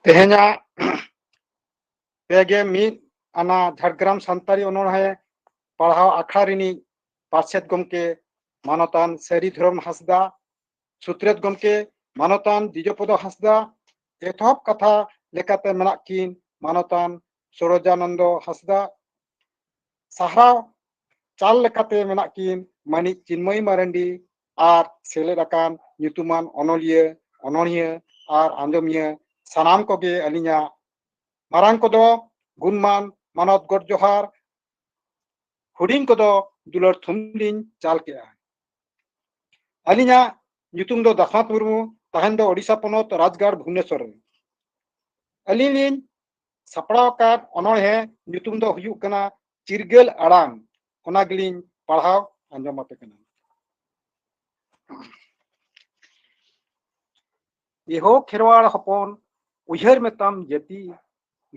ᱛᱮᱦᱮᱧᱟᱜ ᱯᱮ ᱜᱮ ᱢᱤᱫ ᱟᱱᱟ ᱡᱷᱟᱲᱜᱨᱟᱢ ᱥᱟᱱᱛᱟᱲᱤ ᱚᱱᱚᱬᱦᱮ ᱯᱟᱲᱦᱟᱣ ᱟᱠᱷᱲᱟ ᱨᱤᱱᱤᱡ ᱯᱟᱨᱥᱮᱛ ᱜᱚᱢᱠᱮ ᱢᱟᱱᱚᱛᱟᱱ ᱥᱟᱹᱨᱤ ᱫᱷᱚᱨᱚᱢ ᱦᱟᱸᱥᱫᱟ, ᱥᱩᱛᱨᱮᱛ ᱜᱚᱢᱠᱮ ᱢᱟᱱᱚᱛᱟᱱ ᱫᱤᱡᱚᱯᱚᱫᱚ ᱦᱟᱸᱥᱫᱟ, ᱮᱛᱚᱦᱚᱵ ᱠᱟᱛᱷᱟ ᱞᱮᱠᱟᱛᱮ ᱢᱮᱱᱟᱜ ᱠᱤᱱ ᱢᱟᱱᱚᱛᱟᱱ ᱥᱚᱨᱳᱡᱟᱱᱚᱱᱫᱚ ᱦᱟᱸᱥᱫᱟ, ᱥᱟᱨᱦᱟᱣ ᱪᱟᱞ ᱞᱮᱠᱟᱛᱮ ᱢᱮᱱᱟᱜ ᱠᱤᱱ ᱢᱟᱹᱱᱤᱡ ᱪᱤᱱᱢᱚᱭ ᱢᱟᱨᱟᱱᱰᱤ ᱟᱨ ᱥᱮᱞᱮᱫ ᱟᱠᱟᱱ ᱧᱩᱛᱩᱢᱟᱱ ᱚᱱᱚᱞᱤᱭᱟᱹ, ᱚᱱᱚᱬᱦᱤᱭᱟᱹ ᱟᱨ ᱟᱸᱡᱚᱢᱤᱭᱟᱹ ᱥᱟᱱᱟᱢ ᱠᱚᱜᱮ ᱟᱹᱞᱤᱧᱟᱜ ᱢᱟᱨᱟᱝ ᱠᱚᱫᱚ ᱜᱩᱱᱢᱟᱱ ᱢᱟᱱᱚᱛ ᱜᱚᱰ ᱡᱚᱦᱟᱨ, ᱦᱩᱰᱤᱧ ᱠᱚᱫᱚ ᱫᱩᱞᱟᱹᱲ ᱛᱷᱩᱢ ᱞᱤᱧ ᱪᱟᱞ ᱠᱮᱜᱼᱟ᱾ ᱟᱹᱞᱤᱧᱟᱜ ᱧᱩᱛᱩᱢ ᱫᱚ ᱫᱟᱥᱢᱟᱛ ᱢᱩᱨᱢᱩ, ᱛᱟᱦᱮᱱ ᱫᱚ ᱳᱰᱤᱥᱟ ᱯᱚᱱᱚᱛ ᱨᱟᱡᱽᱜᱟᱲ ᱵᱷᱩᱵᱽᱱᱮᱥᱚᱨ ᱨᱮ᱾ ᱟᱹᱞᱤᱧ ᱞᱤᱧ ᱥᱟᱯᱲᱟᱣ ᱟᱠᱟᱫ ᱚᱱᱚᱬᱦᱮ ᱧᱩᱛᱩᱢ ᱫᱚ ᱦᱩᱭᱩᱜ ᱠᱟᱱᱟ ᱪᱤᱨᱜᱟᱹᱞ ᱟᱲᱟᱝ᱾ ᱚᱱᱟ ᱜᱮᱞᱤᱧ ᱯᱟᱲᱦᱟᱣ ᱟᱸᱡᱚᱢ ᱟᱯᱮ ᱠᱟᱱᱟ᱾ ᱮᱦᱳ ᱠᱷᱮᱨᱣᱟᱲ ᱦᱚᱯᱚᱱ, ᱩᱭᱦᱟᱹᱨ ᱢᱮᱛᱟᱢ ᱡᱟᱹᱛᱤ,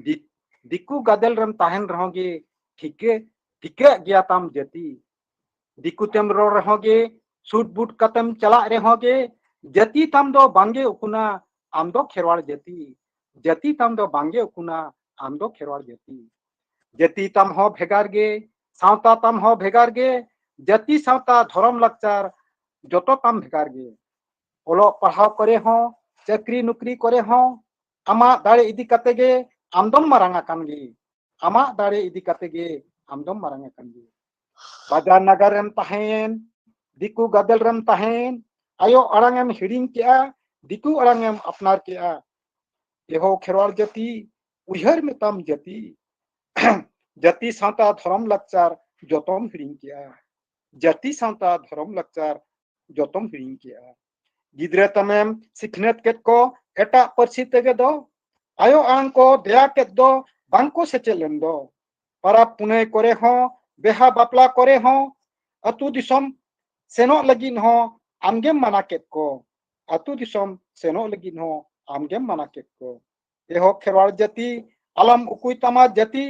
ᱫᱤ-, ᱫᱤᱠᱩ ᱜᱟᱫᱮᱞ ᱨᱮᱢ ᱛᱟᱦᱮᱱ ᱨᱮᱦᱚᱸ ᱜᱮ ᱴᱷᱤᱠᱟᱹ, ᱴᱷᱤᱠᱟᱹᱜ ᱜᱮᱭᱟ ᱛᱟᱢ ᱡᱟᱹᱛᱤ᱾ ᱫᱤᱠᱩ ᱛᱮᱢ ᱨᱚᱲ ᱨᱮᱦᱚᱸ ᱜᱮ, ᱥᱩᱴ ᱵᱩᱴ ᱠᱟᱛᱮᱢ ᱪᱟᱞᱟᱜ ᱨᱮᱦᱚᱸ ᱜᱮ, ᱡᱟᱹᱛᱤ ᱛᱟᱢ ᱫᱚ ᱵᱟᱝᱜᱮ ᱩᱠᱩᱱᱟ, ᱟᱢ ᱫᱚ ᱠᱷᱮᱨᱣᱟᱲ ᱡᱟᱹᱛᱤ᱾ ᱡᱟᱹᱛᱤ ᱛᱟᱢ ᱫᱚ ᱵᱟᱝᱜᱮ ᱩᱠᱩᱱᱟ, ᱟᱢ ᱫᱚ ᱠᱷᱮᱨᱣᱟᱲ ᱡᱟᱹᱛᱤ᱾ ᱡᱟᱹᱛᱤ ᱛᱟᱢ ᱦᱚᱸ ᱵᱷᱮᱜᱟᱨ ᱜᱮ, ᱥᱟᱶᱛᱟ ᱛᱟᱢ ᱦᱚᱸ ᱵᱷᱮᱜᱟᱨ ᱜᱮ, ᱡᱟᱹᱛᱤ, ᱥᱟᱶᱛᱟ, ᱫᱷᱚᱨᱚᱢ, ᱞᱟᱠᱪᱟᱨ ᱡᱚᱛᱚ ᱛᱟᱢ ᱵᱷᱮᱜᱟᱨ ᱜᱮ᱾ ᱚᱞᱚᱜ ᱯᱟᱲᱦᱟᱣ ᱠᱚᱨᱮ ᱦᱚᱸ, ᱪᱟᱹᱠᱨᱤ ᱱᱩᱠᱨᱤ ᱠᱚᱨᱮ ᱦᱚᱸ ᱟᱢᱟᱜ ᱫᱟᱲᱮ ᱤᱫᱤ ᱠᱟᱛᱮ ᱜᱮ ᱟᱢ ᱫᱚᱢ ᱢᱟᱨᱟᱝ ᱟᱠᱟᱱ ᱜᱮ᱾ ᱟᱢᱟᱜ ᱫᱟᱲᱮ ᱤᱫᱤ ᱠᱟᱛᱮ ᱜᱮ ᱟᱢ ᱫᱚᱢ ᱢᱟᱨᱟᱝ ᱟᱠᱟᱱ ᱜᱮ᱾ ᱵᱟᱡᱟᱨ ᱱᱟᱜᱟᱨ ᱨᱮᱢ ᱛᱟᱦᱮᱸᱭᱮᱱ, ᱫᱤᱠᱩ ᱜᱟᱫᱮᱞ ᱨᱮᱢ ᱛᱟᱦᱮᱸᱭᱮᱱ, ᱟᱭᱳ ᱟᱲᱟᱝ ᱮᱢ ᱦᱤᱲᱤᱧ ᱠᱮᱜᱼᱟ, ᱫᱤᱠᱩ ᱟᱲᱟᱝ ᱮᱢ ᱟᱯᱱᱟᱨ ᱠᱮᱜᱼᱟ᱾ ᱮᱦᱳ ᱠᱷᱮᱨᱣᱟᱲ ᱡᱟᱹᱛᱤ, ᱩᱭᱦᱟᱹᱨ ᱢᱮᱛᱟᱢ ᱡᱟᱹᱛᱤ᱾ ᱡᱟᱹᱛᱤ, ᱥᱟᱶᱛᱟ, ᱫᱷᱚᱨᱚᱢ, ᱞᱟᱠᱪᱟᱨ ᱡᱚᱛᱚᱢ ᱦᱤᱲᱤᱧ ᱠᱮᱜᱼᱟ᱾ ᱡᱟᱹᱛᱤ, ᱥᱟᱶᱛᱟ, ᱫᱷᱚᱨᱚᱢ, ᱞᱟᱠᱪᱟᱨ ᱡᱚᱛᱚᱢ ᱦᱤᱲᱤᱧ ᱠᱮᱜᱼᱟ᱾ ᱜᱤᱫᱽᱨᱟᱹ ᱛᱟᱢᱮᱢ ᱥᱤᱠᱷᱱᱟᱹᱛ ᱠᱮᱫ ᱠᱚ ᱮᱴᱟᱜ ᱯᱟᱹᱨᱥᱤ ᱛᱮᱜᱮ ᱫᱚ, ᱟᱭᱳ ᱟᱲᱟᱝ ᱠᱚ ᱫᱮᱭᱟ ᱠᱮᱫ ᱫᱚ, ᱵᱟᱝ ᱠᱚ ᱥᱮᱪᱮᱫ ᱞᱮᱱ ᱫᱚ᱾ ᱯᱟᱨᱟᱵᱽ ᱯᱩᱱᱟᱹᱭ ᱠᱚᱨᱮ ᱦᱚᱸ, ᱵᱮᱦᱟ ᱵᱟᱯᱞᱟ ᱠᱚᱨᱮ ᱦᱚᱸ, ᱟᱹᱛᱩ ᱫᱤᱥᱚᱢ ᱥᱮᱱᱚᱜ ᱞᱟᱹᱜᱤᱫ ᱦᱚᱸ ᱟᱢᱜᱮᱢ ᱢᱟᱱᱟ ᱠᱮᱫ ᱠᱚ᱾ ᱟᱹᱛᱩ ᱫᱤᱥᱚᱢ ᱥᱮᱱᱚᱜ ᱞᱟᱹᱜᱤᱫ ᱦᱚᱸ ᱟᱢᱜᱮᱢ ᱢᱟᱱᱟ ᱠᱮᱫ ᱠᱚ᱾ ᱮᱦᱳ ᱠᱷᱮᱨᱣᱟᱲ ᱡᱟᱹᱛᱤ, ᱟᱞᱚᱢ ᱩᱠᱩᱭ ᱛᱟᱢᱟ ᱡᱟᱹᱛᱤ,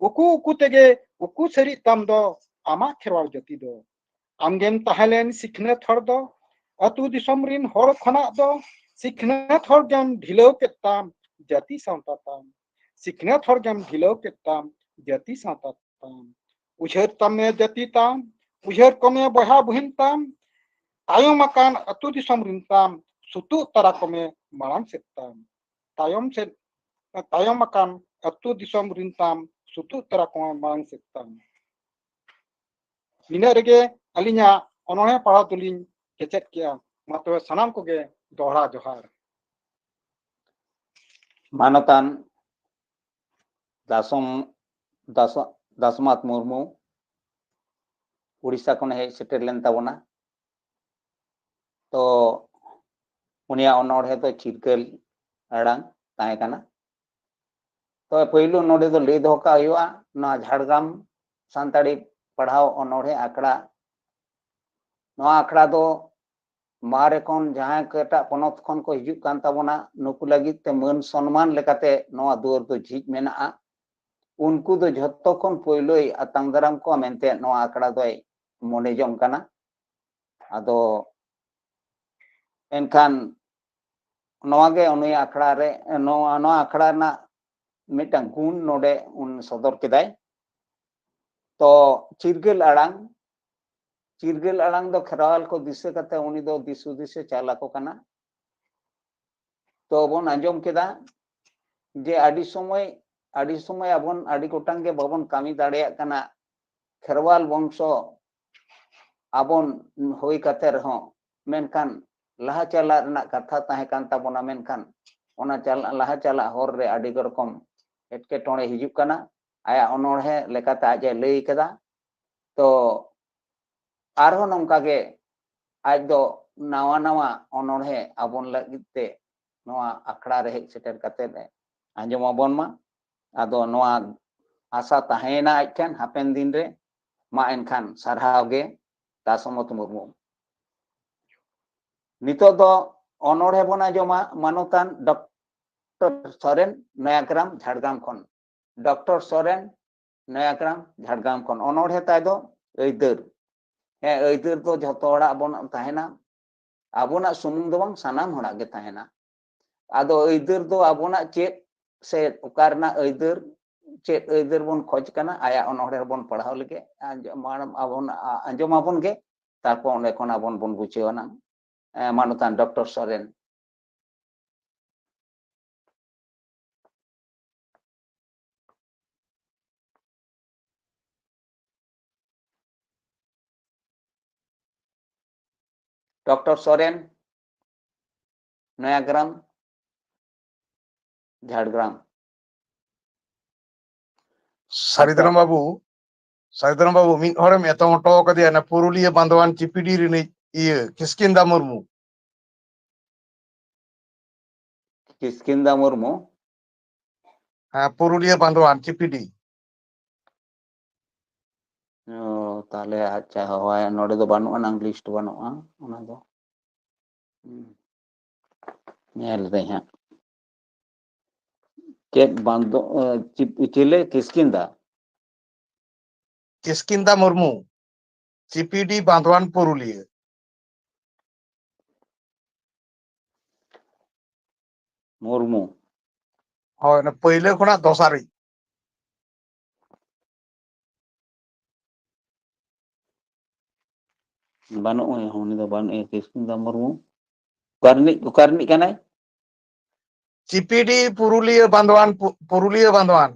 ᱩᱠᱩ ᱩᱠᱩ ᱛᱮᱜᱮ ᱩᱠᱩ ᱥᱟᱹᱨᱤᱜ ᱛᱟᱢ ᱫᱚ ᱟᱢᱟᱜ ᱠᱷᱮᱨᱣᱟᱲ ᱡᱟᱹᱛᱤ ᱫᱚ᱾ ᱟᱢᱜᱮᱢ ᱛᱟᱦᱮᱸ ᱞᱮᱱ ᱥᱤᱠᱷᱱᱟᱹᱛ ᱦᱚᱲ ᱫᱚ, ᱟᱹᱛᱩ ᱫᱤᱥᱚᱢ ᱨᱤᱱ ᱦᱚᱲ ᱠᱷᱚᱱᱟᱜ ᱫᱚ ᱥᱤᱠᱷᱱᱟᱹᱛ ᱦᱚᱲ ᱜᱮᱢ ᱰᱷᱤᱞᱟᱹᱣ ᱠᱮᱫ ᱛᱟᱢ ᱡᱟᱹᱛᱤ ᱥᱟᱶᱛᱟ ᱛᱟᱢ᱾ ᱥᱤᱠᱷᱱᱟᱹᱛ ᱦᱚᱲ ᱜᱮᱢ ᱰᱷᱤᱞᱟᱹᱣ ᱠᱮᱫ ᱛᱟᱢ ᱡᱟᱹᱛᱤ ᱥᱟᱶᱛᱟ ᱛᱟᱢ᱾ ᱩᱭᱦᱟᱹᱨ ᱛᱟᱢ ᱢᱮ ᱡᱟᱹᱛᱤ ᱛᱟᱢ, ᱩᱭᱦᱟᱹᱨ ᱠᱚᱢᱮ ᱵᱚᱭᱦᱟ ᱵᱩᱦᱤᱱ ᱛᱟᱢ, ᱛᱟᱭᱚᱢ ᱟᱠᱟᱱ ᱟᱹᱛᱩ ᱫᱤᱥᱚᱢ ᱨᱤᱱ ᱛᱟᱢ, ᱥᱩᱛᱩᱜ ᱛᱟᱨᱟ ᱠᱚᱢᱮ ᱢᱟᱲᱟᱝ ᱥᱮᱫ ᱛᱟᱢ᱾ ᱛᱟᱭᱚᱢ ᱥᱮᱫ, ᱛᱟᱭᱚᱢ ᱟᱠᱟᱱ ᱟᱹᱛᱩ ᱫᱤᱥᱚᱢ ᱨᱤᱱ ᱛᱟᱢ, ᱥᱩᱛᱩᱜ ᱛᱟᱨᱟ ᱠᱚᱢᱮ ᱢᱟᱲᱟᱝ ᱥᱮᱫ ᱛᱟᱢ᱾ ᱱᱤᱱᱟᱹᱜ ᱨᱮᱜᱮ ᱟᱹᱞᱤᱧᱟᱜ ᱚᱱᱚᱬᱦᱮ ᱯᱟᱲᱦᱟᱣ ᱫᱚᱞᱤᱧ ᱠᱮᱪᱮᱫ ᱠᱮᱜᱼᱟ᱾ ᱢᱟ ᱛᱚᱵᱮ ᱥᱟᱱᱟᱢ ᱠᱚᱜᱮ ᱫᱚᱦᱲᱟ ᱡᱚᱦᱟᱨ᱾ ᱢᱟᱱᱚᱛᱟᱱ ᱫᱟᱥᱚᱢ, ᱫᱟᱥᱚ-, ᱫᱟᱥᱚᱢᱟᱛ ᱢᱩᱨᱢᱩ ᱩᱲᱤᱥᱥᱟ ᱠᱷᱚᱱᱮ ᱦᱮᱡ ᱥᱮᱴᱮᱨ ᱞᱮᱱ ᱛᱟᱵᱚᱱᱟ᱾ ᱛᱚ ᱩᱱᱤᱭᱟᱜ ᱚᱱᱚᱬᱦᱮ ᱫᱚ ᱪᱤᱨᱜᱟᱹᱞ ᱟᱲᱟᱝ ᱛᱟᱦᱮᱸ ᱠᱟᱱᱟ᱾ ᱛᱚ ᱯᱳᱭᱞᱳ ᱱᱚᱰᱮ ᱫᱚ ᱞᱟᱹᱭ ᱫᱚᱦᱚ ᱠᱟᱜ ᱦᱩᱭᱩᱜᱼᱟ, ᱱᱚᱣᱟ ᱡᱷᱟᱲᱜᱨᱟᱢ ᱥᱟᱱᱛᱟᱲᱤ ᱯᱟᱲᱦᱟᱣ ᱚᱱᱚᱬᱦᱮ ᱟᱠᱷᱲᱟ, ᱱᱚᱣᱟ ᱟᱠᱷᱲᱟ ᱫᱚ ᱵᱟᱦᱨᱮ ᱠᱷᱚᱱ ᱡᱟᱦᱟᱸᱭ ᱠᱚ ᱮᱴᱟᱜ ᱯᱚᱱᱚᱛ ᱠᱷᱚᱱ ᱠᱚ ᱦᱤᱡᱩᱜ ᱠᱟᱱ ᱛᱟᱵᱚᱱᱟ, ᱱᱩᱠᱩ ᱞᱟᱹᱜᱤᱫ ᱛᱮ ᱢᱟᱹᱱ ᱥᱚᱱᱢᱟᱱ ᱞᱮᱠᱟᱛᱮ ᱱᱚᱣᱟ ᱫᱩᱣᱟᱹᱨ ᱫᱚ ᱡᱷᱤᱡ ᱢᱮᱱᱟᱜᱼᱟ᱾ ᱩᱱᱠᱩ ᱫᱚ ᱡᱷᱚᱛᱚ ᱠᱷᱚᱱ ᱯᱳᱭᱞᱳᱭ ᱟᱛᱟᱝ ᱫᱟᱨᱟᱢ ᱠᱚᱣᱟ ᱢᱮᱱᱛᱮ ᱱᱚᱣᱟ ᱟᱠᱷᱲᱟ ᱫᱚᱭ ᱢᱚᱱᱮ ᱡᱚᱝ ᱠᱟᱱᱟ᱾ ᱟᱫᱚ ᱮᱱᱠᱷᱟᱱ ᱱᱚᱣᱟ ᱜᱮ ᱩᱱᱤ ᱟᱠᱷᱲᱟ ᱨᱮ, ᱱᱚᱣᱟ, ᱱᱚᱣᱟ ᱟᱠᱷᱲᱟ ᱨᱮᱱᱟᱜ ᱢᱤᱫᱴᱟᱝ ᱜᱩᱱ ᱱᱚᱰᱮ ᱩᱱ ᱥᱚᱫᱚᱨ ᱠᱮᱫᱟᱭ᱾ ᱛᱚ ᱪᱤᱨᱜᱟᱹᱞ ᱟᱲᱟᱝ ᱪᱤᱨᱜᱟᱹᱞ ᱟᱲᱟᱝ ᱫᱚ ᱠᱷᱮᱨᱣᱟᱞ ᱠᱚ ᱫᱤᱥᱟᱹ ᱠᱟᱛᱮ ᱩᱱᱤ ᱫᱚ ᱫᱤᱥ ᱦᱩᱫᱤᱥᱮ ᱪᱟᱞ ᱟᱠᱚ ᱠᱟᱱᱟ᱾ ᱛᱚ ᱵᱚᱱ ᱟᱸᱡᱚᱢ ᱠᱮᱫᱟ ᱡᱮ ᱟᱹᱰᱤ ᱥᱚᱢᱚᱭ, ᱟᱹᱰᱤ ᱥᱚᱢᱚᱭ ᱟᱵᱚᱱ ᱟᱹᱰᱤ ᱜᱚᱴᱟᱝ ᱜᱮ ᱵᱟᱵᱚᱱ ᱠᱟᱹᱢᱤ ᱫᱟᱲᱮᱭᱟᱜ ᱠᱟᱱᱟ᱾ ᱠᱷᱮᱨᱣᱟᱞ ᱵᱚᱝᱥᱚ ᱟᱵᱚᱱ ᱦᱩᱭ ᱠᱟᱛᱮ ᱨᱮᱦᱚᱸ, ᱢᱮᱱᱠᱷᱟᱱ ᱞᱟᱦᱟ ᱪᱟᱞᱟᱜ ᱨᱮᱱᱟᱜ ᱠᱟᱛᱷᱟ ᱛᱟᱦᱮᱸ ᱠᱟᱱ ᱛᱟᱵᱚᱱᱟ, ᱢᱮᱱᱠᱷᱟᱱ ᱚᱱᱟ ᱪᱟᱞᱟᱜ, ᱞᱟᱦᱟ ᱪᱟᱞᱟᱜ ᱦᱚᱨ ᱨᱮ ᱟᱹᱰᱤ ᱨᱚᱠᱚᱢ ᱮᱴᱠᱮᱴᱚᱬᱮ ᱦᱤᱡᱩᱜ ᱠᱟᱱᱟ᱾ ᱟᱭᱟᱜ ᱚᱱᱚᱬᱦᱮ ᱞᱮᱠᱟᱛᱮ ᱟᱡ ᱮ ᱞᱟᱹᱭ ᱠᱟᱫᱟ᱾ ᱛᱚ ᱟᱨᱦᱚᱸ ᱱᱚᱝᱠᱟ ᱜᱮ ᱟᱡ ᱫᱚ ᱱᱟᱣᱟ ᱱᱟᱣᱟ ᱚᱱᱚᱬᱦᱮ ᱟᱵᱚᱱ ᱞᱟᱹᱜᱤᱫ ᱛᱮ ᱱᱚᱣᱟ ᱟᱠᱷᱲᱟ ᱨᱮ ᱦᱮᱡ ᱥᱮᱴᱮᱨ ᱠᱟᱛᱮ ᱮ ᱟᱸᱡᱚᱢ ᱟᱵᱚᱱ ᱢᱟ᱾ ᱟᱫᱚ ᱱᱚᱣᱟ ᱟᱥᱟ ᱛᱟᱦᱮᱸᱭᱮᱱᱟ ᱟᱡ ᱴᱷᱮᱱ ᱦᱟᱯᱮᱱ ᱫᱤᱱ ᱨᱮ᱾ ᱢᱟ ᱮᱱᱠᱷᱟᱱ ᱥᱟᱨᱦᱟᱣ ᱜᱮ ᱫᱟᱥᱚᱢᱚᱛ ᱢᱩᱨᱢᱩ᱾ ᱱᱤᱛᱚᱜ ᱫᱚ ᱚᱱᱚᱬᱦᱮ ᱵᱚᱱ ᱟᱸᱡᱚᱢᱟ ᱢᱟᱱᱚᱛᱟᱱ ᱰᱚᱠᱴᱚᱨ ᱥᱚᱨᱮᱱ, ᱱᱚᱭᱟᱜᱨᱟᱢ, ᱡᱷᱟᱲᱜᱨᱟᱢ ᱠᱷᱚᱱ᱾ ᱰᱚᱠᱴᱚᱨ ᱥᱚᱨᱮᱱ, ᱱᱚᱭᱟᱜᱨᱟᱢ, ᱡᱷᱟᱲᱜᱨᱟᱢ ᱠᱷᱚᱱ᱾ ᱚᱱᱚᱬᱦᱮ ᱛᱟᱭ ᱫᱚ ᱟᱹᱭᱫᱟᱹᱨ᱾ ᱦᱮᱸ, ᱟᱹᱭᱫᱟᱹᱨ ᱫᱚ ᱡᱷᱚᱛᱚ ᱦᱚᱲᱟᱜ ᱵᱚᱱ ᱛᱟᱦᱮᱱᱟ, ᱟᱵᱚᱱᱟᱜ ᱥᱩᱢᱩᱝ ᱫᱚ ᱵᱟᱝ, ᱥᱟᱱᱟᱢ ᱦᱚᱲᱟᱜ ᱜᱮ ᱛᱟᱦᱮᱱᱟ᱾ ᱟᱫᱚ ᱟᱹᱭᱫᱟᱹᱨ ᱫᱚ ᱟᱵᱚᱱᱟᱜ ᱪᱮᱫ ᱥᱮ ᱚᱠᱟ ᱨᱮᱱᱟᱜ ᱟᱹᱭᱫᱟᱹᱨ, ᱪᱮᱫ ᱟᱹᱭᱫᱟᱹᱨ ᱵᱚᱱ ᱠᱷᱚᱡᱽ ᱠᱟᱱᱟ, ᱟᱭᱟᱜ ᱚᱱᱚᱬᱦᱮ ᱵᱚᱱ ᱯᱟᱲᱦᱟᱣ ᱞᱮᱜᱮ, ᱟᱸᱡᱚᱢ ᱟᱵᱚᱱ, ᱟᱸᱡᱚᱢ ᱟᱵᱚᱱ ᱜᱮ, ᱛᱟᱨᱯᱚᱨ ᱚᱸᱰᱮ ᱠᱷᱚᱱ ᱟᱵᱚᱱ ᱵᱚᱱ ᱵᱩᱡᱷᱟᱹᱣ ᱟᱱᱟᱝ᱾ ᱮ, ᱢᱟᱱᱚᱛᱟᱱ ᱰᱚᱠᱴᱚᱨ ᱥᱚᱨᱮᱱ᱾ ᱰᱚᱠᱴᱚᱨ ᱥᱚᱨᱮᱱ, ᱱᱚᱭᱟᱜᱨᱟᱢ, ᱡᱷᱟᱲᱜᱨᱟᱢ᱾ ᱥᱟᱹᱨᱤᱫᱷᱚᱨᱚᱢ ᱵᱟᱹᱵᱩ, ᱥᱟᱹᱨᱤᱫᱷᱚᱨᱚᱢ ᱵᱟᱹᱵᱩ, ᱢᱤᱫ ᱦᱚᱲᱮᱢ ᱮᱛᱚᱢ ᱦᱚᱴᱚ ᱠᱟᱫᱮᱭᱟ, ᱚᱱᱟ ᱯᱩᱨᱩᱞᱤᱭᱟᱹ ᱵᱟᱸᱫᱣᱟᱱ ᱪᱤᱯᱤᱰᱤ ᱨᱤᱱᱤᱡ ᱤᱭᱟᱹ ᱠᱤᱥᱠᱤᱱᱫᱟ ᱢᱩᱨᱢᱩ᱾ ᱠᱤᱥᱠᱤᱱᱫᱟ ᱢᱩᱨᱢᱩ? ᱦᱮᱸ, ᱯᱩᱨᱩᱞᱤᱭᱟᱹ ᱵᱟᱸᱫᱣᱟᱱ ᱪᱤᱯᱤᱰᱤ᱾ ᱚ, ᱛᱟᱦᱞᱮ ᱟᱪᱪᱷᱟ, ᱦᱳᱭ, ᱱᱚᱰᱮ ᱫᱚ ᱵᱟᱹᱱᱩᱜᱼᱟ, ᱱᱟᱝ ᱞᱤᱥᱴ ᱵᱟᱹᱱᱩᱜᱼᱟ ᱚᱱᱟ ᱫᱚ᱾ ᱦᱩᱸ᱾ ᱧᱮᱞ ᱫᱟᱹᱧ ᱦᱟᱸᱜ᱾ ᱪᱮᱫ ᱵᱟᱸᱫᱚ-, ᱮ, ᱪᱤᱯ-, ᱪᱤᱞᱤ? ᱠᱤᱥᱠᱤᱱᱫᱟ? ᱠᱤᱥᱠᱤᱱᱫᱟ ᱢᱩᱨᱢᱩ, ᱪᱤᱯᱤᱰᱤ ᱵᱟᱸᱫᱣᱟᱱ ᱯᱩᱨᱩᱞᱤᱭᱟᱹ᱾ ᱢᱩᱨᱢᱩ᱾ ᱦᱳᱭ, ᱚᱱᱟ ᱯᱟᱹᱭᱞᱟᱹ ᱠᱷᱚᱱᱟᱜ ᱫᱚᱥᱟᱨᱤᱡ᱾ ᱵᱟᱹᱱᱩᱜ ᱩᱱᱤ ᱫᱚ, ᱵᱟᱹᱱᱩᱜ ᱮᱭᱟ, ᱠᱤᱥᱠᱩᱱᱫᱟ ᱢᱩᱨᱢᱩ᱾ ᱚᱠᱟ ᱨᱤᱱᱤᱡ, ᱚᱠᱟ ᱨᱤᱱᱤᱡ ᱠᱟᱱᱟᱭ? ᱪᱤᱯᱤᱰᱤ ᱯᱩᱨᱩᱞᱤᱭᱟᱹ ᱵᱟᱸᱫᱣᱟᱱ, ᱯᱩ- ᱯᱩᱨᱩᱞᱤᱭᱟᱹ ᱵᱟᱸᱫᱣᱟᱱ᱾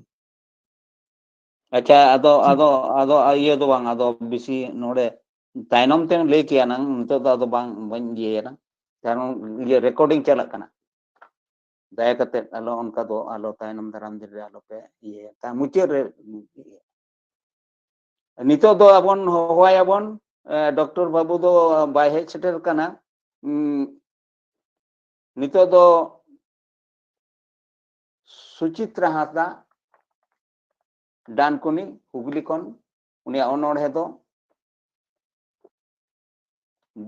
ᱟᱪᱪᱷᱟ, ᱟᱫᱚ ᱟᱫᱚ ᱟᱫᱚ ᱤᱭᱟᱹ ᱫᱚ ᱵᱟᱝ, ᱟᱫᱚ ᱵᱮᱥᱤ ᱱᱚᱰᱮ ᱛᱟᱭᱱᱚᱢ ᱛᱮᱢ ᱞᱟᱹᱭ ᱠᱮᱭᱟ ᱱᱟᱝ, ᱱᱤᱛᱚᱜ ᱫᱚ ᱟᱫᱚ ᱵᱟᱝ, ᱵᱟᱹᱧ ᱤᱭᱟᱹᱭᱟ ᱱᱟᱝ, ᱠᱟᱨᱚᱱ ᱤᱭᱟᱹ ᱨᱮᱠᱚᱨᱰᱤᱝ ᱪᱟᱞᱟᱜ ᱠᱟᱱᱟ᱾ ᱫᱟᱭᱟ ᱠᱟᱛᱮ ᱟᱞᱚ ᱚᱱᱠᱟ ᱫᱚ, ᱟᱞᱚ ᱛᱟᱭᱱᱚᱢ ᱫᱟᱨᱟᱢ ᱫᱤᱱ ᱨᱮ ᱟᱞᱚ ᱯᱮ ᱤᱭᱟᱹᱭᱟ᱾ ᱛᱟ ᱢᱩᱪᱟᱹᱫ ᱨᱮ ᱱᱤᱛᱚᱜ ᱫᱚ ᱟᱵᱚᱱ ᱦᱚᱦᱚᱣᱟᱭᱟᱵᱚᱱ, ᱮ, ᱰᱚᱠᱴᱚᱨ ᱵᱟᱹᱵᱩ ᱫᱚ ᱵᱟᱭ ᱦᱮᱡ ᱥᱮᱴᱮᱨ ᱠᱟᱱᱟ᱾ ᱩᱢ, ᱱᱤᱛᱚᱜ ᱫᱚ ᱥᱩᱪᱤᱛᱨᱟ ᱦᱟᱸᱥᱫᱟ, ᱰᱟᱱᱠᱩᱱᱤ, ᱦᱩᱜᱽᱞᱤ ᱠᱷᱚᱱ, ᱩᱱᱤᱭᱟᱜ ᱚᱱᱚᱬᱦᱮ ᱫᱚ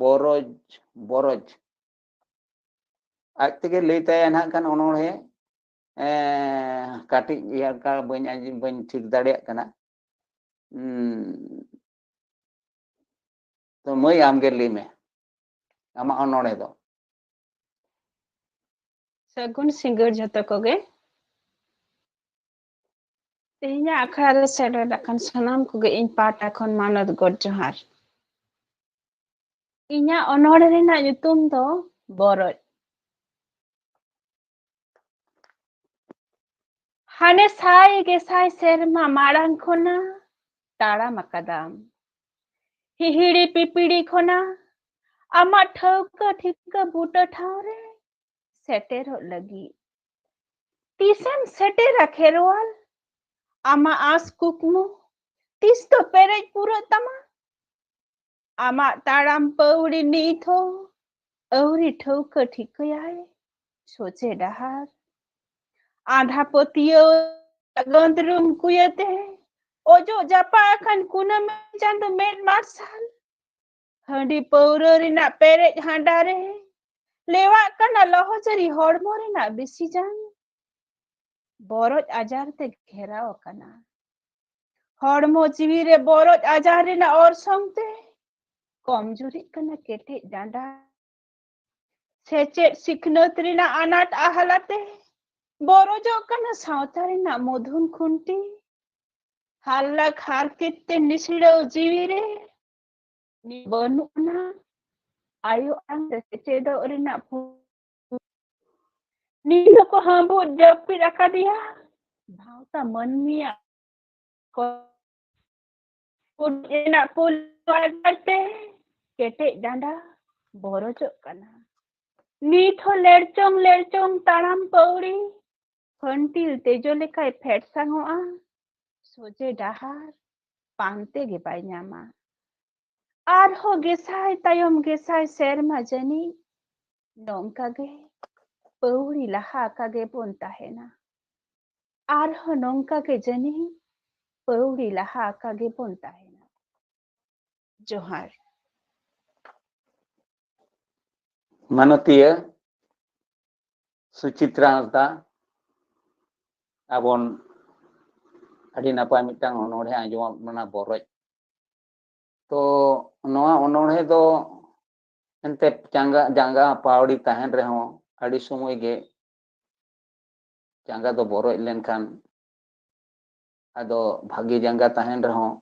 ᱵᱚᱨᱚᱡᱽ, ᱵᱚᱨᱚᱡᱽ᱾ ᱟᱡ ᱛᱮᱜᱮ ᱞᱟᱹᱭ ᱛᱟᱭᱟ ᱱᱟᱦᱟᱜ ᱠᱷᱟᱱ ᱚᱱᱚᱬᱦᱮ, ᱮᱸ, ᱠᱟᱹᱴᱤᱡ ᱤᱭᱟᱹ ᱚᱱᱠᱟ ᱵᱟᱹᱧ ᱟᱸᱡᱚᱢ, ᱵᱟᱹᱧ ᱴᱷᱤᱠ ᱫᱟᱲᱮᱭᱟᱜ ᱠᱟᱱᱟ᱾ ᱩᱸ, ᱛᱚ ᱢᱟᱹᱭ, ᱟᱢᱜᱮ ᱞᱟᱹᱭ ᱢᱮ, ᱟᱢᱟᱜ ᱚᱱᱚᱬᱦᱮ ᱫᱚ᱾ ᱥᱟᱹᱜᱩᱱ ᱥᱤᱸᱜᱟᱹᱲ ᱡᱷᱚᱛᱚ ᱠᱚᱜᱮ᱾ ᱛᱮᱦᱮᱧᱟᱜ ᱟᱠᱷᱲᱟ ᱨᱮ ᱥᱮᱴᱮᱨ ᱟᱠᱟᱱ ᱥᱟᱱᱟᱢ ᱠᱚᱜᱮ ᱤᱧ ᱯᱟᱦᱴᱟ ᱠᱷᱚᱱ ᱢᱟᱱᱚᱛ ᱜᱚᱰ ᱡᱚᱦᱟᱨ᱾ ᱤᱧᱟᱹᱜ ᱚᱱᱚᱬᱦᱮ ᱨᱮᱱᱟᱜ ᱧᱩᱛᱩᱢ ᱫᱚ ᱵᱚᱨᱚᱡ᱾ ᱦᱟᱱᱮ ᱥᱟᱭ ᱜᱮᱥᱟᱭ ᱥᱮᱨᱢᱟ ᱢᱟᱲᱟᱝ ᱠᱷᱚᱱᱟᱜ ᱛᱟᱲᱟᱢ ᱟᱠᱟᱫᱟᱢ᱾ ᱦᱤᱦᱤᱲᱤ ᱯᱤᱯᱤᱲᱤ ᱠᱷᱚᱱᱟᱜ ᱟᱢᱟᱜ ᱴᱷᱟᱹᱣᱠᱟᱹ ᱴᱷᱤᱠᱟᱹ ᱵᱩᱴᱟᱹ ᱴᱷᱟᱶ ᱨᱮ ᱥᱮᱴᱮᱨᱚᱜ ᱞᱟᱹᱜᱤᱫ᱾ ᱛᱤᱥᱮᱢ ᱥᱮᱴᱮᱨᱟ ᱠᱷᱮᱨᱣᱟᱞ? ᱟᱢᱟᱜ ᱟᱸᱥ ᱠᱩᱠᱢᱩ ᱛᱤᱥ ᱫᱚ ᱯᱮᱨᱮᱡ ᱯᱩᱨᱟᱹᱜ ᱛᱟᱢᱟ? ᱟᱢᱟᱜ ᱛᱟᱲᱟᱢ ᱯᱟᱹᱣᱲᱤ ᱱᱤᱛ ᱦᱚᱸ ᱟᱹᱣᱨᱤ ᱴᱷᱟᱹᱣᱠᱟᱹ ᱴᱷᱤᱠᱟᱹᱭᱟᱭ ᱥᱚᱡᱷᱮ ᱰᱟᱦᱟᱨ᱾ ᱟᱸᱫᱷᱟ ᱯᱟᱹᱛᱭᱟᱹᱣ ᱜᱟᱹᱫᱨᱩᱢ ᱠᱩᱭᱟᱹᱛᱮ ᱚᱡᱚᱜ ᱡᱟᱯᱟᱜ ᱟᱠᱟᱱ ᱠᱩᱱᱟᱹᱢᱤ ᱪᱟᱸᱫᱚ ᱢᱮᱫ ᱢᱟᱨᱥᱟᱞ᱾ ᱦᱟᱺᱰᱤ ᱯᱟᱹᱣᱨᱟᱹ ᱨᱮᱱᱟᱜ ᱯᱮᱨᱮᱡ ᱦᱟᱸᱰᱟ ᱨᱮ ᱞᱮᱣᱟᱜ ᱠᱟᱱᱟ ᱞᱚᱦᱚᱡᱟᱹᱨᱤ ᱦᱚᱲᱢᱚ ᱨᱮᱱᱟᱜ ᱵᱤᱥᱤ ᱡᱟᱝ᱾ ᱵᱚᱨᱚᱡ ᱟᱡᱟᱨ ᱛᱮ ᱜᱷᱮᱨᱟᱣ ᱟᱠᱟᱱᱟ ᱦᱚᱲᱢᱚ ᱡᱤᱣᱤ ᱨᱮ᱾ ᱵᱚᱨᱚᱡ ᱟᱡᱟᱨ ᱨᱮᱱᱟᱜ ᱚᱨᱥᱚᱝ ᱛᱮ ᱠᱚᱢᱡᱩᱨᱤᱜ ᱠᱟᱱᱟ ᱠᱮᱴᱮᱡ ᱰᱟᱸᱰᱟ᱾ ᱥᱮᱪᱮᱫ ᱥᱤᱠᱷᱱᱟᱹᱛ ᱨᱮᱱᱟᱜ ᱟᱱᱟᱴ ᱟᱦᱞᱟᱛᱮ ᱵᱚᱨᱚᱡᱚᱜ ᱠᱟᱱᱟ ᱥᱟᱶᱛᱟ ᱨᱮᱱᱟᱜ ᱢᱩᱫᱷᱩᱱ ᱠᱷᱩᱱᱴᱤ᱾ ᱦᱟᱞᱞᱟᱠ ᱦᱟᱨᱠᱮᱛ ᱛᱮ ᱱᱤᱥᱲᱟᱹᱣ ᱡᱤᱣᱤ ᱨᱮ ᱱᱤᱛ ᱵᱟᱹᱱᱩᱜ ᱟᱱᱟ ᱟᱭᱳ ᱟᱲᱟᱝ ᱛᱮ ᱥᱮᱪᱮᱫᱚᱜ ᱨᱮᱱᱟᱜ ᱯᱷᱩ-, ᱱᱤᱛ ᱦᱚᱸᱠᱚ ᱦᱟᱸᱵᱩᱫ ᱡᱟᱹᱯᱤᱫ ᱟᱠᱟᱫᱮᱭᱟ ᱵᱷᱟᱶᱥᱟ ᱢᱟᱹᱱᱢᱤᱭᱟᱜ ᱠᱚ-, ᱨᱮᱱᱟᱜ ᱯᱩᱞ ᱟᱲᱜᱟᱨ ᱛᱮ ᱠᱮᱴᱮᱡ ᱰᱟᱸᱰᱟ ᱵᱚᱨᱚᱡᱚᱜ ᱠᱟᱱᱟ᱾ ᱱᱤᱛ ᱦᱚᱸ ᱞᱮᱲᱪᱚᱝ ᱞᱮᱲᱪᱚᱝ ᱛᱟᱲᱟᱢ ᱯᱟᱹᱣᱲᱤ ᱠᱷᱟᱹᱱᱴᱤᱞ ᱛᱮᱡᱚ ᱞᱮᱠᱟᱭ ᱯᱷᱮᱰ ᱥᱟᱝᱚᱜᱼᱟ, ᱥᱚᱡᱷᱮ ᱰᱟᱦᱟᱨ ᱯᱟᱱᱛᱮ ᱜᱮ ᱵᱟᱭ ᱧᱟᱢᱟ᱾ ᱟᱨᱦᱚᱸ ᱜᱮᱥᱟᱭ ᱛᱟᱭᱚᱢ ᱜᱮᱥᱟᱭ ᱥᱮᱨᱢᱟ ᱡᱟᱹᱱᱤᱡ ᱱᱚᱝᱠᱟ ᱜᱮ ᱯᱟᱹᱣᱲᱤ ᱞᱟᱦᱟ ᱟᱠᱟ ᱜᱮᱵᱚᱱ ᱛᱟᱦᱮᱱᱟ᱾ ᱟᱨᱦᱚᱸ ᱱᱚᱝᱠᱟ ᱜᱮ ᱡᱟᱹᱱᱤᱡ ᱯᱟᱹᱣᱲᱤ ᱞᱟᱦᱟ ᱟᱠᱟ ᱜᱮᱵᱚᱱ ᱛᱟᱦᱮᱱᱟ᱾ ᱡᱚᱦᱟᱨ᱾ ᱢᱟᱱᱚᱛᱤᱭᱟᱹ ᱥᱩᱪᱤᱛᱨᱟ ᱦᱟᱸᱥᱫᱟ, ᱟᱵᱚᱱ ᱟᱹᱰᱤ ᱱᱟᱯᱟᱭ ᱢᱤᱫᱴᱟᱝ ᱚᱱᱚᱬᱦᱮ ᱟᱸᱡᱚᱢᱟᱫ ᱵᱚᱱᱟ, ᱵᱚᱨᱚᱡ᱾ ᱛᱚ ᱱᱚᱣᱟ ᱚᱱᱚᱬᱦᱮ ᱫᱚ ᱮᱱᱛᱮ ᱡᱟᱸᱜᱟ, ᱡᱟᱸᱜᱟ ᱯᱟᱣᱲᱤ ᱛᱟᱦᱮᱱ ᱨᱮᱦᱚᱸ ᱟᱹᱰᱤ ᱥᱚᱢᱚᱭ ᱜᱮ ᱡᱟᱸᱜᱟ ᱫᱚ ᱵᱚᱨᱚᱡ ᱞᱮᱱᱠᱷᱟᱱ ᱟᱫᱚ ᱵᱷᱟᱜᱮ ᱡᱟᱸᱜᱟ ᱛᱟᱦᱮᱱ ᱨᱮᱦᱚᱸ,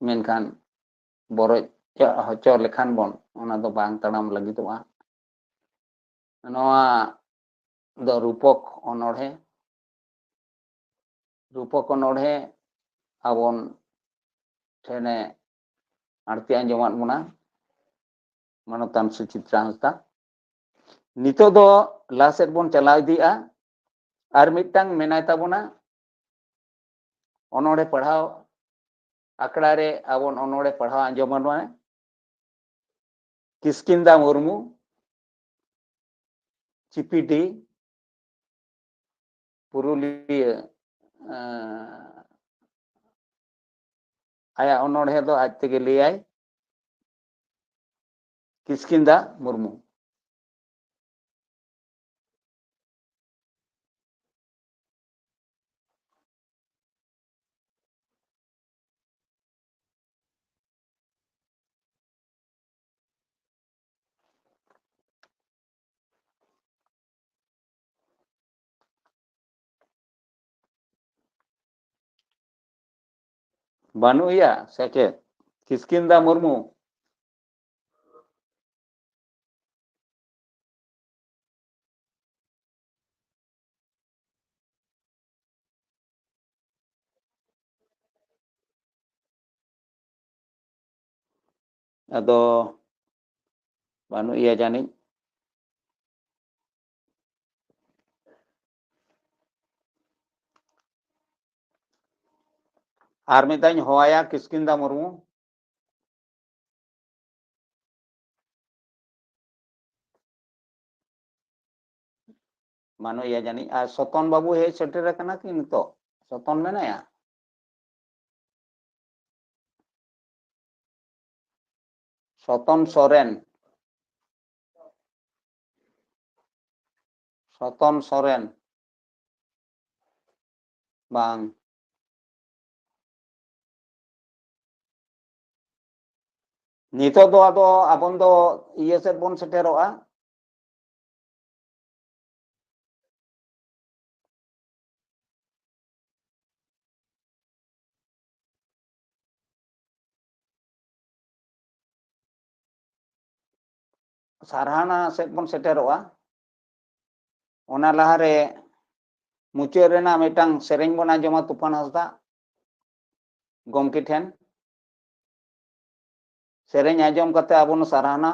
ᱢᱮᱱᱠᱷᱟᱱ ᱵᱚᱨᱚᱡ ᱦᱚᱪᱚ ᱞᱮᱠᱷᱟᱱ ᱵᱚᱱ, ᱚᱱᱟ ᱫᱚ ᱵᱟᱝ ᱛᱟᱲᱟᱢ ᱞᱟᱹᱜᱤᱫᱚᱜᱼᱟ᱾ ᱱᱚᱣᱟ ᱫᱚ ᱨᱩᱯᱚᱠ ᱚᱱᱚᱬᱦᱮ᱾ ᱨᱩᱯᱚᱠ ᱚᱱᱚᱬᱦᱮ ᱟᱵᱚᱱ ᱴᱷᱮᱱᱮ ᱟᱬᱛᱤ ᱟᱸᱡᱚᱢᱟᱫ ᱵᱚᱱᱟ ᱢᱟᱱᱚᱛᱟᱱ ᱥᱩᱪᱤᱛᱨᱟ ᱦᱟᱸᱥᱫᱟ᱾ ᱱᱤᱛᱚᱜ ᱫᱚ ᱞᱟᱦᱟ ᱥᱮᱫ ᱵᱚᱱ ᱪᱟᱞᱟᱣ ᱤᱫᱤᱜᱼᱟ᱾ ᱟᱨ ᱢᱤᱫᱴᱟᱝ ᱢᱮᱱᱟᱭ ᱛᱟᱵᱚᱱᱟ ᱚᱱᱚᱬᱦᱮ ᱯᱟᱲᱦᱟᱣ ᱟᱠᱷᱲᱟ ᱨᱮ ᱟᱵᱚᱱ ᱚᱱᱚᱬᱦᱮ ᱯᱟᱲᱦᱟᱣ ᱟᱸᱡᱚᱢ ᱟᱵᱚᱱᱟ ᱠᱤᱥᱠᱤᱱᱫᱟ ᱢᱩᱨᱢᱩ, ᱪᱤᱯᱤᱰᱤ, ᱯᱩᱨᱩᱞᱤᱭᱟᱹ᱾ ᱟᱸ, ᱟᱭᱟᱜ ᱚᱱᱚᱬᱦᱮ ᱫᱚ ᱟᱡ ᱛᱮᱜᱮ ᱞᱟᱹᱭᱟᱭ, ᱠᱤᱥᱠᱤᱱᱫᱟ ᱢᱩᱨᱢᱩ᱾ ᱵᱟᱹᱱᱩᱜ ᱮᱭᱟ ᱥᱮ ᱪᱮᱫ? ᱠᱤᱥᱠᱤᱱᱫᱟ ᱢᱩᱨᱢᱩ᱾ ᱟᱫᱚ ᱵᱟᱹᱱᱩᱜ ᱮᱭᱟ ᱡᱟᱹᱱᱤᱡ᱾ ᱟᱨ ᱢᱤᱫ ᱫᱷᱟᱣ ᱤᱧ ᱦᱚᱦᱚᱣᱟᱭᱟ ᱠᱤᱥᱠᱤᱱᱫᱟ ᱢᱩᱨᱢᱩ᱾ ᱵᱟᱹᱱᱩᱜ ᱮᱭᱟ ᱡᱟᱹᱱᱤᱡ᱾ ᱟᱨ ᱥᱚᱛᱚᱱ ᱵᱟᱹᱵᱩ ᱦᱮᱡ ᱥᱮᱴᱮᱨ ᱟᱠᱟᱱᱟ ᱠᱤ ᱱᱤᱛᱚᱜ? ᱥᱚᱛᱚᱱ ᱢᱮᱱᱟᱭᱟ? ᱥᱚᱛᱚᱱ ᱥᱚᱨᱮᱱ᱾ ᱥᱚᱛᱚᱱ ᱥᱚᱨᱮᱱ᱾ ᱵᱟᱝ᱾ ᱱᱤᱛᱚᱜ ᱫᱚ ᱟᱫᱚ ᱟᱵᱚᱱ ᱫᱚ ᱤᱭᱟᱹ ᱥᱮᱫ ᱵᱚᱱ ᱥᱮᱴᱮᱨᱚᱜᱼᱟ᱾ ᱥᱟᱨᱦᱟᱱᱟ ᱥᱮᱫ ᱵᱚᱱ ᱥᱮᱴᱮᱨᱚᱜᱼᱟ᱾ ᱚᱱᱟ ᱞᱟᱦᱟᱨᱮ ᱢᱩᱪᱟᱹᱫ ᱨᱮᱱᱟᱜ ᱢᱤᱫᱴᱟᱝ ᱥᱮᱨᱮᱧ ᱵᱚᱱ ᱟᱸᱡᱚᱢᱟ ᱛᱩᱯᱷᱟᱱ ᱦᱟᱸᱥᱫᱟ ᱜᱚᱢᱠᱮ ᱴᱷᱮᱱ᱾ ᱥᱮᱨᱮᱧ ᱟᱸᱡᱚᱢ ᱠᱟᱛᱮ ᱟᱵᱚ ᱥᱟᱨᱦᱟᱱᱟ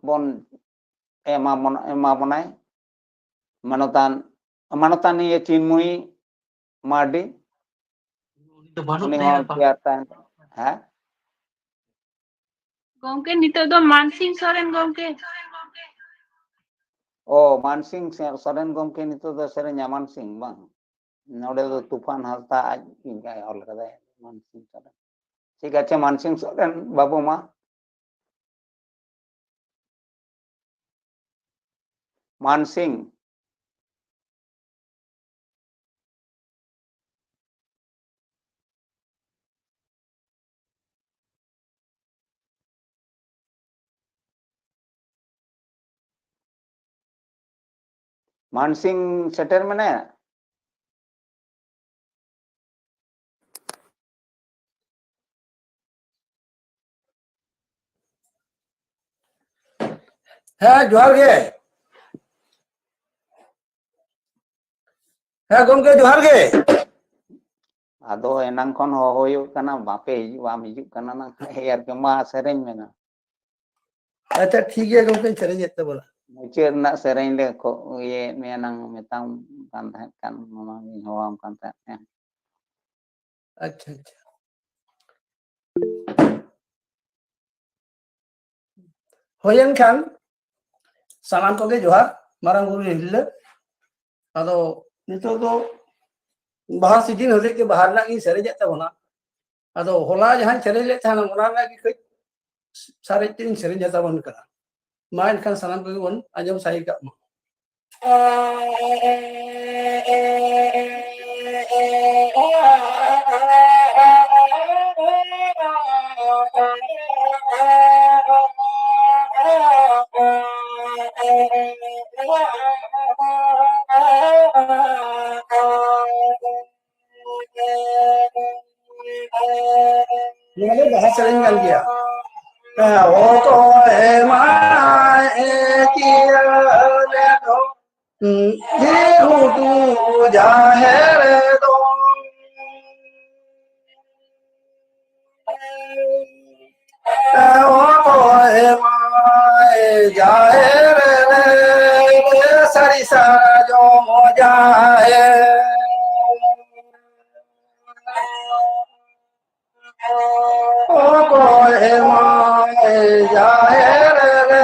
ᱵᱚᱱ ᱮᱢᱟ ᱵᱚᱱ, ᱮᱢᱟ ᱵᱚᱱᱟᱭ ᱢᱟᱱᱚᱛᱟᱱ, ᱢᱟᱱᱚᱛᱟᱱᱤᱭᱟᱹ ᱪᱤᱱᱢᱚᱭᱤ ᱢᱟᱨᱰᱤ᱾ ᱩᱱᱤ ᱦᱚᱸ ᱛᱮᱭᱟᱨ ᱛᱟᱦᱮᱱ᱾ ᱦᱮᱸ? ᱜᱚᱢᱠᱮ, ᱱᱤᱛᱚᱜ ᱫᱚ ᱢᱟᱱᱥᱤᱝ ᱥᱚᱨᱮᱱ ᱜᱚᱢᱠᱮ᱾ ᱚ, ᱢᱟᱱᱥᱤᱝ ᱥᱮ-, ᱥᱚᱨᱮᱱ ᱜᱚᱢᱠᱮ ᱱᱤᱛᱚᱜ ᱫᱚ ᱥᱮᱨᱮᱧᱟ ᱢᱟᱱᱥᱤᱝ, ᱵᱟᱝ? ᱱᱚᱰᱮ ᱫᱚ ᱛᱩᱯᱷᱟᱱ ᱦᱟᱸᱥᱫᱟ ᱟᱡ ᱚᱞ ᱠᱟᱫᱟᱭ, ᱢᱟᱱᱥᱤᱝ ᱥᱚᱨᱮᱱ᱾ ᱴᱷᱤᱠ ᱟᱪᱷᱮ, ᱢᱟᱱᱥᱤᱝ ᱥᱚᱨᱮᱱ ᱵᱟᱹᱵᱩ ᱢᱟ᱾ ᱢᱟᱱᱥᱤᱝ᱾ ᱢᱟᱱᱥᱤᱝ ᱥᱮᱴᱮᱨ ᱢᱮᱱᱟᱭᱟ? ᱦᱮᱸ, ᱡᱚᱦᱟᱨ ᱜᱮ᱾ ᱦᱮᱸ, ᱜᱚᱢᱠᱮ, ᱡᱚᱦᱟᱨ ᱜᱮ᱾ ᱟᱫᱚ ᱮᱱᱟᱝ ᱠᱷᱚᱱ ᱦᱚᱦᱚ ᱦᱩᱭᱩᱜ ᱠᱟᱱᱟ, ᱵᱟᱯᱮ ᱦᱤᱡᱩᱜ, ᱵᱟᱢ ᱦᱤᱡᱩᱜ ᱠᱟᱱᱟ ᱱᱟᱝ᱾ ᱮᱭ ᱟᱨᱠᱤ, ᱢᱟ ᱥᱮᱨᱮᱧ ᱢᱮ ᱱᱟᱝ᱾ ᱟᱪᱪᱷᱟ, ᱴᱷᱤᱠ ᱜᱮᱭᱟ ᱜᱚᱢᱠᱮ, ᱥᱮᱨᱮᱧᱮᱫ ᱛᱟᱵᱚᱱᱟ᱾ ᱢᱩᱪᱟᱹᱫ ᱨᱮᱱᱟᱜ ᱥᱮᱨᱮᱧ ᱞᱮ ᱠᱷᱚ-, ᱤᱭᱟᱹᱭᱮᱫ ᱢᱮᱭᱟ ᱱᱟᱝ, ᱢᱮᱛᱟᱢ ᱠᱟᱱ ᱛᱟᱦᱮᱸᱫ ᱠᱟᱱ, ᱢᱟᱢᱟ ᱜᱤᱧ ᱦᱚᱦᱚᱣᱟᱢ ᱠᱟᱱ ᱛᱟᱦᱮᱸᱫ᱾ ᱦᱮᱸ᱾ ᱟᱪᱪᱷᱟ, ᱟᱪᱪᱷᱟ᱾ ᱦᱳᱭ, ᱮᱱᱠᱷᱟᱱ ᱥᱟᱱᱟᱢ ᱠᱚᱜᱮ ᱡᱚᱦᱟᱨ, ᱢᱟᱨᱟᱝ ᱵᱩᱨᱩ ᱦᱤᱨᱞᱟᱹ᱾ ᱟᱫᱚ ᱱᱤᱛᱚᱜ ᱫᱚ ᱵᱟᱦᱟ ᱥᱤᱡᱤᱱ ᱦᱚᱛᱮᱡ ᱛᱮ ᱵᱟᱦᱟ ᱨᱮᱱᱟᱜ ᱜᱤᱧ ᱥᱮᱨᱮᱧᱮᱫ ᱛᱟᱵᱚᱱᱟ᱾ ᱟᱫᱚ ᱦᱚᱞᱟ ᱡᱟᱦᱟᱸᱧ ᱥᱮᱨᱮᱧ ᱞᱮᱫ ᱛᱟᱦᱮᱱᱟ, ᱚᱱᱟ ᱨᱮᱱᱟᱜ ᱜᱮ ᱠᱟᱹᱡ ᱥᱟᱨᱮᱡ ᱛᱮ ᱤᱧ ᱥᱮᱨᱮᱧ ᱛᱟᱵᱚᱱ ᱠᱟᱱᱟ᱾ ᱢᱟ ᱮᱱᱠᱷᱟᱱ ᱥᱟᱱᱟᱢ ᱠᱚᱜᱮ ᱵᱚᱱ ᱟᱸᱡᱚᱢ ᱥᱟᱹᱦᱤ ᱠᱟᱜ ᱢᱟ᱾ ᱱᱚᱣᱟ ᱫᱚ ᱵᱟᱦᱟ ᱥᱮᱨᱮᱧ ᱠᱟᱱ ᱜᱮᱭᱟ᱾ ᱚᱠᱚᱭ ᱮᱢᱟᱭ ᱮ ᱡᱤᱭᱚᱱ ᱫᱚ, ᱡᱮᱦᱮᱛᱩ ᱡᱟᱦᱮᱨ ᱫᱚ᱾ ᱚᱠᱚᱭ ᱮᱢᱟᱭ ᱡᱟᱦᱮᱨ ᱨᱮ ᱥᱟᱹᱨᱤ ᱥᱟᱨᱡᱚᱢ ᱡᱟᱦᱮᱨ᱾ ᱚᱠᱚᱭ ᱮᱢᱟᱭ ᱡᱟᱦᱮᱨ ᱨᱮ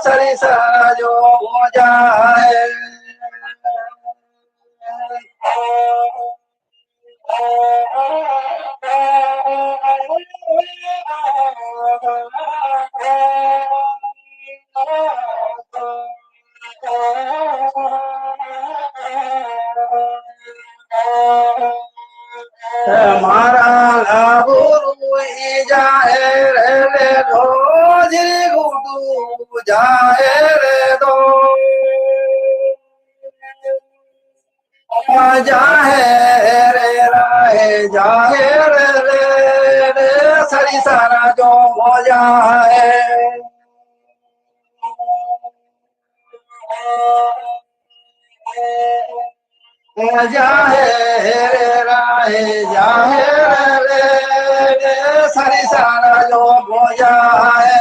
ᱥᱟᱹᱨᱤ ᱥᱟᱨᱡᱚᱢ ᱡᱟᱦᱮᱨ᱾ ᱢᱟᱨᱟᱝ ᱵᱩᱨᱩ ᱡᱟᱦᱮᱨ ᱨᱮᱫᱚ, ᱡᱤᱞ ᱜᱩᱰᱩ ᱡᱟᱦᱮᱨ ᱨᱮᱫᱚ᱾ ᱡᱟᱦᱮᱨ ᱮᱨᱟᱭ ᱡᱟᱦᱮᱨ ᱨᱮ, ᱥᱟᱹᱨᱤ ᱥᱟᱨᱡᱚᱢ ᱡᱟᱦᱮᱨ᱾ ᱡᱟᱦᱮᱨ ᱨᱮ, ᱡᱟᱦᱮᱨ ᱨᱮ, ᱥᱟᱹᱨᱤ ᱥᱟᱨᱡᱚᱢ ᱡᱟᱦᱮᱨ᱾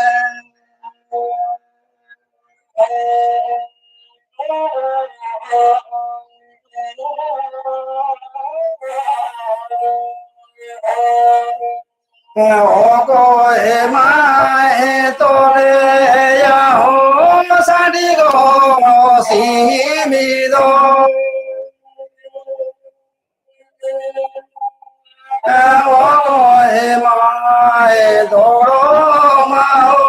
ᱚᱠᱚᱭ ᱮᱢᱟᱭ ᱛᱚᱞᱮᱭᱟ ᱦᱳ ᱥᱟᱹᱰᱤ ᱜᱚᱲᱚ ᱥᱤᱢᱤ ᱫᱚ? ᱚᱠᱚᱭ ᱮᱢᱟᱭ ᱫᱚᱲᱚᱢᱟ ᱦᱳ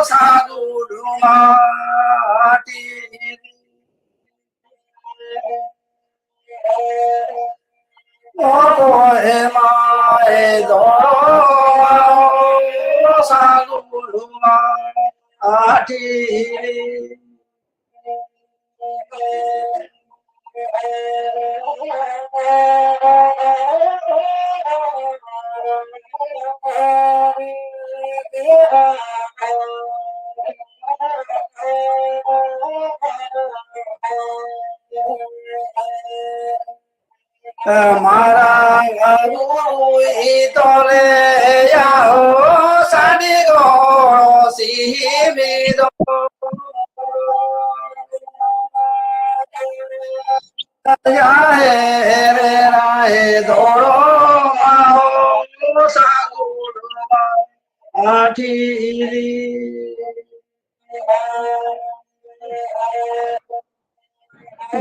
ᱥᱟᱹᱜᱩᱱ ᱢᱟᱹᱴᱤ? ᱚᱠᱚᱭ ᱮᱢᱟᱭ ᱫᱚᱲᱚᱢᱟ ᱦᱳ ᱥᱟᱹᱜᱩᱱ ᱢᱟᱹᱴᱤ? ᱢᱟᱨᱟᱝ ᱨᱩᱭ ᱛᱚᱞᱮᱭᱟ ᱦᱳ ᱥᱟᱹᱰᱤ ᱜᱚᱲᱚ ᱥᱤᱢᱤ ᱫᱚ᱾ ᱡᱟᱦᱮᱨ ᱨᱮ ᱫᱚᱲᱚᱢᱟ ᱦᱳ ᱥᱟᱹᱜᱩᱱ ᱢᱟᱹᱴᱤ᱾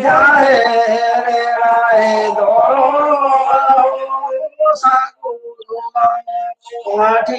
ᱡᱟᱦᱮᱨ ᱨᱮ ᱫᱚᱲᱚᱢᱟ ᱦᱳ ᱥᱟᱹᱜᱩᱱ ᱢᱟᱹᱴᱤ᱾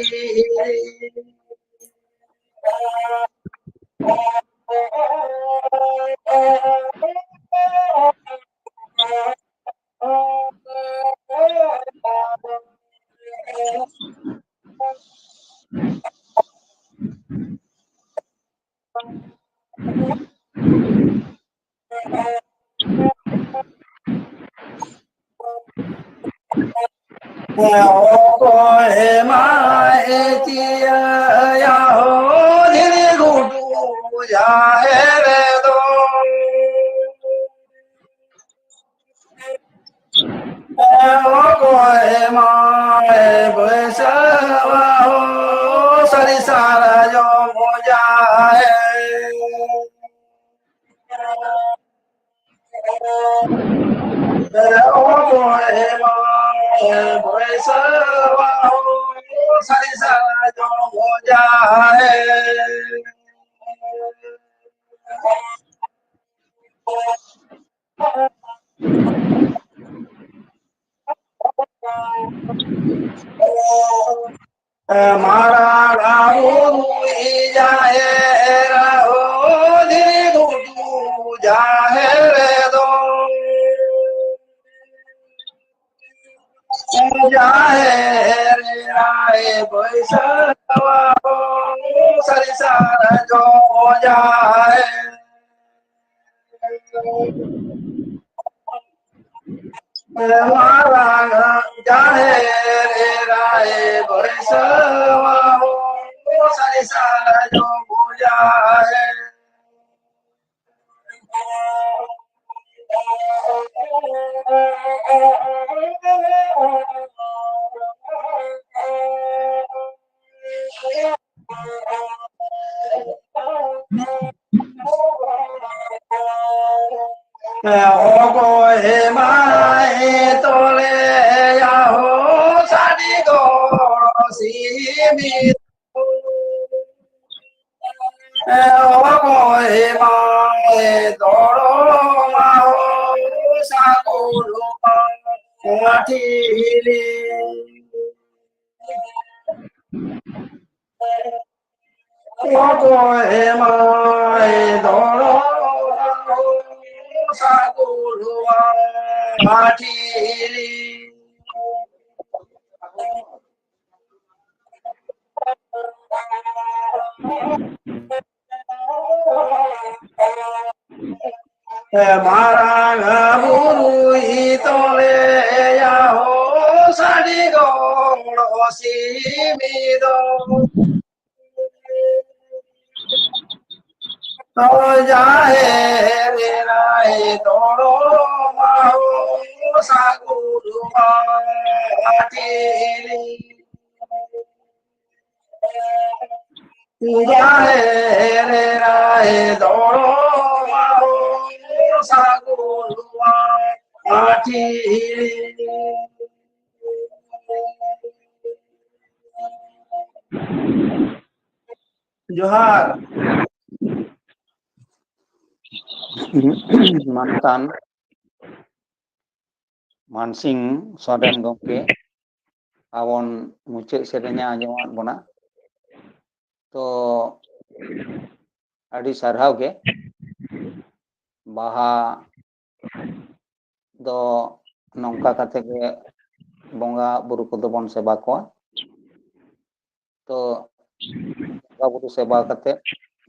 ᱚᱠᱚᱭ ᱮᱢᱟᱭ ᱪᱤᱭᱟᱹᱭᱟ ᱦᱳ ᱫᱷᱤᱨᱤ ᱜᱷᱩᱴᱩ ᱡᱟᱦᱮᱨ ᱨᱮᱫᱚ? ᱚᱠᱚᱭ ᱮᱢᱟᱭ ᱵᱟᱹᱭᱥᱟᱹᱣᱟ ᱦᱳ, ᱥᱟᱹᱨᱤ ᱥᱟᱨᱡᱚᱢ ᱚᱡᱟ ᱦᱮ᱾ ᱚᱠᱚᱭ ᱮᱢᱟᱭ ᱵᱟᱹᱭᱥᱟᱹᱣᱟ ᱦᱳ, ᱥᱟᱹᱨᱤ ᱥᱟᱨᱡᱚᱢ ᱚᱡᱟ ᱦᱮ᱾ ᱢᱟᱨᱟᱝ ᱵᱩᱨᱩ ᱡᱟᱦᱮᱨ ᱦᱚᱸ ᱫᱷᱤᱨᱤ ᱜᱷᱩᱴᱩ ᱡᱟᱦᱮᱨ ᱫᱚ᱾ ᱡᱟᱦᱮᱨ ᱨᱮ ᱵᱟᱹᱭᱥᱟᱹᱣᱟ ᱥᱟᱹᱨᱤ ᱥᱟᱨᱡᱚᱢ ᱡᱟᱦᱮᱨ᱾ ᱢᱟᱨᱟᱝ ᱡᱟᱦᱮᱨ ᱮᱨᱟᱭ ᱵᱟᱹᱭᱥᱟᱹᱣᱟ ᱥᱟᱹᱨᱤ ᱥᱟᱨᱡᱚᱢ ᱡᱟᱦᱮᱨ᱾ ᱚᱠᱚᱭ ᱮᱢᱟᱭ ᱛᱚᱞᱮᱭᱟ ᱦᱳ ᱥᱟᱹᱰᱤ ᱜᱚᱲ ᱥᱤᱢᱤ? ᱚᱠᱚᱭ ᱮᱢᱟᱭ ᱫᱚᱲᱚᱢᱟ ᱦᱳ ᱥᱟᱹᱜᱩᱱ ᱢᱟᱹᱴᱷᱤᱞᱤ? ᱚᱠᱚᱭ ᱮᱢᱟᱭ ᱫᱚᱲᱚᱢᱟ ᱦᱳ ᱥᱟᱹᱜᱩᱱ ᱢᱟᱹᱴᱷᱤᱞᱤ? ᱢᱟᱨᱟᱝ ᱵᱩᱨᱩᱭ ᱛᱚᱞᱮᱭᱟ ᱦᱳ ᱥᱟᱹᱰᱤ ᱜᱚᱲ ᱥᱤᱢᱤ ᱫᱚ᱾ ᱡᱟᱦᱮᱨ ᱮᱨᱟᱭ ᱫᱚᱲᱚᱢᱟ ᱦᱳ ᱥᱟᱹᱜᱩᱱ ᱢᱟᱴᱷᱤ ᱨᱮ᱾ ᱡᱟᱦᱮᱨ ᱮᱨᱟᱭ ᱫᱚᱲᱚᱢᱟᱵᱚ ᱥᱟᱹᱜᱩᱱ ᱢᱟᱴᱷᱤ ᱨᱮ᱾ ᱡᱚᱦᱟᱨ᱾ ᱢᱟᱱᱚᱛᱟᱱ ᱢᱟᱱᱥᱤᱝ ᱥᱚᱨᱮᱱ ᱜᱚᱢᱠᱮ, ᱟᱵᱚᱱ ᱢᱩᱪᱟᱹᱫ ᱥᱮᱨᱮᱧᱮ ᱟᱸᱡᱚᱢᱟᱫ ᱵᱚᱱᱟ᱾ ᱛᱚ ᱟᱹᱰᱤ ᱥᱟᱨᱦᱟᱣ ᱜᱮ᱾ ᱵᱟᱦᱟ ᱫᱚ ᱱᱚᱝᱠᱟ ᱠᱟᱛᱮ ᱜᱮ ᱵᱚᱸᱜᱟ ᱵᱩᱨᱩ ᱠᱚᱫᱚ ᱵᱚᱱ ᱥᱮᱵᱟ ᱠᱚᱣᱟ᱾ ᱛᱚ ᱵᱚᱸᱜᱟ ᱵᱩᱨᱩ ᱥᱮᱵᱟ ᱠᱟᱛᱮ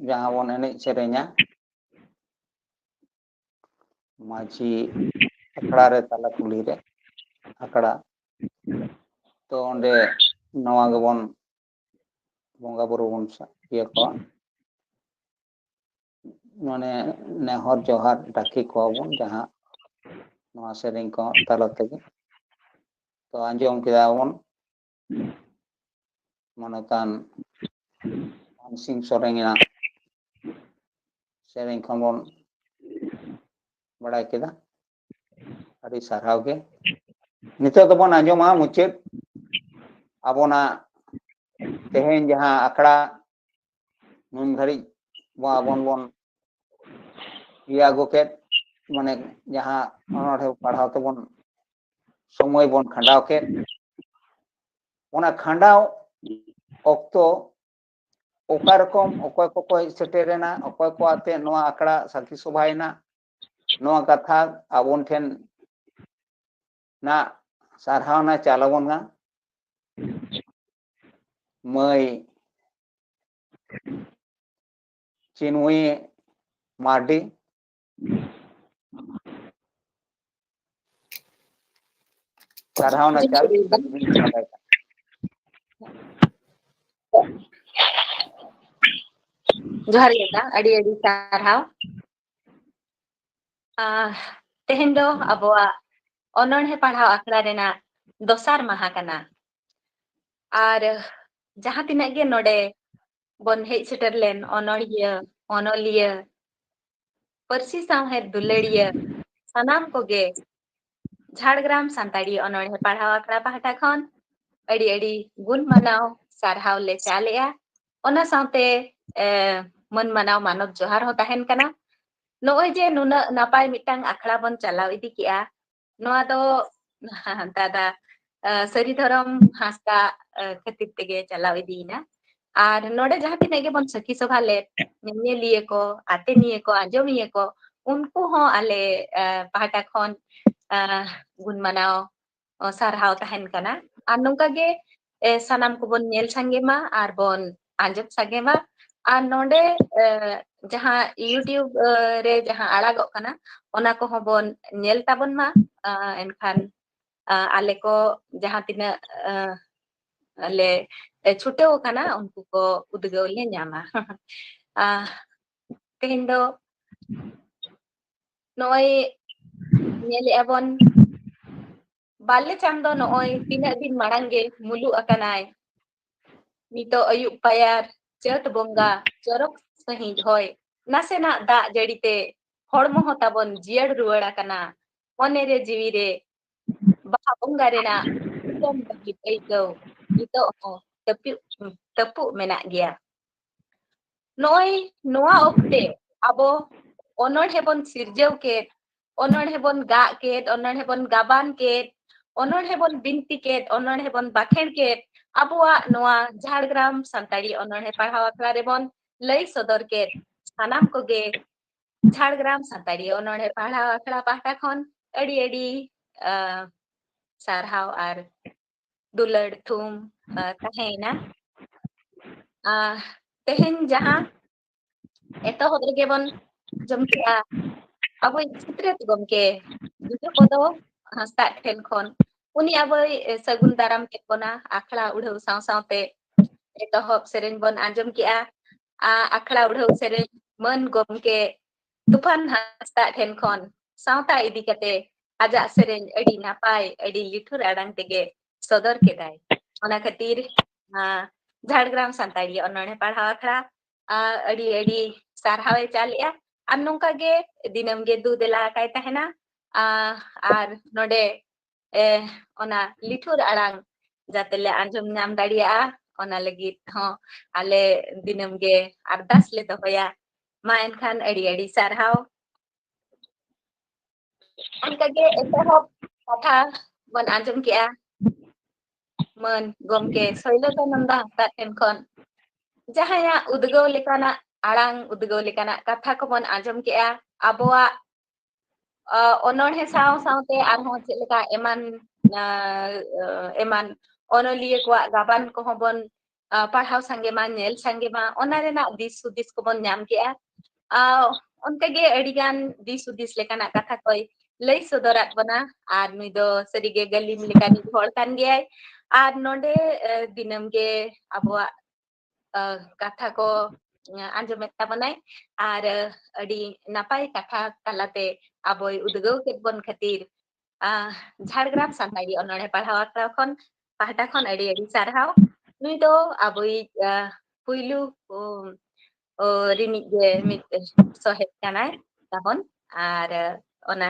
ᱡᱟᱦᱟᱸ ᱵᱚᱱ ᱮᱱᱮᱡ ᱥᱮᱨᱮᱧᱟ ᱢᱟᱹᱡᱷᱤ ᱟᱠᱷᱲᱟ ᱨᱮ, ᱛᱟᱞᱟ ᱠᱩᱞᱦᱤ ᱨᱮ ᱟᱠᱷᱲᱟ, ᱛᱚ ᱚᱸᱰᱮ ᱱᱚᱣᱟ ᱜᱮᱵᱚᱱ ᱵᱚᱸᱜᱟ ᱵᱩᱨᱩ ᱵᱚᱱ ᱥᱟ-, ᱤᱭᱟᱹ ᱠᱚᱣᱟ, ᱢᱟᱱᱮ ᱱᱮᱦᱚᱨ ᱡᱚᱦᱟᱨ ᱰᱟᱠᱮ ᱠᱚᱣᱟ ᱵᱚᱱ ᱡᱟᱦᱟᱸ ᱱᱚᱣᱟ ᱥᱮᱨᱮᱧ ᱠᱚ ᱛᱟᱞᱟ ᱛᱮᱜᱮ᱾ ᱛᱚ ᱟᱸᱡᱚᱢ ᱠᱮᱫᱟ ᱵᱚᱱ ᱢᱟᱱᱚᱛᱟᱱ ᱢᱟᱱᱥᱤᱝ ᱥᱚᱨᱮᱱᱟᱜ ᱥᱮᱨᱮᱧ ᱠᱷᱚᱱ ᱵᱚᱱ ᱵᱟᱲᱟᱭ ᱠᱮᱫᱟ᱾ ᱟᱹᱰᱤ ᱥᱟᱨᱦᱟᱣ ᱜᱮ᱾ ᱱᱤᱛᱚᱜ ᱫᱚᱵᱚᱱ ᱟᱸᱡᱚᱢᱟ ᱢᱩᱪᱟᱹᱫ ᱟᱵᱚᱱᱟᱜ ᱛᱮᱦᱮᱧ ᱡᱟᱦᱟᱸ ᱟᱠᱷᱲᱟ ᱱᱩᱱ ᱫᱷᱟᱹᱨᱤᱡ ᱵᱚ-, ᱟᱵᱚᱱ ᱵᱚᱱ ᱤᱭᱟᱹ ᱟᱹᱜᱩ ᱠᱮᱫ, ᱢᱟᱱᱮ ᱡᱟᱦᱟᱸ ᱚᱱᱚᱬᱦᱮ ᱯᱟᱲᱦᱟᱣ ᱛᱮᱵᱚᱱ ᱥᱚᱢᱚᱭ ᱵᱚᱱ ᱠᱷᱟᱸᱰᱟᱣ ᱠᱮᱫ, ᱚᱱᱟ ᱠᱷᱟᱸᱰᱟᱣ ᱚᱠᱛᱚ ᱚᱠᱟ ᱨᱚᱠᱚᱢ ᱚᱠᱚᱭ ᱠᱚᱠᱚ ᱦᱮᱡ ᱥᱮᱴᱮᱨᱮᱱᱟ, ᱚᱠᱚᱭ ᱠᱚ ᱟᱛᱮ ᱱᱚᱣᱟ ᱟᱠᱷᱲᱟ ᱥᱟᱹᱠᱷᱤ ᱥᱚᱵᱷᱟᱭᱮᱱᱟ, ᱱᱚᱣᱟ ᱠᱟᱛᱷᱟ ᱟᱵᱚᱱ ᱴᱷᱮᱱ ᱱᱟᱜ ᱥᱟᱨᱦᱟᱣᱱᱟ ᱪᱟᱞ ᱟᱵᱚᱱ ᱠᱟᱱ ᱢᱟᱹᱭ ᱪᱤᱱᱩᱭ ᱢᱟᱨᱰᱤ᱾ ᱥᱟᱨᱦᱟᱣᱱᱟ ᱪᱟᱞ᱾ ᱡᱚᱦᱟᱨ ᱜᱮ ᱫᱟ, ᱟᱹᱰᱤ ᱟᱹᱰᱤ ᱥᱟᱨᱦᱟᱣ᱾ ᱟᱦ, ᱛᱮᱦᱮᱧ ᱫᱚ ᱟᱵᱚᱣᱟᱜ ᱚᱱᱚᱬᱦᱮ ᱯᱟᱲᱦᱟᱣ ᱟᱠᱷᱲᱟ ᱨᱮᱱᱟᱜ ᱫᱚᱥᱟᱨ ᱢᱟᱦᱟ ᱠᱟᱱᱟ᱾ ᱟᱨ ᱡᱟᱦᱟᱸ ᱛᱤᱱᱟᱹᱜ ᱜᱮ ᱱᱚᱰᱮ ᱵᱚᱱ ᱦᱮᱡ ᱥᱮᱴᱮᱨ ᱞᱮᱱ, ᱚᱱᱚᱬᱦᱤᱭᱟᱹ, ᱚᱱᱚᱞᱤᱭᱟᱹ, ᱯᱟᱹᱨᱥᱤ ᱥᱟᱶᱦᱮᱫ ᱫᱩᱞᱟᱹᱲᱤᱭᱟᱹ, ᱥᱟᱱᱟᱢ ᱠᱚᱜᱮ ᱡᱷᱟᱲᱜᱨᱟᱢ ᱥᱟᱱᱛᱟᱲᱤ ᱚᱱᱚᱬᱦᱮ ᱯᱟᱲᱦᱟᱣ ᱟᱠᱷᱲᱟ ᱯᱟᱦᱴᱟ ᱠᱷᱚᱱ ᱟᱹᱰᱤ ᱟᱹᱰᱤ ᱜᱩᱱ ᱢᱟᱱᱟᱣ ᱥᱟᱨᱦᱟᱣ ᱞᱮ ᱪᱟᱞᱮᱜᱼᱟ᱾ ᱚᱱᱟ ᱥᱟᱶᱛᱮ, ᱮ, ᱢᱟᱹᱱ ᱢᱟᱱᱟᱣ ᱢᱟᱱᱚᱛ ᱡᱚᱦᱟᱨ ᱦᱚᱸ ᱛᱟᱦᱮᱱ ᱠᱟᱱᱟ᱾ ᱱᱚᱜᱼᱚᱭ ᱡᱮ ᱱᱩᱱᱟᱹᱜ ᱱᱟᱯᱟᱭ ᱢᱤᱫᱴᱟᱝ ᱟᱠᱷᱲᱟ ᱵᱚᱱ ᱪᱟᱞᱟᱣ ᱤᱫᱤ ᱠᱮᱜᱼᱟ, ᱱᱚᱣᱟ ᱫᱚ ᱫᱟᱫᱟ, ᱮ, ᱥᱟᱹᱨᱤ ᱫᱷᱚᱨᱚᱢ ᱦᱟᱸᱥᱫᱟ, ᱮ, ᱠᱷᱟᱹᱛᱤᱨ ᱛᱮᱜᱮ ᱪᱟᱞᱟᱣ ᱤᱫᱤᱭᱮᱱᱟ᱾ ᱟᱨ ᱱᱚᱰᱮ ᱡᱟᱦᱟᱸ ᱛᱤᱱᱟᱹᱜ ᱜᱮᱵᱚᱱ ᱥᱟᱹᱠᱷᱤ ᱥᱚᱵᱷᱟ ᱞᱮᱫ, ᱧᱮᱧᱮᱞᱤᱭᱟᱹ ᱠᱚ, ᱟᱛᱮᱱᱤᱭᱟᱹ ᱠᱚ, ᱟᱸᱡᱚᱢᱤᱭᱟᱹ ᱠᱚ, ᱩᱱᱠᱩ ᱦᱚᱸ ᱟᱞᱮ, ᱮ, ᱯᱟᱦᱴᱟ ᱠᱷᱚᱱ, ᱮ, ᱜᱩᱱ ᱢᱟᱱᱟᱣ, ᱚ, ᱥᱟᱨᱦᱟᱣ ᱛᱟᱦᱮᱱ ᱠᱟᱱᱟ᱾ ᱟᱨ ᱱᱚᱝᱠᱟ ᱜᱮ, ᱮ, ᱥᱟᱱᱟᱢ ᱠᱚᱵᱚᱱ ᱧᱮᱞ ᱥᱟᱸᱜᱮ ᱢᱟ ᱟᱨ ᱵᱚᱱ ᱟᱸᱡᱚᱢ ᱥᱟᱸᱜᱮ ᱢᱟ᱾ ᱟᱨ ᱱᱚᱰᱮ, ᱮ, ᱡᱟᱦᱟᱸ YouTube, ᱮ, ᱨᱮ ᱡᱟᱦᱟᱸ ᱟᱲᱟᱜᱚᱜ ᱠᱟᱱᱟ, ᱚᱱᱟ ᱠᱚᱦᱚᱸ ᱵᱚᱱ ᱧᱮᱞ ᱛᱟᱵᱚᱱ ᱢᱟ᱾ ᱟ, ᱮᱱᱠᱷᱟᱱ, ᱟ, ᱟᱞᱮ ᱠᱚ ᱡᱟᱦᱟᱸ ᱛᱤᱱᱟᱹᱜ, ᱟ, ᱞᱮ, ᱮ, ᱪᱷᱩᱴᱟᱹᱣ ᱟᱠᱟᱱᱟ, ᱩᱱᱠᱩ ᱠᱚ ᱩᱫᱽᱜᱟᱹᱣ ᱞᱮ ᱧᱟᱢᱟ᱾ ᱟ, ᱛᱮᱦᱮᱧ ᱫᱚ ᱱᱚᱜᱼᱚᱭ ᱧᱮᱞᱮᱜᱼᱟ ᱵᱚᱱ, ᱵᱟᱞᱮ ᱪᱟᱸᱫᱚ ᱱᱚᱜᱼᱚᱭ ᱛᱤᱱᱟᱹᱜ ᱫᱤᱱ ᱢᱟᱲᱟᱝ ᱜᱮ ᱢᱩᱞᱩᱜ ᱟᱠᱟᱱᱟᱭ᱾ ᱱᱤᱛᱚᱜ ᱟᱹᱭᱩᱵ ᱯᱟᱭᱟᱨ ᱪᱟᱹᱛ ᱵᱚᱸᱜᱟ ᱪᱚᱨᱚᱠ ᱥᱟᱺᱦᱤᱡ ᱦᱚᱭ, ᱱᱟᱥᱮᱱᱟᱜ ᱫᱟᱜ ᱡᱟᱹᱲᱤ ᱛᱮ ᱦᱚᱲᱢᱚ ᱦᱚᱸ ᱛᱟᱵᱚᱱ ᱡᱤᱭᱟᱹᱲ ᱨᱩᱣᱟᱹᱲ ᱟᱠᱟᱱᱟ᱾ ᱢᱚᱱᱮ ᱨᱮ ᱡᱤᱣᱤ ᱨᱮ ᱵᱟᱦᱟ ᱵᱚᱸᱜᱟ ᱨᱮᱱᱟᱜ ᱫᱤᱥᱚᱢ ᱞᱟᱹᱜᱤᱫ ᱟᱹᱭᱠᱟᱹᱣ ᱱᱤᱛᱚᱜ ᱦᱚᱸ ᱛᱟᱹᱯᱩᱜ, ᱛᱟᱹᱯᱩᱜ ᱢᱮᱱᱟᱜ ᱜᱮᱭᱟ᱾ ᱱᱚᱜᱼᱚᱭ ᱱᱚᱣᱟ ᱚᱠᱛᱮ ᱟᱵᱚ ᱚᱱᱚᱬᱦᱮ ᱵᱚᱱ ᱥᱤᱨᱡᱟᱹᱣ ᱠᱮᱫ, ᱚᱱᱚᱬᱦᱮ ᱵᱚᱱ ᱜᱟᱜ ᱠᱮᱫ, ᱚᱱᱚᱬᱦᱮ ᱵᱚᱱ ᱜᱟᱵᱟᱱ ᱠᱮᱫ, ᱚᱱᱚᱬᱦᱮ ᱵᱚᱱ ᱵᱤᱱᱛᱤ ᱠᱮᱫ, ᱚᱱᱚᱬᱦᱮ ᱵᱚᱱ ᱵᱟᱠᱷᱮᱬ ᱠᱮᱫ, ᱟᱵᱚᱣᱟᱜ ᱱᱚᱣᱟ ᱡᱷᱟᱲᱜᱨᱟᱢ ᱥᱟᱱᱛᱟᱲᱤ ᱚᱱᱚᱬᱦᱮ ᱯᱟᱲᱦᱟᱣ ᱟᱠᱷᱲᱟ ᱨᱮᱵᱚᱱ ᱞᱟᱹᱭ ᱥᱚᱫᱚᱨ ᱠᱮᱫ᱾ ᱥᱟᱱᱟᱢ ᱠᱚᱜᱮ ᱡᱷᱟᱲᱜᱨᱟᱢ ᱥᱟᱱᱛᱟᱲᱤ ᱚᱱᱚᱬᱦᱮ ᱯᱟᱲᱦᱟᱣ ᱟᱠᱷᱲᱟ ᱯᱟᱦᱴᱟ ᱠᱷᱚᱱ ᱟᱹᱰᱤ ᱟᱹᱰᱤ, ᱟ, ᱥᱟᱨᱦᱟᱣ ᱟᱨ ᱫᱩᱞᱟᱹᱲ ᱛᱷᱩᱢ, ᱟ, ᱛᱟᱦᱮᱸᱭᱮᱱᱟ᱾ ᱟ, ᱛᱮᱦᱮᱧ ᱡᱟᱦᱟᱸ ᱮᱛᱚᱦᱚᱵ ᱨᱮᱜᱮ ᱵᱚᱱ ᱟᱸᱡᱚᱢ ᱠᱮᱜᱼᱟ, ᱟᱵᱚᱭᱤᱡ ᱥᱤᱛᱨᱟᱹᱛ ᱜᱚᱢᱠᱮ ᱵᱤᱡᱩ ᱯᱚᱫᱚ ᱦᱟᱸᱥᱫᱟᱜ ᱴᱷᱮᱱ ᱠᱷᱚᱱ, ᱩᱱᱤ ᱟᱵᱚᱭ, ᱮ, ᱥᱟᱹᱜᱩᱱ ᱫᱟᱨᱟᱢ ᱠᱮᱫ ᱵᱚᱱᱟ᱾ ᱟᱠᱷᱲᱟ ᱩᱰᱷᱟᱹᱣ ᱥᱟᱶ ᱥᱟᱶᱛᱮ ᱮᱛᱚᱦᱚᱵ ᱥᱮᱨᱮᱧ ᱵᱚᱱ ᱟᱸᱡᱚᱢ ᱠᱮᱜᱼᱟ᱾ ᱟ, ᱟᱠᱷᱲᱟ ᱩᱰᱷᱟᱹᱣ ᱥᱮᱨᱮᱧ ᱢᱟᱹᱱ ᱜᱚᱢᱠᱮ ᱛᱩᱯᱷᱟᱱ ᱦᱟᱸᱥᱫᱟᱜ ᱴᱷᱮᱱ ᱠᱷᱚᱱ ᱥᱟᱶᱛᱟ ᱤᱫᱤ ᱠᱟᱛᱮ ᱟᱡᱟᱜ ᱥᱮᱨᱮᱧ ᱟᱹᱰᱤ ᱱᱟᱯᱟᱭ, ᱟᱹᱰᱤ ᱞᱤᱴᱷᱩᱨ ᱟᱲᱟᱝ ᱛᱮᱜᱮ ᱥᱚᱫᱚᱨ ᱠᱮᱫᱟᱭ᱾ ᱚᱱᱟ ᱠᱷᱟᱹᱛᱤᱨ, ᱟᱸ, ᱡᱷᱟᱲᱜᱨᱟᱢ ᱥᱟᱱᱛᱟᱲᱤ ᱚᱱᱚᱬᱦᱮ ᱯᱟᱲᱦᱟᱣ ᱟᱠᱷᱲᱟ, ᱟᱸ, ᱟᱹᱰᱤ ᱟᱹᱰᱤ ᱥᱟᱨᱦᱟᱣ ᱮ ᱪᱟᱞᱮᱜᱼᱟ᱾ ᱟᱨ ᱱᱚᱝᱠᱟ ᱜᱮ ᱫᱤᱱᱟᱹᱢ ᱜᱮ ᱫᱩ ᱫᱮᱞᱟ ᱟᱠᱟᱭ ᱛᱟᱦᱮᱱᱟ᱾ ᱟᱸ, ᱟᱨ ᱱᱚᱰᱮ, ᱮ, ᱚᱱᱟ ᱞᱤᱴᱷᱩᱨ ᱟᱲᱟᱝ ᱡᱟᱛᱮ ᱞᱮ ᱟᱸᱡᱚᱢ ᱧᱟᱢ ᱫᱟᱲᱮᱭᱟᱜᱼᱟ, ᱚᱱᱟ ᱞᱟᱹᱜᱤᱫ ᱦᱚᱸ ᱟᱞᱮ ᱫᱤᱱᱟᱹᱢ ᱜᱮ ᱟᱨᱫᱟᱥ ᱞᱮ ᱫᱚᱦᱚᱭᱟ᱾ ᱢᱟ ᱮᱱᱠᱷᱟᱱ ᱟᱹᱰᱤ ᱟᱹᱰᱤ ᱥᱟᱨᱦᱟᱣ᱾ ᱚᱱᱠᱟᱜᱮ ᱮᱛᱚᱦᱚᱵ ᱠᱟᱛᱷᱟ ᱵᱚᱱ ᱟᱸᱡᱚᱢ ᱠᱮᱜᱼᱟ ᱢᱟᱹᱱ ᱜᱚᱢᱠᱮ ᱥᱳᱭᱞᱚᱛᱟᱱᱚᱱᱫᱟ ᱦᱟᱸᱥᱫᱟ ᱴᱷᱮᱱ ᱠᱷᱚᱱ, ᱡᱟᱦᱟᱸᱭᱟᱜ ᱩᱫᱽᱜᱟᱹᱣ ᱞᱮᱠᱟᱱᱟᱜ ᱟᱲᱟᱝ, ᱩᱫᱽᱜᱟᱹᱣ ᱞᱮᱠᱟᱱᱟᱜ ᱠᱟᱛᱷᱟ ᱠᱚᱵᱚᱱ ᱟᱸᱡᱚᱢ ᱠᱮᱜᱼᱟ᱾ ᱟᱵᱚᱣᱟᱜ, ᱟ, ᱚᱱᱚᱬᱦᱮ ᱥᱟᱶ ᱥᱟᱶᱛᱮ ᱟᱨᱦᱚᱸ ᱪᱮᱫ ᱞᱮᱠᱟ ᱮᱢᱟᱱ, ᱟ, ᱮᱢᱟᱱ ᱚᱱᱚᱞᱤᱭᱟᱹ ᱠᱚᱣᱟᱜ ᱜᱟᱵᱟᱱ ᱠᱚᱦᱚᱸ ᱵᱚᱱ, ᱟ, ᱯᱟᱲᱦᱟᱣ ᱥᱟᱸᱜᱮ ᱢᱟ, ᱧᱮᱞ ᱥᱟᱸᱜᱮ ᱢᱟ, ᱚᱱᱟ ᱨᱮᱱᱟᱜ ᱫᱤᱥ ᱦᱩᱫᱤᱥ ᱠᱚᱵᱚᱱ ᱧᱟᱢ ᱠᱮᱜᱼᱟ᱾ ᱟ, ᱚᱱᱠᱟᱜᱮ ᱟᱹᱰᱤᱜᱟᱱ ᱫᱤᱥ ᱦᱩᱫᱤᱥ ᱞᱮᱠᱟᱱᱟᱜ ᱠᱟᱛᱷᱟ ᱠᱚᱭ ᱞᱟᱹᱭ ᱥᱚᱫᱚᱨᱟᱫ ᱵᱚᱱᱟ᱾ ᱟᱨ ᱱᱩᱭ ᱫᱚ ᱥᱟᱹᱨᱤᱜᱮ ᱜᱟᱹᱞᱤᱢ ᱞᱮᱠᱟᱱᱤᱡ ᱦᱚᱲ ᱠᱟᱱ ᱜᱮᱭᱟᱭ᱾ ᱟᱨ ᱱᱚᱰᱮ, ᱮ, ᱫᱤᱱᱟᱹᱢ ᱜᱮ ᱟᱵᱚᱣᱟᱜ, ᱟ, ᱠᱟᱛᱷᱟ ᱠᱚ, ᱮ, ᱟᱸᱡᱚᱢᱮᱫ ᱛᱟᱵᱚᱱᱟᱭ᱾ ᱟᱨ, ᱮ, ᱟᱹᱰᱤ ᱱᱟᱯᱟᱭ ᱠᱟᱛᱷᱟ ᱛᱟᱞᱟᱛᱮ ᱟᱵᱚᱭ ᱩᱫᱽᱜᱟᱹᱣ ᱠᱮᱫ ᱵᱚᱱ ᱠᱷᱟᱹᱛᱤᱨ, ᱟ, ᱡᱷᱟᱲᱜᱨᱟᱢ ᱥᱟᱱᱛᱟᱲᱤ ᱚᱱᱚᱬᱦᱮ ᱯᱟᱲᱦᱟᱣ ᱟᱠᱷᱲᱟ ᱠᱷᱚᱱ, ᱯᱟᱦᱴᱟ ᱠᱷᱚᱱ ᱟᱹᱰᱤ ᱟᱹᱰᱤ ᱥᱟᱨᱦᱟᱣ᱾ ᱱᱩᱭ ᱫᱚ ᱟᱵᱚᱭᱤᱡ, ᱟ, ᱯᱩᱭᱞᱩ, ᱩᱢ, ᱚ, ᱨᱤᱱᱤᱡ ᱜᱮ ᱢᱤᱫ ᱥᱚᱦᱮᱫ ᱠᱟᱱᱟᱭ ᱛᱟᱵᱚᱱ, ᱟᱨ, ᱟ, ᱚᱱᱟ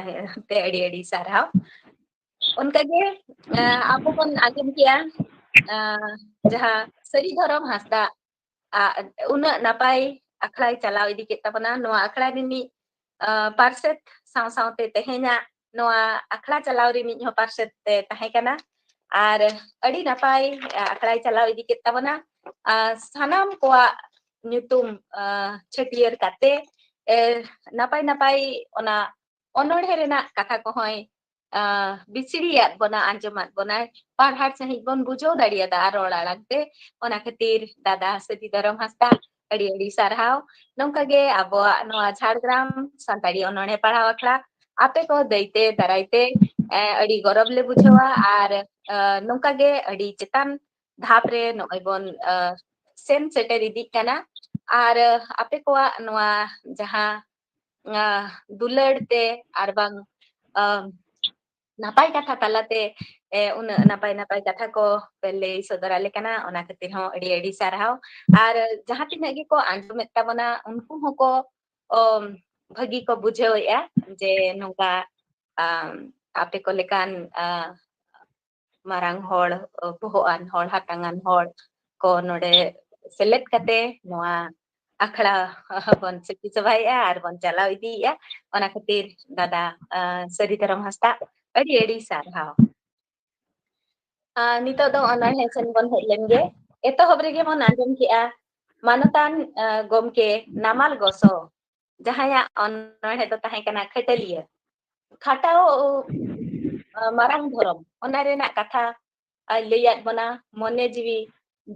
ᱛᱮ ᱟᱹᱰᱤ ᱟᱹᱰᱤ ᱥᱟᱨᱦᱟᱣ᱾ ᱚᱱᱠᱟᱜᱮ, ᱟ, ᱟᱵᱚ ᱵᱚᱱ ᱟᱸᱡᱚᱢ ᱠᱮᱜᱼᱟ, ᱟ, ᱡᱟᱦᱟᱸ ᱥᱟᱹᱨᱤ ᱫᱷᱚᱨᱚᱢ ᱦᱟᱸᱥᱫᱟ ᱟ, ᱩᱱᱟᱹᱜ ᱱᱟᱯᱟᱭ ᱟᱠᱷᱲᱟᱭ ᱪᱟᱞᱟᱣ ᱤᱫᱤ ᱠᱮᱫ ᱛᱟᱵᱚᱱᱟ᱾ ᱱᱚᱣᱟ ᱟᱠᱷᱲᱟ ᱨᱤᱱᱤᱡ, ᱟ, ᱯᱟᱨᱥᱮᱛ ᱥᱟᱶ ᱥᱟᱶᱛᱮ ᱛᱮᱦᱮᱧᱟᱜ ᱱᱚᱣᱟ ᱟᱠᱷᱲᱟ ᱪᱟᱞᱟᱣ ᱨᱤᱱᱤᱡ ᱦᱚᱸ ᱯᱟᱨᱥᱮᱛ ᱮ ᱛᱟᱦᱮᱸ ᱠᱟᱱᱟ᱾ ᱟᱨ ᱟᱹᱰᱤ ᱱᱟᱯᱟᱭ, ᱟ, ᱟᱠᱷᱲᱟᱭ ᱪᱟᱞᱟᱣ ᱤᱫᱤ ᱠᱮᱫ ᱛᱟᱵᱚᱱᱟ᱾ ᱟ, ᱥᱟᱱᱟᱢ ᱠᱚᱣᱟᱜ ᱧᱩᱛᱩᱢ, ᱟ, ᱪᱷᱟᱹᱴᱭᱟᱹᱨ ᱠᱟᱛᱮ, ᱮ, ᱱᱟᱯᱟᱭ ᱱᱟᱯᱟᱭ ᱚᱱᱟ ᱚᱱᱚᱬᱦᱮ ᱨᱮᱱᱟᱜ ᱠᱟᱛᱷᱟ ᱠᱚᱦᱚᱸᱭ, ᱟ, ᱵᱤᱪᱷᱲᱤᱭᱟᱫ ᱵᱚᱱᱟ, ᱟᱸᱡᱚᱢᱟᱫ ᱵᱚᱱᱟᱭ, ᱯᱟᱲᱦᱟᱴ ᱥᱟᱺᱦᱤᱡ ᱵᱚᱱ ᱵᱩᱡᱷᱟᱹᱣ ᱫᱟᱲᱮᱭᱟᱫᱟ ᱨᱚᱲ ᱟᱲᱟᱝ ᱛᱮ᱾ ᱚᱱᱟ ᱠᱷᱟᱹᱛᱤᱨ ᱫᱟᱫᱟ ᱥᱟᱹᱛᱤ ᱫᱷᱚᱨᱚᱢ ᱦᱟᱸᱥᱫᱟ, ᱟᱹᱰᱤ ᱟᱹᱰᱤ ᱥᱟᱨᱦᱟᱣ᱾ ᱱᱚᱝᱠᱟ ᱜᱮ ᱟᱵᱚᱣᱟᱜ ᱱᱚᱣᱟ ᱡᱷᱟᱲᱜᱨᱟᱢ ᱥᱟᱱᱛᱟᱲᱤ ᱚᱱᱚᱬᱦᱮ ᱯᱟᱲᱦᱟᱣ ᱟᱠᱷᱲᱟ ᱟᱯᱮ ᱠᱚ ᱫᱟᱹᱭᱛᱮ ᱫᱟᱨᱟᱭᱛᱮ, ᱮ, ᱟᱹᱰᱤ ᱜᱚᱨᱚᱵᱽ ᱞᱮ ᱵᱩᱡᱷᱟᱹᱣᱟ᱾ ᱟᱨ, ᱮ, ᱱᱚᱝᱠᱟ ᱜᱮ ᱟᱹᱰᱤ ᱪᱮᱛᱟᱱ ᱫᱷᱟᱯ ᱨᱮ ᱱᱚᱜᱼᱚᱭ ᱵᱚᱱ, ᱮ, ᱥᱮᱱ ᱥᱮᱴᱮᱨ ᱤᱫᱤᱜ ᱠᱟᱱᱟ᱾ ᱟᱨ, ᱮ, ᱟᱯᱮ ᱠᱚᱣᱟᱜ ᱱᱚᱣᱟ ᱡᱟᱦᱟᱸ, ᱮ, ᱫᱩᱞᱟᱹᱲ ᱛᱮ ᱟᱨ ᱵᱟᱝ, ᱮ, ᱱᱟᱯᱟᱭ ᱠᱟᱛᱷᱟ ᱛᱟᱞᱟᱛᱮ, ᱮ, ᱩᱱᱟᱹᱜ ᱱᱟᱯᱟᱭ ᱱᱟᱯᱟᱭ ᱠᱟᱛᱷᱟ ᱠᱚ ᱯᱮ ᱞᱟᱹᱭ ᱥᱚᱫᱚᱨ ᱟᱞᱮ ᱠᱟᱱᱟ, ᱚᱱᱟ ᱠᱷᱟᱹᱛᱤᱨ ᱦᱚᱸ ᱟᱹᱰᱤ ᱟᱹᱰᱤ ᱥᱟᱨᱦᱟᱣ᱾ ᱟᱨ ᱡᱟᱦᱟᱸ ᱛᱤᱱᱟᱹᱜ ᱜᱮᱠᱚ ᱟᱸᱡᱚᱢᱮᱫ ᱛᱟᱵᱚᱱᱟ, ᱩᱱᱠᱩ ᱦᱚᱸᱠᱚ, ᱚ, ᱵᱷᱟᱹᱜᱤ ᱠᱚ ᱵᱩᱡᱷᱟᱹᱣᱮᱫᱼᱟ ᱡᱮ ᱱᱚᱝᱠᱟ, ᱟᱢ, ᱟᱯᱮ ᱠᱚ ᱞᱮᱠᱟᱱ, ᱟ, ᱢᱟᱨᱟᱝ ᱦᱚᱲ, ᱵᱚᱦᱚᱜ ᱟᱱ ᱦᱚᱲ, ᱦᱟᱛᱟᱝ ᱟᱱ ᱦᱚᱲ ᱠᱚ ᱱᱚᱰᱮ ᱥᱮᱞᱮᱫ ᱠᱟᱛᱮ ᱱᱚᱣᱟ ᱟᱠᱷᱲᱟ ᱵᱚᱱ ᱥᱟᱹᱠᱷᱤ ᱥᱚᱵᱷᱟᱭᱮᱫᱼᱟ ᱟᱨ ᱵᱚᱱ ᱪᱟᱞᱟᱣ ᱤᱫᱤᱭᱮᱫᱼᱟ᱾ ᱚᱱᱟ ᱠᱷᱟᱹᱛᱤᱨ ᱫᱟᱫᱟ, ᱟ, ᱥᱟᱹᱨᱤ ᱫᱷᱚᱨᱚᱢ ᱦᱟᱸᱥᱫᱟ, ᱟᱹᱰᱤ ᱟᱹᱰᱤ ᱥᱟᱨᱦᱟᱣ᱾ ᱟ, ᱱᱤᱛᱚᱜ ᱫᱚ ᱚᱱᱚᱬᱦᱮ ᱥᱮᱱ ᱵᱚᱱ ᱦᱮᱡ ᱞᱮᱱ ᱜᱮ᱾ ᱮᱛᱚᱦᱚᱵ ᱨᱮᱜᱮ ᱵᱚᱱ ᱟᱸᱡᱚᱢ ᱠᱮᱜᱼᱟ ᱢᱟᱱᱚᱛᱟᱱ, ᱟ, ᱜᱚᱢᱠᱮ ᱱᱟᱢᱟᱞ ᱜᱚᱥᱚ, ᱡᱟᱦᱟᱸᱭᱟᱜ ᱚᱱᱚᱬᱦᱮ ᱫᱚ ᱛᱟᱦᱮᱸ ᱠᱟᱱᱟ ᱠᱷᱟᱹᱴᱟᱹᱞᱤᱭᱟᱹ, ᱠᱷᱟᱴᱟᱣ, ᱟ, ᱢᱟᱨᱟᱝ ᱫᱷᱚᱨᱚᱢ, ᱚᱱᱟ ᱨᱮᱱᱟᱜ ᱠᱟᱛᱷᱟ ᱟᱭ ᱞᱟᱹᱭᱟᱫ ᱵᱚᱱᱟ᱾ ᱢᱚᱱᱮ ᱡᱤᱣᱤ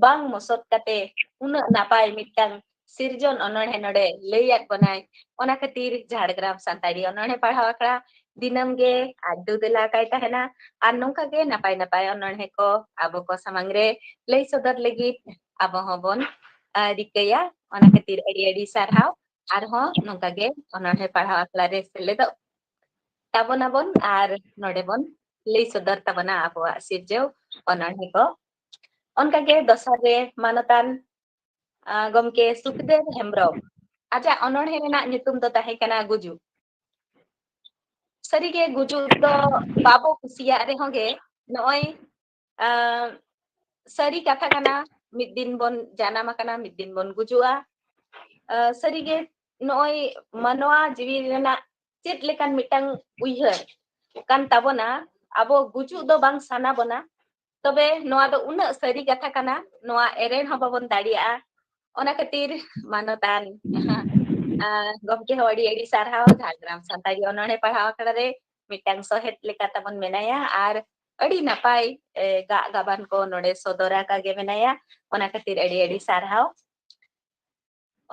ᱵᱟᱝ ᱢᱚᱥᱚᱛ ᱠᱟᱛᱮ ᱩᱱᱟᱹᱜ ᱱᱟᱯᱟᱭ ᱢᱤᱫᱴᱟᱝ ᱥᱤᱨᱡᱚᱱ ᱚᱱᱚᱬᱦᱮ ᱱᱚᱰᱮ ᱞᱟᱹᱭᱟᱫ ᱵᱚᱱᱟᱭ᱾ ᱚᱱᱟ ᱠᱷᱟᱹᱛᱤᱨ ᱡᱷᱟᱲᱜᱨᱟᱢ ᱥᱟᱱᱛᱟᱲᱤ ᱚᱱᱚᱬᱦᱮ ᱯᱟᱲᱦᱟᱣ ᱟᱠᱷᱲᱟ ᱫᱤᱱᱟᱹᱢ ᱜᱮ ᱟᱡ ᱫᱩ ᱫᱮᱞᱟ ᱟᱠᱟᱭ ᱛᱟᱦᱮᱱᱟ᱾ ᱟᱨ ᱱᱚᱝᱠᱟ ᱜᱮ ᱱᱟᱯᱟᱭ ᱱᱟᱯᱟᱭ ᱚᱱᱚᱬᱦᱮ ᱠᱚ ᱟᱵᱚ ᱠᱚ ᱥᱟᱢᱟᱝ ᱨᱮ ᱞᱟᱹᱭ ᱥᱚᱫᱚᱨ ᱞᱟᱹᱜᱤᱫ ᱟᱵᱚ ᱦᱚᱸᱵᱚᱱ, ᱟ, ᱨᱤᱠᱟᱹᱭᱟ᱾ ᱚᱱᱟ ᱠᱷᱟᱹᱛᱤᱨ ᱟᱹᱰᱤ ᱟᱹᱰᱤ ᱥᱟᱨᱦᱟᱣ᱾ ᱟᱨᱦᱚᱸ ᱱᱚᱝᱠᱟ ᱜᱮ ᱚᱱᱚᱬᱦᱮ ᱯᱟᱲᱦᱟᱣ ᱟᱠᱷᱲᱟ ᱨᱮ ᱥᱮᱞᱮᱫᱚᱜ ᱛᱟᱵᱚᱱᱟᱵᱚᱱ ᱟᱨ ᱱᱚᱰᱮ ᱵᱚᱱ ᱞᱟᱹᱭ ᱥᱚᱫᱚᱨ ᱛᱟᱵᱚᱱᱟ ᱟᱵᱚᱣᱟᱜ ᱥᱤᱨᱡᱟᱹᱣ ᱚᱱᱚᱬᱦᱮ ᱠᱚ᱾ ᱚᱱᱠᱟ ᱜᱮ ᱫᱚᱥᱟᱨ ᱨᱮ ᱢᱟᱱᱚᱛᱟᱱ, ᱟ, ᱜᱚᱢᱠᱮ ᱥᱩᱠᱫᱮᱵ ᱦᱮᱢᱵᱨᱚᱢ, ᱟᱡᱟᱜ ᱚᱱᱚᱬᱦᱮ ᱨᱮᱱᱟᱜ ᱧᱩᱛᱩᱢ ᱫᱚ ᱛᱟᱦᱮᱸ ᱠᱟᱱᱟ ᱜᱩᱡᱩᱜ᱾ ᱥᱟᱹᱨᱤᱜᱮ ᱜᱩᱡᱩᱜ ᱫᱚ ᱵᱟᱵᱚ ᱠᱩᱥᱤᱭᱟᱜ ᱨᱮᱦᱚᱸ ᱜᱮ, ᱱᱚᱜᱼᱚᱭ, ᱟ, ᱥᱟᱹᱨᱤ ᱠᱟᱛᱷᱟ ᱠᱟᱱᱟ, ᱢᱤᱫ ᱫᱤᱱ ᱵᱚᱱ ᱡᱟᱱᱟᱢ ᱟᱠᱟᱱᱟ, ᱢᱤᱫ ᱫᱤᱱ ᱵᱚᱱ ᱜᱩᱡᱩᱜᱼᱟ᱾ ᱟ, ᱥᱟᱹᱨᱤᱜᱮ ᱱᱚᱜᱼᱚᱭ ᱢᱟᱱᱣᱟ ᱡᱤᱣᱤ ᱨᱮᱱᱟᱜ ᱪᱮᱫ ᱞᱮᱠᱟᱱ ᱢᱤᱫᱴᱟᱝ ᱩᱭᱦᱟᱹᱨ ᱠᱟᱱ ᱛᱟᱵᱚᱱᱟ, ᱟᱵᱚ ᱜᱩᱡᱩᱜ ᱫᱚ ᱵᱟᱝ ᱥᱟᱱᱟ ᱵᱚᱱᱟ᱾ ᱛᱚᱵᱮ ᱱᱚᱣᱟ ᱫᱚ ᱩᱱᱟᱹᱜ ᱥᱟᱹᱨᱤ ᱠᱟᱛᱷᱟ ᱠᱟᱱᱟ, ᱱᱚᱣᱟ ᱮᱨᱮᱲ ᱦᱚᱸ ᱵᱟᱵᱚᱱ ᱫᱟᱲᱮᱭᱟᱜᱼᱟ᱾ ᱚᱱᱟ ᱠᱷᱟᱹᱛᱤᱨ ᱢᱟᱱᱚᱛᱟᱱ, ᱟ, ᱜᱚᱢᱠᱮ ᱦᱚᱸ ᱟᱹᱰᱤ ᱟᱹᱰᱤ ᱥᱟᱨᱦᱟᱣ᱾ ᱡᱷᱟᱲᱜᱨᱟᱢ ᱥᱟᱱᱛᱟᱲᱤ ᱚᱱᱚᱬᱦᱮ ᱯᱟᱲᱦᱟᱣ ᱟᱠᱷᱲᱟ ᱨᱮ ᱢᱤᱫᱴᱟᱝ ᱥᱚᱦᱮᱫ ᱞᱮᱠᱟ ᱛᱟᱵᱚᱱ ᱢᱮᱱᱟᱭᱟ, ᱟᱨ ᱟᱹᱰᱤ ᱱᱟᱯᱟᱭ, ᱮ, ᱜᱟᱜ ᱜᱟᱵᱟᱱ ᱠᱚ ᱱᱚᱰᱮ ᱥᱚᱫᱚᱨ ᱟᱠᱟ ᱜᱮ ᱢᱮᱱᱟᱭᱟ᱾ ᱚᱱᱟ ᱠᱷᱟᱹᱛᱤᱨ ᱟᱹᱰᱤ ᱟᱹᱰᱤ ᱥᱟᱨᱦᱟᱣ᱾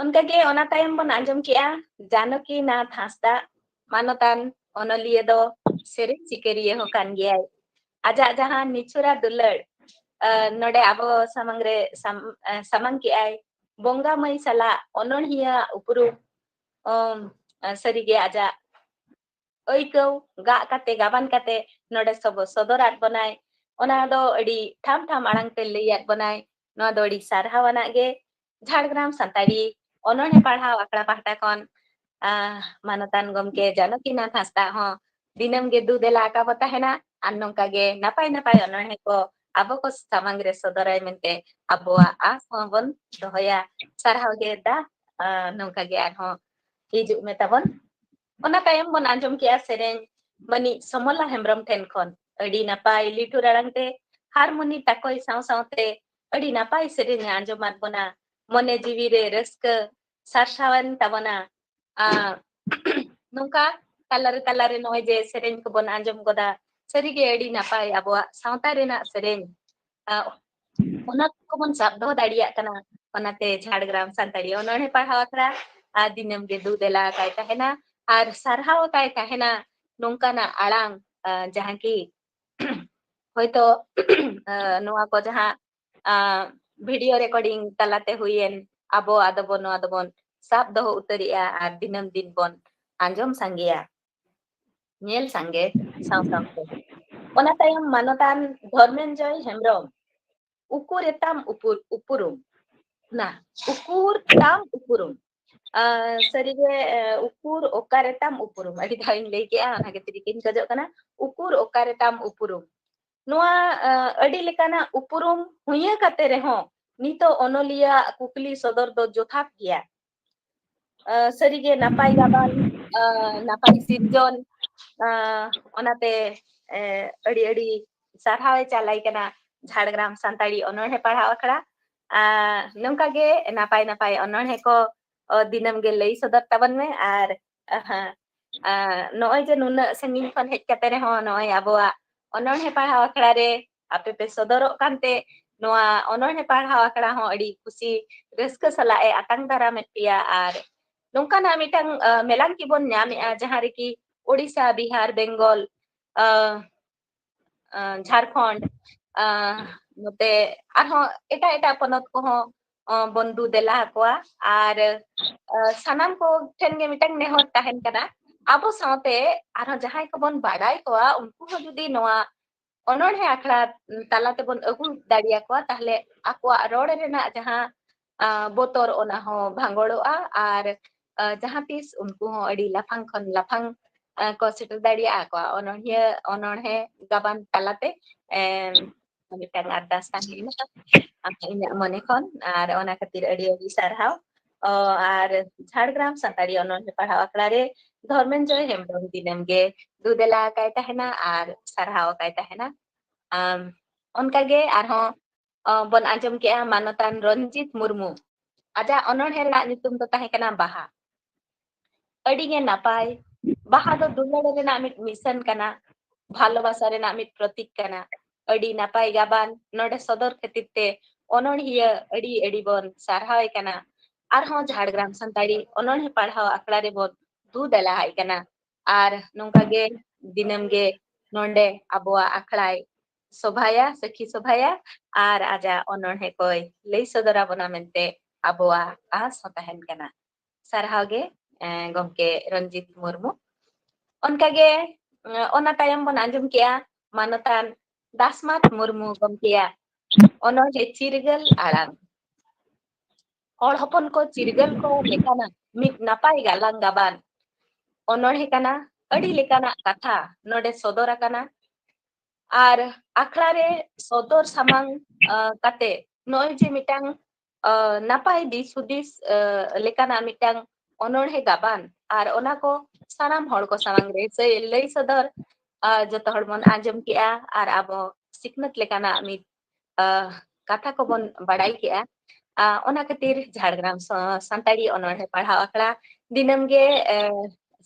ᱚᱱᱠᱟᱜᱮ ᱚᱱᱟ ᱛᱟᱭᱚᱢ ᱵᱚᱱ ᱟᱸᱡᱚᱢ ᱠᱮᱜᱼᱟ ᱡᱟᱱᱚᱠᱤ ᱱᱟᱛᱷ ᱦᱟᱸᱥᱫᱟ, ᱢᱟᱱᱚᱛᱟᱱ ᱚᱱᱚᱞᱤᱭᱟᱹ ᱫᱚ ᱥᱮᱨᱮᱧ ᱥᱤᱠᱟᱹᱨᱤᱭᱟᱹ ᱦᱚᱸ ᱠᱟᱱ ᱜᱮᱭᱟᱭ᱾ ᱟᱡᱟᱜ ᱡᱟᱦᱟᱸ ᱱᱤᱪᱷᱩᱨᱟ ᱫᱩᱞᱟᱹᱲ, ᱟ, ᱱᱚᱰᱮ ᱟᱵᱚ ᱥᱟᱢᱟᱝ ᱨᱮ ᱥᱟᱢ-, ᱟ, ᱥᱟᱢᱟᱝ ᱠᱮᱜᱼᱟᱭ, ᱵᱚᱸᱜᱟ ᱢᱟᱹᱭ ᱥᱟᱞᱟᱜ ᱚᱱᱚᱬᱦᱤᱭᱟᱹ ᱩᱯᱨᱩᱢ, ᱚᱢ, ᱟ, ᱥᱟᱹᱨᱤᱜᱮ ᱟᱡᱟᱜ ᱟᱹᱭᱠᱟᱹᱣ ᱜᱟᱜ ᱠᱟᱛᱮ, ᱜᱟᱵᱟᱱ ᱠᱟᱛᱮ ᱱᱚᱰᱮ ᱥᱚᱵᱚ ᱥᱚᱫᱚᱨᱟᱫ ᱵᱚᱱᱟᱭ, ᱚᱱᱟ ᱫᱚ ᱟᱹᱰᱤ ᱴᱷᱟᱢ ᱴᱷᱟᱢ ᱟᱲᱟᱝ ᱛᱮ ᱞᱟᱹᱭᱟᱫ ᱵᱚᱱᱟᱭ᱾ ᱱᱚᱣᱟ ᱫᱚ ᱟᱹᱰᱤ ᱥᱟᱨᱦᱟᱣ ᱟᱱᱟᱜ ᱜᱮ᱾ ᱡᱷᱟᱲᱜᱨᱟᱢ ᱥᱟᱱᱛᱟᱲᱤ ᱚᱱᱚᱬᱦᱮ ᱯᱟᱲᱦᱟᱣ ᱟᱠᱷᱲᱟ ᱯᱟᱦᱴᱟ ᱠᱷᱚᱱ, ᱟᱸ, ᱢᱟᱱᱚᱛᱟᱱ ᱜᱚᱢᱠᱮ ᱡᱟᱱᱚᱠᱤᱱᱟᱛᱷ ᱦᱟᱸᱥᱫᱟ ᱦᱚᱸ ᱫᱤᱱᱟᱹᱢ ᱜᱮ ᱫᱩ ᱫᱮᱞᱟ ᱟᱠᱟ ᱵᱚ ᱛᱟᱦᱮᱱᱟ᱾ ᱟᱨ ᱱᱚᱝᱠᱟ ᱜᱮ ᱱᱟᱯᱟᱭ ᱱᱟᱯᱟᱭ ᱚᱱᱚᱬᱦᱮ ᱠᱚ ᱟᱵᱚ ᱠᱚ ᱥᱟᱢᱟᱝ ᱨᱮ ᱥᱚᱫᱚᱨᱟᱭ ᱢᱮᱱᱛᱮ ᱟᱵᱚᱣᱟᱜ ᱟᱸᱥ ᱦᱚᱸ ᱵᱚᱱ ᱫᱚᱦᱚᱭᱟ᱾ ᱥᱟᱨᱦᱟᱣ ᱜᱮ ᱫᱟ, ᱟᱸ, ᱱᱚᱝᱠᱟ ᱜᱮ ᱟᱨᱦᱚᱸ ᱦᱤᱡᱩᱜ ᱢᱮ ᱛᱟᱵᱚᱱ᱾ ᱚᱱᱟ ᱛᱟᱭᱚᱢ ᱵᱚᱱ ᱟᱸᱡᱚᱢ ᱠᱮᱜᱼᱟ ᱥᱮᱨᱮᱧ ᱢᱟᱹᱱᱤᱡ ᱥᱚᱢᱚᱞᱟ ᱦᱮᱢᱵᱨᱚᱢ ᱴᱷᱮᱱ ᱠᱷᱚᱱ᱾ ᱟᱹᱰᱤ ᱱᱟᱯᱟᱭ ᱞᱤᱴᱷᱩᱨ ᱟᱲᱟᱝ ᱛᱮ ᱦᱟᱨᱢᱚᱱᱤ ᱛᱟᱠᱚᱭ ᱥᱟᱶ ᱥᱟᱶᱛᱮ ᱟᱹᱰᱤ ᱱᱟᱯᱟᱭ ᱥᱮᱨᱮᱧ ᱮ ᱟᱸᱡᱚᱢᱟᱫ ᱵᱚᱱᱟ᱾ ᱢᱚᱱᱮ ᱡᱤᱣᱤ ᱨᱮ ᱨᱟᱹᱥᱠᱟᱹ ᱥᱟᱨᱥᱟᱣᱮᱱ ᱛᱟᱵᱚᱱᱟ᱾ ᱟᱸ, ᱱᱚᱝᱠᱟ ᱛᱟᱞᱟᱨᱮ ᱛᱟᱞᱟᱨᱮ ᱱᱚᱜᱼᱚᱭ ᱡᱮ ᱥᱮᱨᱮᱧ ᱠᱚᱵᱚᱱ ᱟᱸᱡᱚᱢ ᱜᱚᱫᱟ, ᱥᱟᱹᱨᱤᱜᱮ ᱟᱹᱰᱤ ᱱᱟᱯᱟᱭ ᱟᱵᱚᱣᱟᱜ ᱥᱟᱶᱛᱟ ᱨᱮᱱᱟᱜ ᱥᱮᱨᱮᱧ᱾ ᱟᱸ, ᱚᱱᱟ ᱠᱚᱵᱚᱱ ᱥᱟᱵ ᱫᱚᱦᱚ ᱫᱟᱲᱮᱭᱟᱜ ᱠᱟᱱᱟ᱾ ᱚᱱᱟᱛᱮ ᱡᱷᱟᱲᱜᱨᱟᱢ ᱥᱟᱱᱛᱟᱲᱤ ᱚᱱᱚᱬᱦᱮ ᱯᱟᱲᱦᱟᱣ ᱟᱠᱷᱲᱟ ᱟᱨ ᱫᱤᱱᱟᱹᱢ ᱜᱮ ᱫᱩ ᱫᱮᱞᱟ ᱟᱠᱟᱭ ᱛᱟᱦᱮᱱᱟ ᱟᱨ ᱥᱟᱨᱦᱟᱣ ᱟᱠᱟᱭ ᱛᱟᱦᱮᱱᱟ ᱱᱚᱝᱠᱟᱱᱟᱜ ᱟᱲᱟᱝ, ᱟᱸ, ᱡᱟᱦᱟᱸ ᱠᱤ ᱦᱚᱭᱛᱚ, ᱟᱸ, ᱱᱚᱣᱟ ᱠᱚ ᱡᱟᱦᱟᱸ, ᱟᱸ, video recording ᱛᱟᱞᱟᱛᱮ ᱦᱩᱭᱮᱱ, ᱟᱵᱚ ᱟᱫᱚ ᱵᱚᱱ ᱱᱚᱣᱟ ᱫᱚᱵᱚᱱ ᱥᱟᱵ ᱫᱚᱦᱚ ᱩᱛᱟᱹᱨᱮᱜᱼᱟ ᱟᱨ ᱫᱤᱱᱟᱹᱢ ᱫᱤᱱ ᱵᱚᱱ ᱟᱸᱡᱚᱢ ᱥᱟᱸᱜᱮᱭᱟ, ᱧᱮᱞ ᱥᱟᱸᱜᱮ ᱥᱟᱶ ᱥᱟᱶᱛᱮ᱾ ᱚᱱᱟ ᱛᱟᱭᱚᱢ ᱢᱟᱱᱚᱛᱟᱱ ᱫᱷᱚᱨᱢᱮᱱᱡᱚᱭ ᱦᱮᱢᱵᱨᱚᱢ, ᱩᱠᱩᱨ ᱮᱛᱟᱢ ᱩᱯᱩᱨ-, ᱩᱯᱩᱨᱩᱢ᱾ ᱱᱟ, ᱩᱠᱩᱨ ᱛᱟᱢ ᱩᱯᱩᱨᱩᱢ᱾ ᱟᱸ, ᱥᱟᱹᱨᱤᱜᱮ, ᱮ, ᱩᱠᱩᱨ ᱚᱠᱟᱨᱮ ᱛᱟᱢ ᱩᱯᱩᱨᱩᱢ? ᱟᱹᱰᱤ ᱫᱷᱟᱣ ᱤᱧ ᱞᱟᱹᱭ ᱠᱮᱜᱼᱟ, ᱚᱱᱟ ᱠᱷᱟᱹᱛᱤᱨ ᱜᱤᱧ ᱠᱷᱚᱡᱚᱜ ᱠᱟᱱᱟ, ᱩᱠᱩᱨ ᱚᱠᱟᱨᱮ ᱛᱟᱢ ᱩᱯᱩᱨᱩᱢ? ᱱᱚᱣᱟ, ᱮ, ᱟᱹᱰᱤ ᱞᱮᱠᱟᱱᱟᱜ ᱩᱯᱩᱨᱩᱢ ᱦᱩᱭᱟᱹ ᱠᱟᱛᱮ ᱨᱮᱦᱚᱸ ᱱᱤᱛᱚᱜ ᱚᱱᱚᱞᱤᱭᱟᱹᱣᱟᱜ ᱠᱩᱠᱞᱤ ᱥᱚᱫᱚᱨ ᱫᱚ ᱡᱚᱛᱷᱟᱛ ᱜᱮᱭᱟ᱾ ᱮ, ᱥᱟᱹᱨᱤᱜᱮ ᱱᱟᱯᱟᱭ ᱜᱟᱵᱟᱱ, ᱮ, ᱱᱟᱯᱟᱭ ᱥᱤᱨᱡᱚᱱ, ᱮ, ᱚᱱᱟᱛᱮ, ᱮ, ᱟᱹᱰᱤ ᱟᱹᱰᱤ ᱥᱟᱨᱦᱟᱣ ᱮ ᱪᱟᱞᱟᱭ ᱠᱟᱱᱟ ᱡᱷᱟᱲᱜᱨᱟᱢ ᱥᱟᱱᱛᱟᱲᱤ ᱚᱱᱚᱬᱦᱮ ᱯᱟᱲᱦᱟᱣ ᱟᱠᱷᱲᱟ᱾ ᱟ, ᱱᱚᱝᱠᱟ ᱜᱮ ᱱᱟᱯᱟᱭ ᱱᱟᱯᱟᱭ ᱚᱱᱚᱬᱦᱮ ᱠᱚ, ᱚ, ᱫᱤᱱᱟᱹᱢ ᱜᱮ ᱞᱟᱹᱭ ᱥᱚᱫᱚᱨ ᱛᱟᱵᱚᱱ ᱢᱮ᱾ ᱟᱨ, ᱟᱦᱟ, ᱟ, ᱱᱚᱜᱼᱚᱭ ᱡᱮ ᱱᱩᱱᱟᱹᱜ ᱥᱟᱺᱜᱤᱧ ᱠᱷᱚᱱ ᱦᱮᱡ ᱠᱟᱛᱮ ᱨᱮᱦᱚᱸ ᱱᱚᱜᱼᱚᱭ ᱟᱵᱚᱣᱟᱜ ᱚᱱᱚᱬᱦᱮ ᱯᱟᱲᱦᱟᱣ ᱟᱠᱷᱲᱟ ᱨᱮ ᱟᱯᱮ ᱯᱮ ᱥᱚᱫᱚᱨᱚᱜ ᱠᱟᱱᱛᱮ ᱱᱚᱣᱟ ᱚᱱᱚᱬᱦᱮ ᱯᱟᱲᱦᱟᱣ ᱟᱠᱷᱲᱟ ᱦᱚᱸ ᱟᱹᱰᱤ ᱠᱩᱥᱤ ᱨᱟᱹᱥᱠᱟᱹ ᱥᱟᱞᱟᱜ ᱮ ᱟᱛᱟᱝ ᱫᱟᱨᱟᱢᱮᱫ ᱯᱮᱭᱟ᱾ ᱟᱨ ᱱᱚᱝᱠᱟᱱᱟᱜ ᱢᱤᱫᱴᱟᱝ, ᱟ, ᱢᱮᱞᱟᱱ ᱠᱤ ᱵᱚᱱ ᱧᱟᱢᱮᱜᱼᱟ, ᱡᱟᱦᱟᱸ ᱨᱮᱠᱤ ᱳᱰᱤᱥᱟ, ᱵᱤᱦᱟᱨ, ᱵᱮᱝᱜᱚᱞ, ᱟ, ᱟ, ᱡᱷᱟᱲᱠᱷᱚᱸᱰ, ᱟ, ᱱᱚᱛᱮ ᱟᱨᱦᱚᱸ ᱮᱴᱟᱜ ᱮᱴᱟᱜ ᱯᱚᱱᱚᱛ ᱠᱚᱦᱚᱸ, ᱟ, ᱵᱚᱱ ᱫᱩ ᱫᱮᱞᱟ ᱟᱠᱚᱣᱟ᱾ ᱟᱨ, ᱟ, ᱥᱟᱱᱟᱢ ᱠᱚ ᱴᱷᱮᱱ ᱜᱮ ᱢᱤᱫᱴᱟᱝ ᱱᱮᱦᱚᱨ ᱛᱟᱦᱮᱱ ᱠᱟᱱᱟ, ᱟᱵᱚ ᱥᱟᱶᱛᱮ ᱟᱨᱦᱚᱸ ᱡᱟᱦᱟᱸᱭ ᱠᱚᱵᱚᱱ ᱵᱟᱰᱟᱭ ᱠᱚᱣᱟ, ᱩᱱᱠᱩ ᱦᱚᱸ ᱡᱩᱫᱤ ᱱᱚᱣᱟ ᱚᱱᱚᱬᱦᱮ ᱟᱠᱷᱲᱟ ᱛᱟᱞᱟ ᱛᱮᱵᱚᱱ ᱟᱹᱜᱩ ᱫᱟᱲᱮᱭᱟᱠᱚᱣᱟ, ᱛᱟᱦᱞᱮ ᱟᱠᱚᱣᱟᱜ ᱨᱚᱲ ᱨᱮᱱᱟᱜ ᱡᱟᱦᱟᱸ, ᱟ, ᱵᱚᱛᱚᱨ, ᱚᱱᱟ ᱦᱚᱸ ᱵᱷᱟᱸᱜᱚᱲᱚᱜᱼᱟ᱾ ᱟᱨ, ᱟ, ᱡᱟᱦᱟᱸ ᱛᱤᱥ ᱩᱱᱠᱩ ᱦᱚᱸ ᱟᱹᱰᱤ ᱞᱟᱯᱷᱟᱝ ᱠᱷᱚᱱ ᱞᱟᱯᱷᱟᱝ, ᱟ, ᱠᱚ ᱥᱮᱴᱮᱨ ᱫᱟᱲᱮᱭᱟᱜᱼᱟ ᱟᱠᱚᱣᱟᱜ ᱚᱱᱚᱬᱦᱤᱭᱟᱹ, ᱚᱱᱚᱬᱦᱮ ᱜᱟᱵᱟᱱ ᱛᱟᱞᱟᱛᱮ᱾ ᱮᱢ, ᱢᱤᱫᱴᱟᱝ ᱟᱨᱫᱟᱥ ᱛᱟᱦᱮᱸ ᱠᱟᱱᱟ ᱤᱧᱟᱹᱜ ᱢᱚᱱᱮ ᱠᱷᱚᱱ, ᱟᱨ ᱚᱱᱟ ᱠᱷᱟᱹᱛᱤᱨ ᱟᱹᱰᱤ ᱟᱹᱰᱤ ᱥᱟᱨᱦᱟᱣ᱾ ᱚ, ᱟᱨ ᱡᱷᱟᱲᱜᱨᱟᱢ ᱥᱟᱱᱛᱟᱲᱤ ᱚᱱᱚᱬᱦᱮ ᱯᱟᱲᱦᱟᱣ ᱟᱠᱷᱲᱟ ᱨᱮ ᱫᱷᱚᱨᱢᱮᱱᱡᱚᱭ ᱦᱮᱢᱵᱨᱚᱢ ᱫᱤᱱᱟᱹᱢ ᱜᱮ ᱫᱩ ᱫᱮᱞᱟ ᱟᱠᱟᱭ ᱛᱟᱦᱮᱱᱟ ᱟᱨ ᱥᱟᱨᱦᱟᱣ ᱟᱠᱟᱭ ᱛᱟᱦᱮᱱᱟ᱾ ᱟᱢ, ᱚᱱᱠᱟᱜᱮ ᱟᱨᱦᱚᱸ, ᱚ, ᱵᱚᱱ ᱟᱸᱡᱚᱢ ᱠᱮᱜᱼᱟ ᱢᱟᱱᱚᱛᱟᱱ ᱨᱚᱧᱡᱤᱛ ᱢᱩᱨᱢᱩ᱾ ᱟᱡᱟᱜ ᱚᱱᱚᱬᱦᱮ ᱨᱮᱱᱟᱜ ᱧᱩᱛᱩᱢ ᱫᱚ ᱛᱟᱦᱮᱸ ᱠᱟᱱᱟ ᱵᱟᱦᱟ᱾ ᱟᱹᱰᱤ ᱜᱮ ᱱᱟᱯᱟᱭ᱾ ᱵᱟᱦᱟ ᱫᱚ ᱫᱩᱞᱟᱹᱲ ᱨᱮᱱᱟᱜ ᱢᱤᱫ ᱢᱤᱥᱟᱹᱱ ᱠᱟᱱᱟ, ᱵᱷᱟᱞᱚᱵᱟᱥᱟ ᱨᱮᱱᱟᱜ ᱢᱤᱫ ᱯᱨᱚᱛᱤᱠ ᱠᱟᱱᱟ᱾ ᱟᱹᱰᱤ ᱱᱟᱯᱟᱭ ᱜᱟᱵᱟᱱ ᱱᱚᱰᱮ ᱥᱚᱫᱚᱨ ᱠᱷᱟᱹᱛᱤᱨ ᱛᱮ ᱚᱱᱚᱬᱦᱤᱭᱟᱹ ᱟᱹᱰᱤ ᱟᱹᱰᱤ ᱵᱚᱱ ᱥᱟᱨᱦᱟᱣ ᱮ ᱠᱟᱱᱟ᱾ ᱟᱨᱦᱚᱸ ᱡᱷᱟᱲᱜᱨᱟᱢ ᱥᱟᱱᱛᱟᱲᱤ ᱚᱱᱚᱬᱦᱮ ᱯᱟᱲᱦᱟᱣ ᱟᱠᱷᱲᱟ ᱨᱮᱵᱚᱱ ᱫᱩ ᱫᱮᱞᱟ ᱟᱭ ᱠᱟᱱᱟ᱾ ᱟᱨ ᱱᱚᱝᱠᱟ ᱜᱮ ᱫᱤᱱᱟᱹᱢ ᱜᱮ ᱱᱚᱰᱮ ᱟᱵᱚᱣᱟᱜ ᱟᱠᱷᱲᱟᱭ ᱥᱚᱵᱷᱟᱭᱟ, ᱥᱟᱹᱠᱷᱤ ᱥᱚᱵᱷᱟᱭᱟ, ᱟᱨ ᱟᱡᱟᱜ ᱚᱱᱚᱬᱦᱮ ᱠᱚᱭ ᱞᱟᱹᱭ ᱥᱚᱫᱚᱨ ᱟᱵᱚᱱᱟ ᱢᱮᱱᱛᱮ ᱟᱵᱚᱣᱟᱜ ᱟᱸᱥ ᱦᱚᱸ ᱛᱟᱦᱮᱱ ᱠᱟᱱᱟ᱾ ᱥᱟᱨᱦᱟᱣ ᱜᱮ, ᱮᱸ, ᱜᱚᱢᱠᱮ ᱨᱚᱧᱡᱤᱛ ᱢᱩᱨᱢᱩ᱾ ᱚᱱᱠᱟᱜᱮ, ᱮᱸ, ᱚᱱᱟ ᱛᱟᱭᱚᱢ ᱵᱚᱱ ᱟᱸᱡᱚᱢ ᱠᱮᱜᱼᱟ ᱢᱟᱱᱚᱛᱟᱱ ᱫᱟᱥᱢᱟᱛ ᱢᱩᱨᱢᱩ ᱜᱚᱢᱠᱮᱭᱟᱜ ᱚᱱᱚᱬᱦᱮ ᱪᱤᱨᱜᱟᱹᱞ ᱟᱲᱟᱝ᱾ ᱦᱚᱲ ᱦᱚᱯᱚᱱ ᱠᱚ ᱪᱤᱨᱜᱟᱹᱞ ᱠᱚ ᱞᱮᱠᱟᱱᱟᱜ ᱢᱤᱫ ᱱᱟᱯᱟᱭ ᱜᱟᱞᱟᱝ ᱜᱟᱵᱟᱱ ᱚᱱᱚᱬᱦᱮ ᱠᱟᱱᱟ᱾ ᱟᱹᱰᱤ ᱞᱮᱠᱟᱱᱟᱜ ᱠᱟᱛᱷᱟ ᱱᱚᱰᱮ ᱥᱚᱫᱚᱨ ᱟᱠᱟᱱᱟ᱾ ᱟᱨ ᱟᱠᱷᱲᱟ ᱨᱮ ᱥᱚᱫᱚᱨ ᱥᱟᱢᱟᱝ, ᱟ, ᱠᱟᱛᱮ ᱱᱚᱜᱼᱚᱭ ᱡᱮ ᱢᱤᱫᱴᱟᱝ, ᱟ, ᱱᱟᱯᱟᱭ ᱫᱤᱥ ᱦᱩᱫᱤᱥ, ᱟ, ᱞᱮᱠᱟᱱᱟᱜ ᱢᱤᱫᱴᱟᱝ ᱚᱱᱚᱬᱦᱮ ᱜᱟᱵᱟᱱ, ᱟᱨ ᱚᱱᱟ ᱠᱚ ᱥᱟᱱᱟᱢ ᱦᱚᱲ ᱠᱚ ᱥᱟᱢᱟᱝ ᱨᱮ ᱥᱟᱹᱭ-, ᱞᱟᱹᱭ ᱥᱚᱫᱚᱨ, ᱟ, ᱡᱚᱛᱚ ᱦᱚᱲ ᱵᱚᱱ ᱟᱸᱡᱚᱢ ᱠᱮᱜᱼᱟ ᱟᱨ ᱟᱵᱚ ᱥᱤᱠᱷᱱᱟᱹᱛ ᱞᱮᱠᱟᱱᱟᱜ ᱢᱤᱫ, ᱟ, ᱠᱟᱛᱷᱟ ᱠᱚᱵᱚᱱ ᱵᱟᱲᱟᱭ ᱠᱮᱜᱼᱟ᱾ ᱟ, ᱚᱱᱟ ᱠᱷᱟᱹᱛᱤᱨ ᱡᱷᱟᱲᱜᱨᱟᱢ ᱥᱟ-, ᱥᱟᱱᱛᱟᱲᱤ ᱚᱱᱚᱬᱦᱮ ᱯᱟᱲᱦᱟᱣ ᱟᱠᱷᱲᱟ ᱫᱤᱱᱟᱹᱢ ᱜᱮ, ᱮ,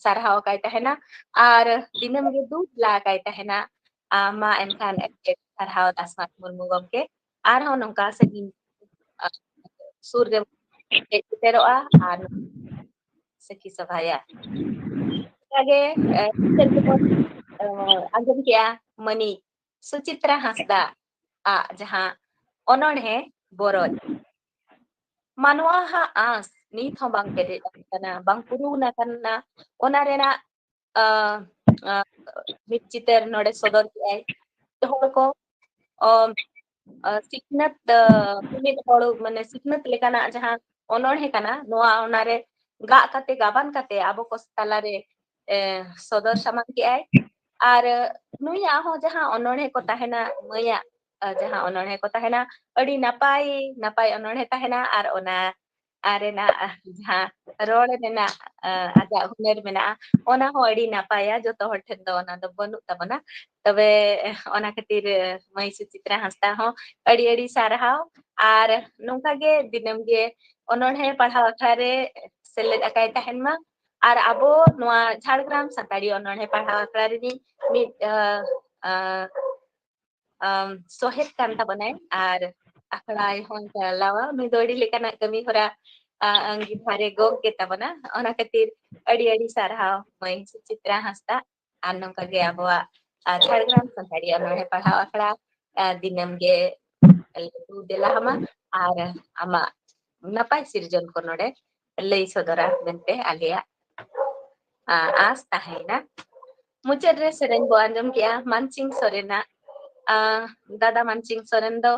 ᱥᱟᱨᱦᱟᱣ ᱟᱠᱟᱭ ᱛᱟᱦᱮᱱᱟ ᱟᱨ ᱫᱤᱱᱟᱹᱢ ᱜᱮ ᱫᱩ ᱫᱮᱞᱟ ᱟᱠᱟᱭ ᱛᱟᱦᱮᱱᱟ᱾ ᱟ, ᱢᱟ ᱮᱱᱠᱷᱟᱱ ᱟᱹᱰᱤ ᱟᱹᱰᱤ ᱥᱟᱨᱦᱟᱣ ᱫᱟᱥᱢᱟᱛ ᱢᱩᱨᱢᱩ ᱜᱚᱢᱠᱮ᱾ ᱟᱨᱦᱚᱸ ᱱᱚᱝᱠᱟ ᱥᱟᱺᱜᱤᱧ, ᱟ, ᱥᱩᱨ ᱨᱮ ᱦᱮᱡ ᱥᱮᱴᱮᱨᱚᱜᱼᱟ ᱟᱨ ᱥᱟᱹᱠᱷᱤ ᱥᱚᱵᱷᱟᱭᱟ᱾ ᱚᱱᱠᱟᱜᱮ, ᱮ, ᱪᱤᱛᱟᱹᱨ ᱠᱚᱵᱚᱱ, ᱮ, ᱟᱸᱡᱚᱢ ᱠᱮᱜᱼᱟ ᱢᱟᱹᱱᱤᱡ ᱥᱩᱪᱤᱛᱨᱟ ᱦᱟᱸᱥᱫᱟ ᱟᱜ ᱡᱟᱦᱟᱸ ᱚᱱᱚᱬᱦᱮ ᱵᱚᱨᱚᱡ᱾ ᱢᱟᱱᱣᱟ ᱦᱟᱜ ᱟᱸᱥ ᱱᱤᱛ ᱦᱚᱸ ᱵᱟᱝ ᱯᱮᱨᱮᱡ ᱟᱠᱟᱱᱟ, ᱵᱟᱝ ᱯᱩᱨᱩᱱ ᱟᱠᱟᱱᱟ᱾ ᱚᱱᱟ ᱨᱮᱱᱟᱜ ᱟ, ᱟ, ᱢᱤᱫ ᱪᱤᱛᱟᱹᱨ ᱱᱚᱰᱮ ᱥᱚᱫᱚᱨ ᱠᱮᱜᱼᱟᱭ᱾ ᱦᱚᱲ ᱠᱚ, ᱚ, ᱟ, ᱥᱤᱠᱷᱱᱟᱹᱛ, ᱟ, ᱢᱤᱢᱤᱫ ᱦᱚᱲ, ᱢᱟᱱᱮ, ᱥᱤᱠᱷᱱᱟᱹᱛ ᱞᱮᱠᱟᱱᱟᱜ ᱡᱟᱦᱟᱸ ᱚᱱᱚᱬᱦᱮ ᱠᱟᱱᱟ, ᱱᱚᱣᱟ ᱚᱱᱟᱨᱮ ᱜᱟᱜ ᱠᱟᱛᱮ, ᱜᱟᱵᱟᱱ ᱠᱟᱛᱮ ᱟᱵᱚ ᱠᱚ ᱛᱟᱞᱟᱨᱮ, ᱮ, ᱥᱚᱫᱚᱨ ᱥᱟᱢᱟᱝ ᱠᱮᱜᱼᱟᱭ᱾ ᱟᱨ ᱱᱩᱭᱟᱜ ᱦᱚᱸ ᱡᱟᱦᱟᱸ ᱚᱱᱚᱬᱦᱮ ᱠᱚ ᱛᱟᱦᱮᱱᱟ, ᱢᱟᱹᱭᱟᱜ, ᱟ, ᱡᱟᱦᱟᱸ ᱚᱱᱚᱬᱦᱮ ᱠᱚ ᱛᱟᱦᱮᱱᱟ, ᱟᱹᱰᱤ ᱱᱟᱯᱟᱭ, ᱱᱟᱯᱟᱭ ᱚᱱᱚᱬᱦᱮ ᱛᱟᱦᱮᱱᱟ᱾ ᱟᱨ ᱚᱱᱟ ᱟᱨ ᱨᱮᱱᱟᱜ, ᱟ, ᱡᱟᱦᱟᱸ ᱨᱚᱲ ᱨᱮᱱᱟᱜ, ᱟ, ᱟᱡᱟᱜ ᱦᱩᱱᱟᱹᱨ ᱢᱮᱱᱟᱜᱼᱟ, ᱚᱱᱟ ᱦᱚᱸ ᱟᱹᱰᱤ ᱱᱟᱯᱟᱭᱟ᱾ ᱡᱚᱛᱚ ᱦᱚᱲ ᱴᱷᱮᱱ ᱫᱚ ᱚᱱᱟ ᱫᱚ ᱵᱟᱹᱱᱩᱜ ᱛᱟᱵᱚᱱᱟ᱾ ᱛᱚᱵᱮ, ᱮ, ᱚᱱᱟ ᱠᱷᱟᱹᱛᱤᱨ, ᱮ, ᱢᱟᱹᱭ ᱥᱩᱪᱤᱛᱨᱟ ᱦᱟᱸᱥᱫᱟ ᱦᱚᱸ ᱟᱹᱰᱤ ᱟᱹᱰᱤ ᱥᱟᱨᱦᱟᱣ᱾ ᱟᱨ ᱱᱚᱝᱠᱟ ᱜᱮ ᱫᱤᱱᱟᱹᱢ ᱜᱮ ᱚᱱᱚᱬᱦᱮ ᱯᱟᱲᱦᱟᱣ ᱟᱠᱷᱲᱟ ᱨᱮ ᱥᱮᱞᱮᱫ ᱟᱠᱟᱭ ᱛᱟᱦᱮᱱ ᱢᱟ᱾ ᱟᱨ ᱟᱵᱚ ᱱᱚᱣᱟ ᱡᱷᱟᱲᱜᱨᱟᱢ ᱥᱟᱱᱛᱟᱲᱤ ᱚᱱᱚᱬᱦᱮ ᱯᱟᱲᱦᱟᱣ ᱟᱠᱷᱲᱟ ᱨᱤᱱᱤᱡ ᱢᱤᱫ, ᱟ, ᱟ, ᱟᱢ, ᱥᱚᱦᱮᱫ ᱠᱟᱱ ᱛᱟᱵᱚᱱᱟᱭ ᱟᱨ ᱟᱠᱷᱲᱟᱭ ᱦᱚᱸᱭ ᱪᱟᱞᱟᱣᱟ᱾ ᱩᱱᱤ ᱫᱚ ᱟᱹᱰᱤ ᱞᱮᱠᱟᱱᱟᱜ ᱠᱟᱹᱢᱤ ᱦᱚᱨᱟ, ᱟ, ᱟᱸᱜᱤᱵᱷᱟᱨᱮ ᱜᱚᱜ ᱜᱮ ᱛᱟᱵᱚᱱᱟ᱾ ᱚᱱᱟ ᱠᱷᱟᱹᱛᱤᱨ ᱟᱹᱰᱤ ᱟᱹᱰᱤ ᱥᱟᱨᱦᱟᱣ ᱢᱟᱹᱭ ᱥᱩᱪᱤᱛᱨᱟ ᱦᱟᱸᱥᱫᱟ᱾ ᱟᱨ ᱱᱚᱝᱠᱟ ᱜᱮ ᱟᱵᱚᱣᱟᱜ, ᱟ, ᱡᱷᱟᱲᱜᱨᱟᱢ ᱥᱟᱱᱛᱟᱲᱤ ᱚᱱᱚᱬᱦᱮ ᱯᱟᱲᱦᱟᱣ ᱟᱠᱷᱲᱟ, ᱟ, ᱫᱤᱱᱟᱹᱢ ᱜᱮ ᱞᱮ ᱫᱮᱞᱟ ᱟᱢᱟ ᱟᱨ ᱟᱢᱟᱜ ᱱᱟᱯᱟᱭ ᱥᱤᱨᱡᱚᱱ ᱠᱚ ᱱᱚᱰᱮ ᱞᱟᱹᱭ ᱥᱚᱫᱚᱨᱟ ᱢᱮᱱᱛᱮ ᱟᱞᱮᱭᱟᱜ, ᱟ, ᱟᱸᱥ ᱛᱟᱦᱮᱸᱭᱮᱱᱟ᱾ ᱢᱩᱪᱟᱹᱫ ᱨᱮ ᱥᱮᱨᱮᱧ ᱵᱚ ᱟᱸᱡᱚᱢ ᱠᱮᱜᱼᱟ ᱢᱟᱱᱥᱤᱝ ᱥᱚᱨᱮᱱᱟᱜ, ᱟ, ᱫᱟᱫᱟ ᱢᱟᱱᱥᱤᱝ ᱥᱚᱨᱮᱱ ᱫᱚ,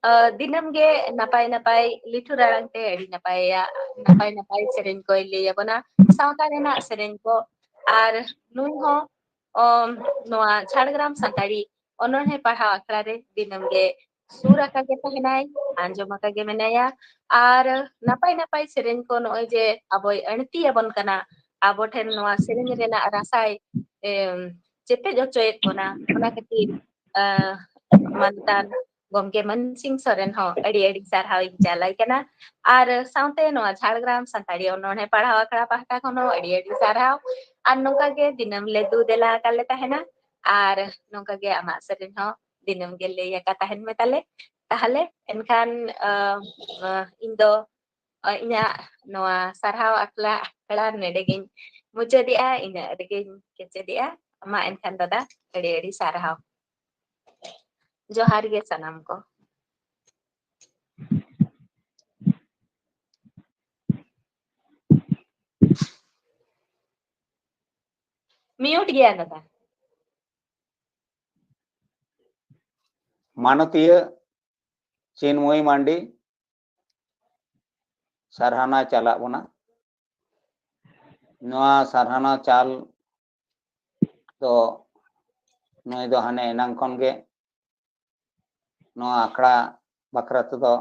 ᱟ, ᱫᱤᱱᱟᱹᱢ ᱜᱮ ᱱᱟᱯᱟᱭ ᱱᱟᱯᱟᱭ ᱞᱤᱴᱷᱩᱨ ᱟᱲᱟᱝ ᱛᱮ ᱟᱹᱰᱤ ᱱᱟᱯᱟᱭᱟᱜ, ᱱᱟᱯᱟᱭ ᱱᱟᱯᱟᱭ ᱥᱮᱨᱮᱧ ᱠᱚᱭ ᱞᱟᱹᱭ ᱟᱵᱚᱱᱟ, ᱥᱟᱶᱛᱟ ᱨᱮᱱᱟᱜ ᱥᱮᱨᱮᱧ ᱠᱚ᱾ ᱟᱨ ᱱᱩᱭ ᱦᱚᱸ, ᱚ, ᱱᱚᱣᱟ ᱡᱷᱟᱲᱜᱨᱟᱢ ᱥᱟᱱᱛᱟᱲᱤ ᱚᱱᱚᱬᱦᱮ ᱯᱟᱲᱦᱟᱣ ᱟᱠᱷᱲᱟ ᱨᱮ ᱫᱤᱱᱟᱹᱢ ᱜᱮ ᱥᱩᱨ ᱟᱠᱟ ᱜᱮ ᱛᱟᱦᱮᱱᱟᱭ, ᱟᱸᱡᱚᱢ ᱟᱠᱟ ᱜᱮ ᱢᱮᱱᱟᱭᱟ᱾ ᱟᱨ ᱱᱟᱯᱟᱭ ᱱᱟᱯᱟᱭ ᱥᱮᱨᱮᱧ ᱠᱚ ᱱᱚᱜᱼᱚᱭ ᱡᱮ ᱟᱵᱚᱭ ᱟᱹᱬᱛᱤ ᱟᱵᱚᱱ ᱠᱟᱱᱟ, ᱟᱵᱚ ᱴᱷᱮᱱ ᱱᱚᱣᱟ ᱥᱮᱨᱮᱧ ᱨᱮᱱᱟᱜ ᱨᱟᱥᱟᱭ, ᱮᱢ, ᱪᱮᱯᱮᱡ ᱦᱚᱪᱚᱭᱮᱫ ᱵᱚᱱᱟ, ᱚᱱᱟ ᱠᱷᱟᱹᱛᱤᱨ, ᱟ, ᱢᱟᱱᱚᱛᱟᱱ ᱜᱚᱢᱠᱮ ᱢᱟᱱᱥᱤᱝ ᱥᱚᱨᱮᱱ ᱦᱚᱸ ᱟᱹᱰᱤ ᱟᱹᱰᱤ ᱥᱟᱨᱦᱟᱣ ᱤᱧ ᱪᱟᱞᱟᱭ ᱠᱟᱱᱟ᱾ ᱟᱨ ᱥᱟᱶᱛᱮ ᱱᱚᱣᱟ ᱡᱷᱟᱲᱜᱨᱟᱢ ᱥᱟᱱᱛᱟᱲᱤ ᱚᱱᱚᱬᱦᱮ ᱯᱟᱲᱦᱟᱣ ᱟᱠᱷᱲᱟ ᱯᱟᱦᱴᱟ ᱠᱷᱚᱱ ᱦᱚᱸ ᱟᱹᱰᱤ ᱟᱹᱰᱤ ᱥᱟᱨᱦᱟᱣ᱾ ᱟᱨ ᱱᱚᱝᱠᱟ ᱜᱮ ᱫᱤᱱᱟᱹᱢ ᱞᱮ ᱫᱩ ᱫᱮᱞᱟ ᱟᱠᱟᱫ ᱞᱮ ᱛᱟᱦᱮᱱᱟ᱾ ᱟᱨ ᱱᱚᱝᱠᱟ ᱜᱮ ᱟᱢᱟᱜ ᱥᱮᱨᱮᱧ ᱦᱚᱸ ᱫᱤᱱᱟᱹᱢ ᱜᱮ ᱞᱟᱹᱭ ᱟᱠᱟ ᱛᱟᱦᱮᱱ ᱢᱮ ᱛᱟᱞᱮ᱾ ᱛᱟᱦᱞᱮ ᱮᱱᱠᱷᱟᱱ, ᱟ, ᱟ, ᱤᱧ ᱫᱚ, ᱟ, ᱤᱧᱟᱹᱜ ᱱᱚᱣᱟ ᱥᱟᱨᱦᱟᱣ ᱟᱠᱷᱲᱟ, ᱟᱠᱷᱲᱟ ᱱᱚᱰᱮ ᱜᱤᱧ ᱢᱩᱪᱟᱹᱫᱮᱜᱼᱟ, ᱤᱱᱟᱹᱜ ᱨᱮᱜᱮᱧ ᱠᱮᱪᱮᱫᱮᱜᱼᱟ᱾ ᱢᱟ ᱮᱱᱠᱷᱟᱱ ᱫᱟᱫᱟ, ᱟᱹᱰᱤ ᱟᱹᱰᱤ ᱥᱟᱨᱦᱟᱣ᱾ ᱡᱚᱦᱟᱨ ᱜᱮ ᱥᱟᱱᱟᱢ ᱠᱚ᱾ ᱢᱤᱭᱩᱴ ᱜᱮᱭᱟ ᱫᱟᱫᱟ᱾ ᱢᱟᱱᱚᱛᱤᱭᱟᱹ ᱪᱤᱱᱢᱚᱭ ᱢᱟᱱᱰᱤ, ᱥᱟᱨᱦᱟᱱᱟ ᱪᱟᱞᱟᱜ ᱵᱚᱱᱟ᱾ ᱱᱚᱣᱟ ᱥᱟᱨᱦᱟᱱᱟ ᱪᱟᱞ ᱫᱚ ᱱᱩᱭ ᱫᱚ ᱦᱟᱱᱮ ᱮᱱᱟᱝ ᱠᱷᱚᱱ ᱜᱮ ᱱᱚᱣᱟ ᱟᱠᱷᱲᱟ ᱵᱟᱠᱷᱨᱟ ᱛᱮᱫᱚ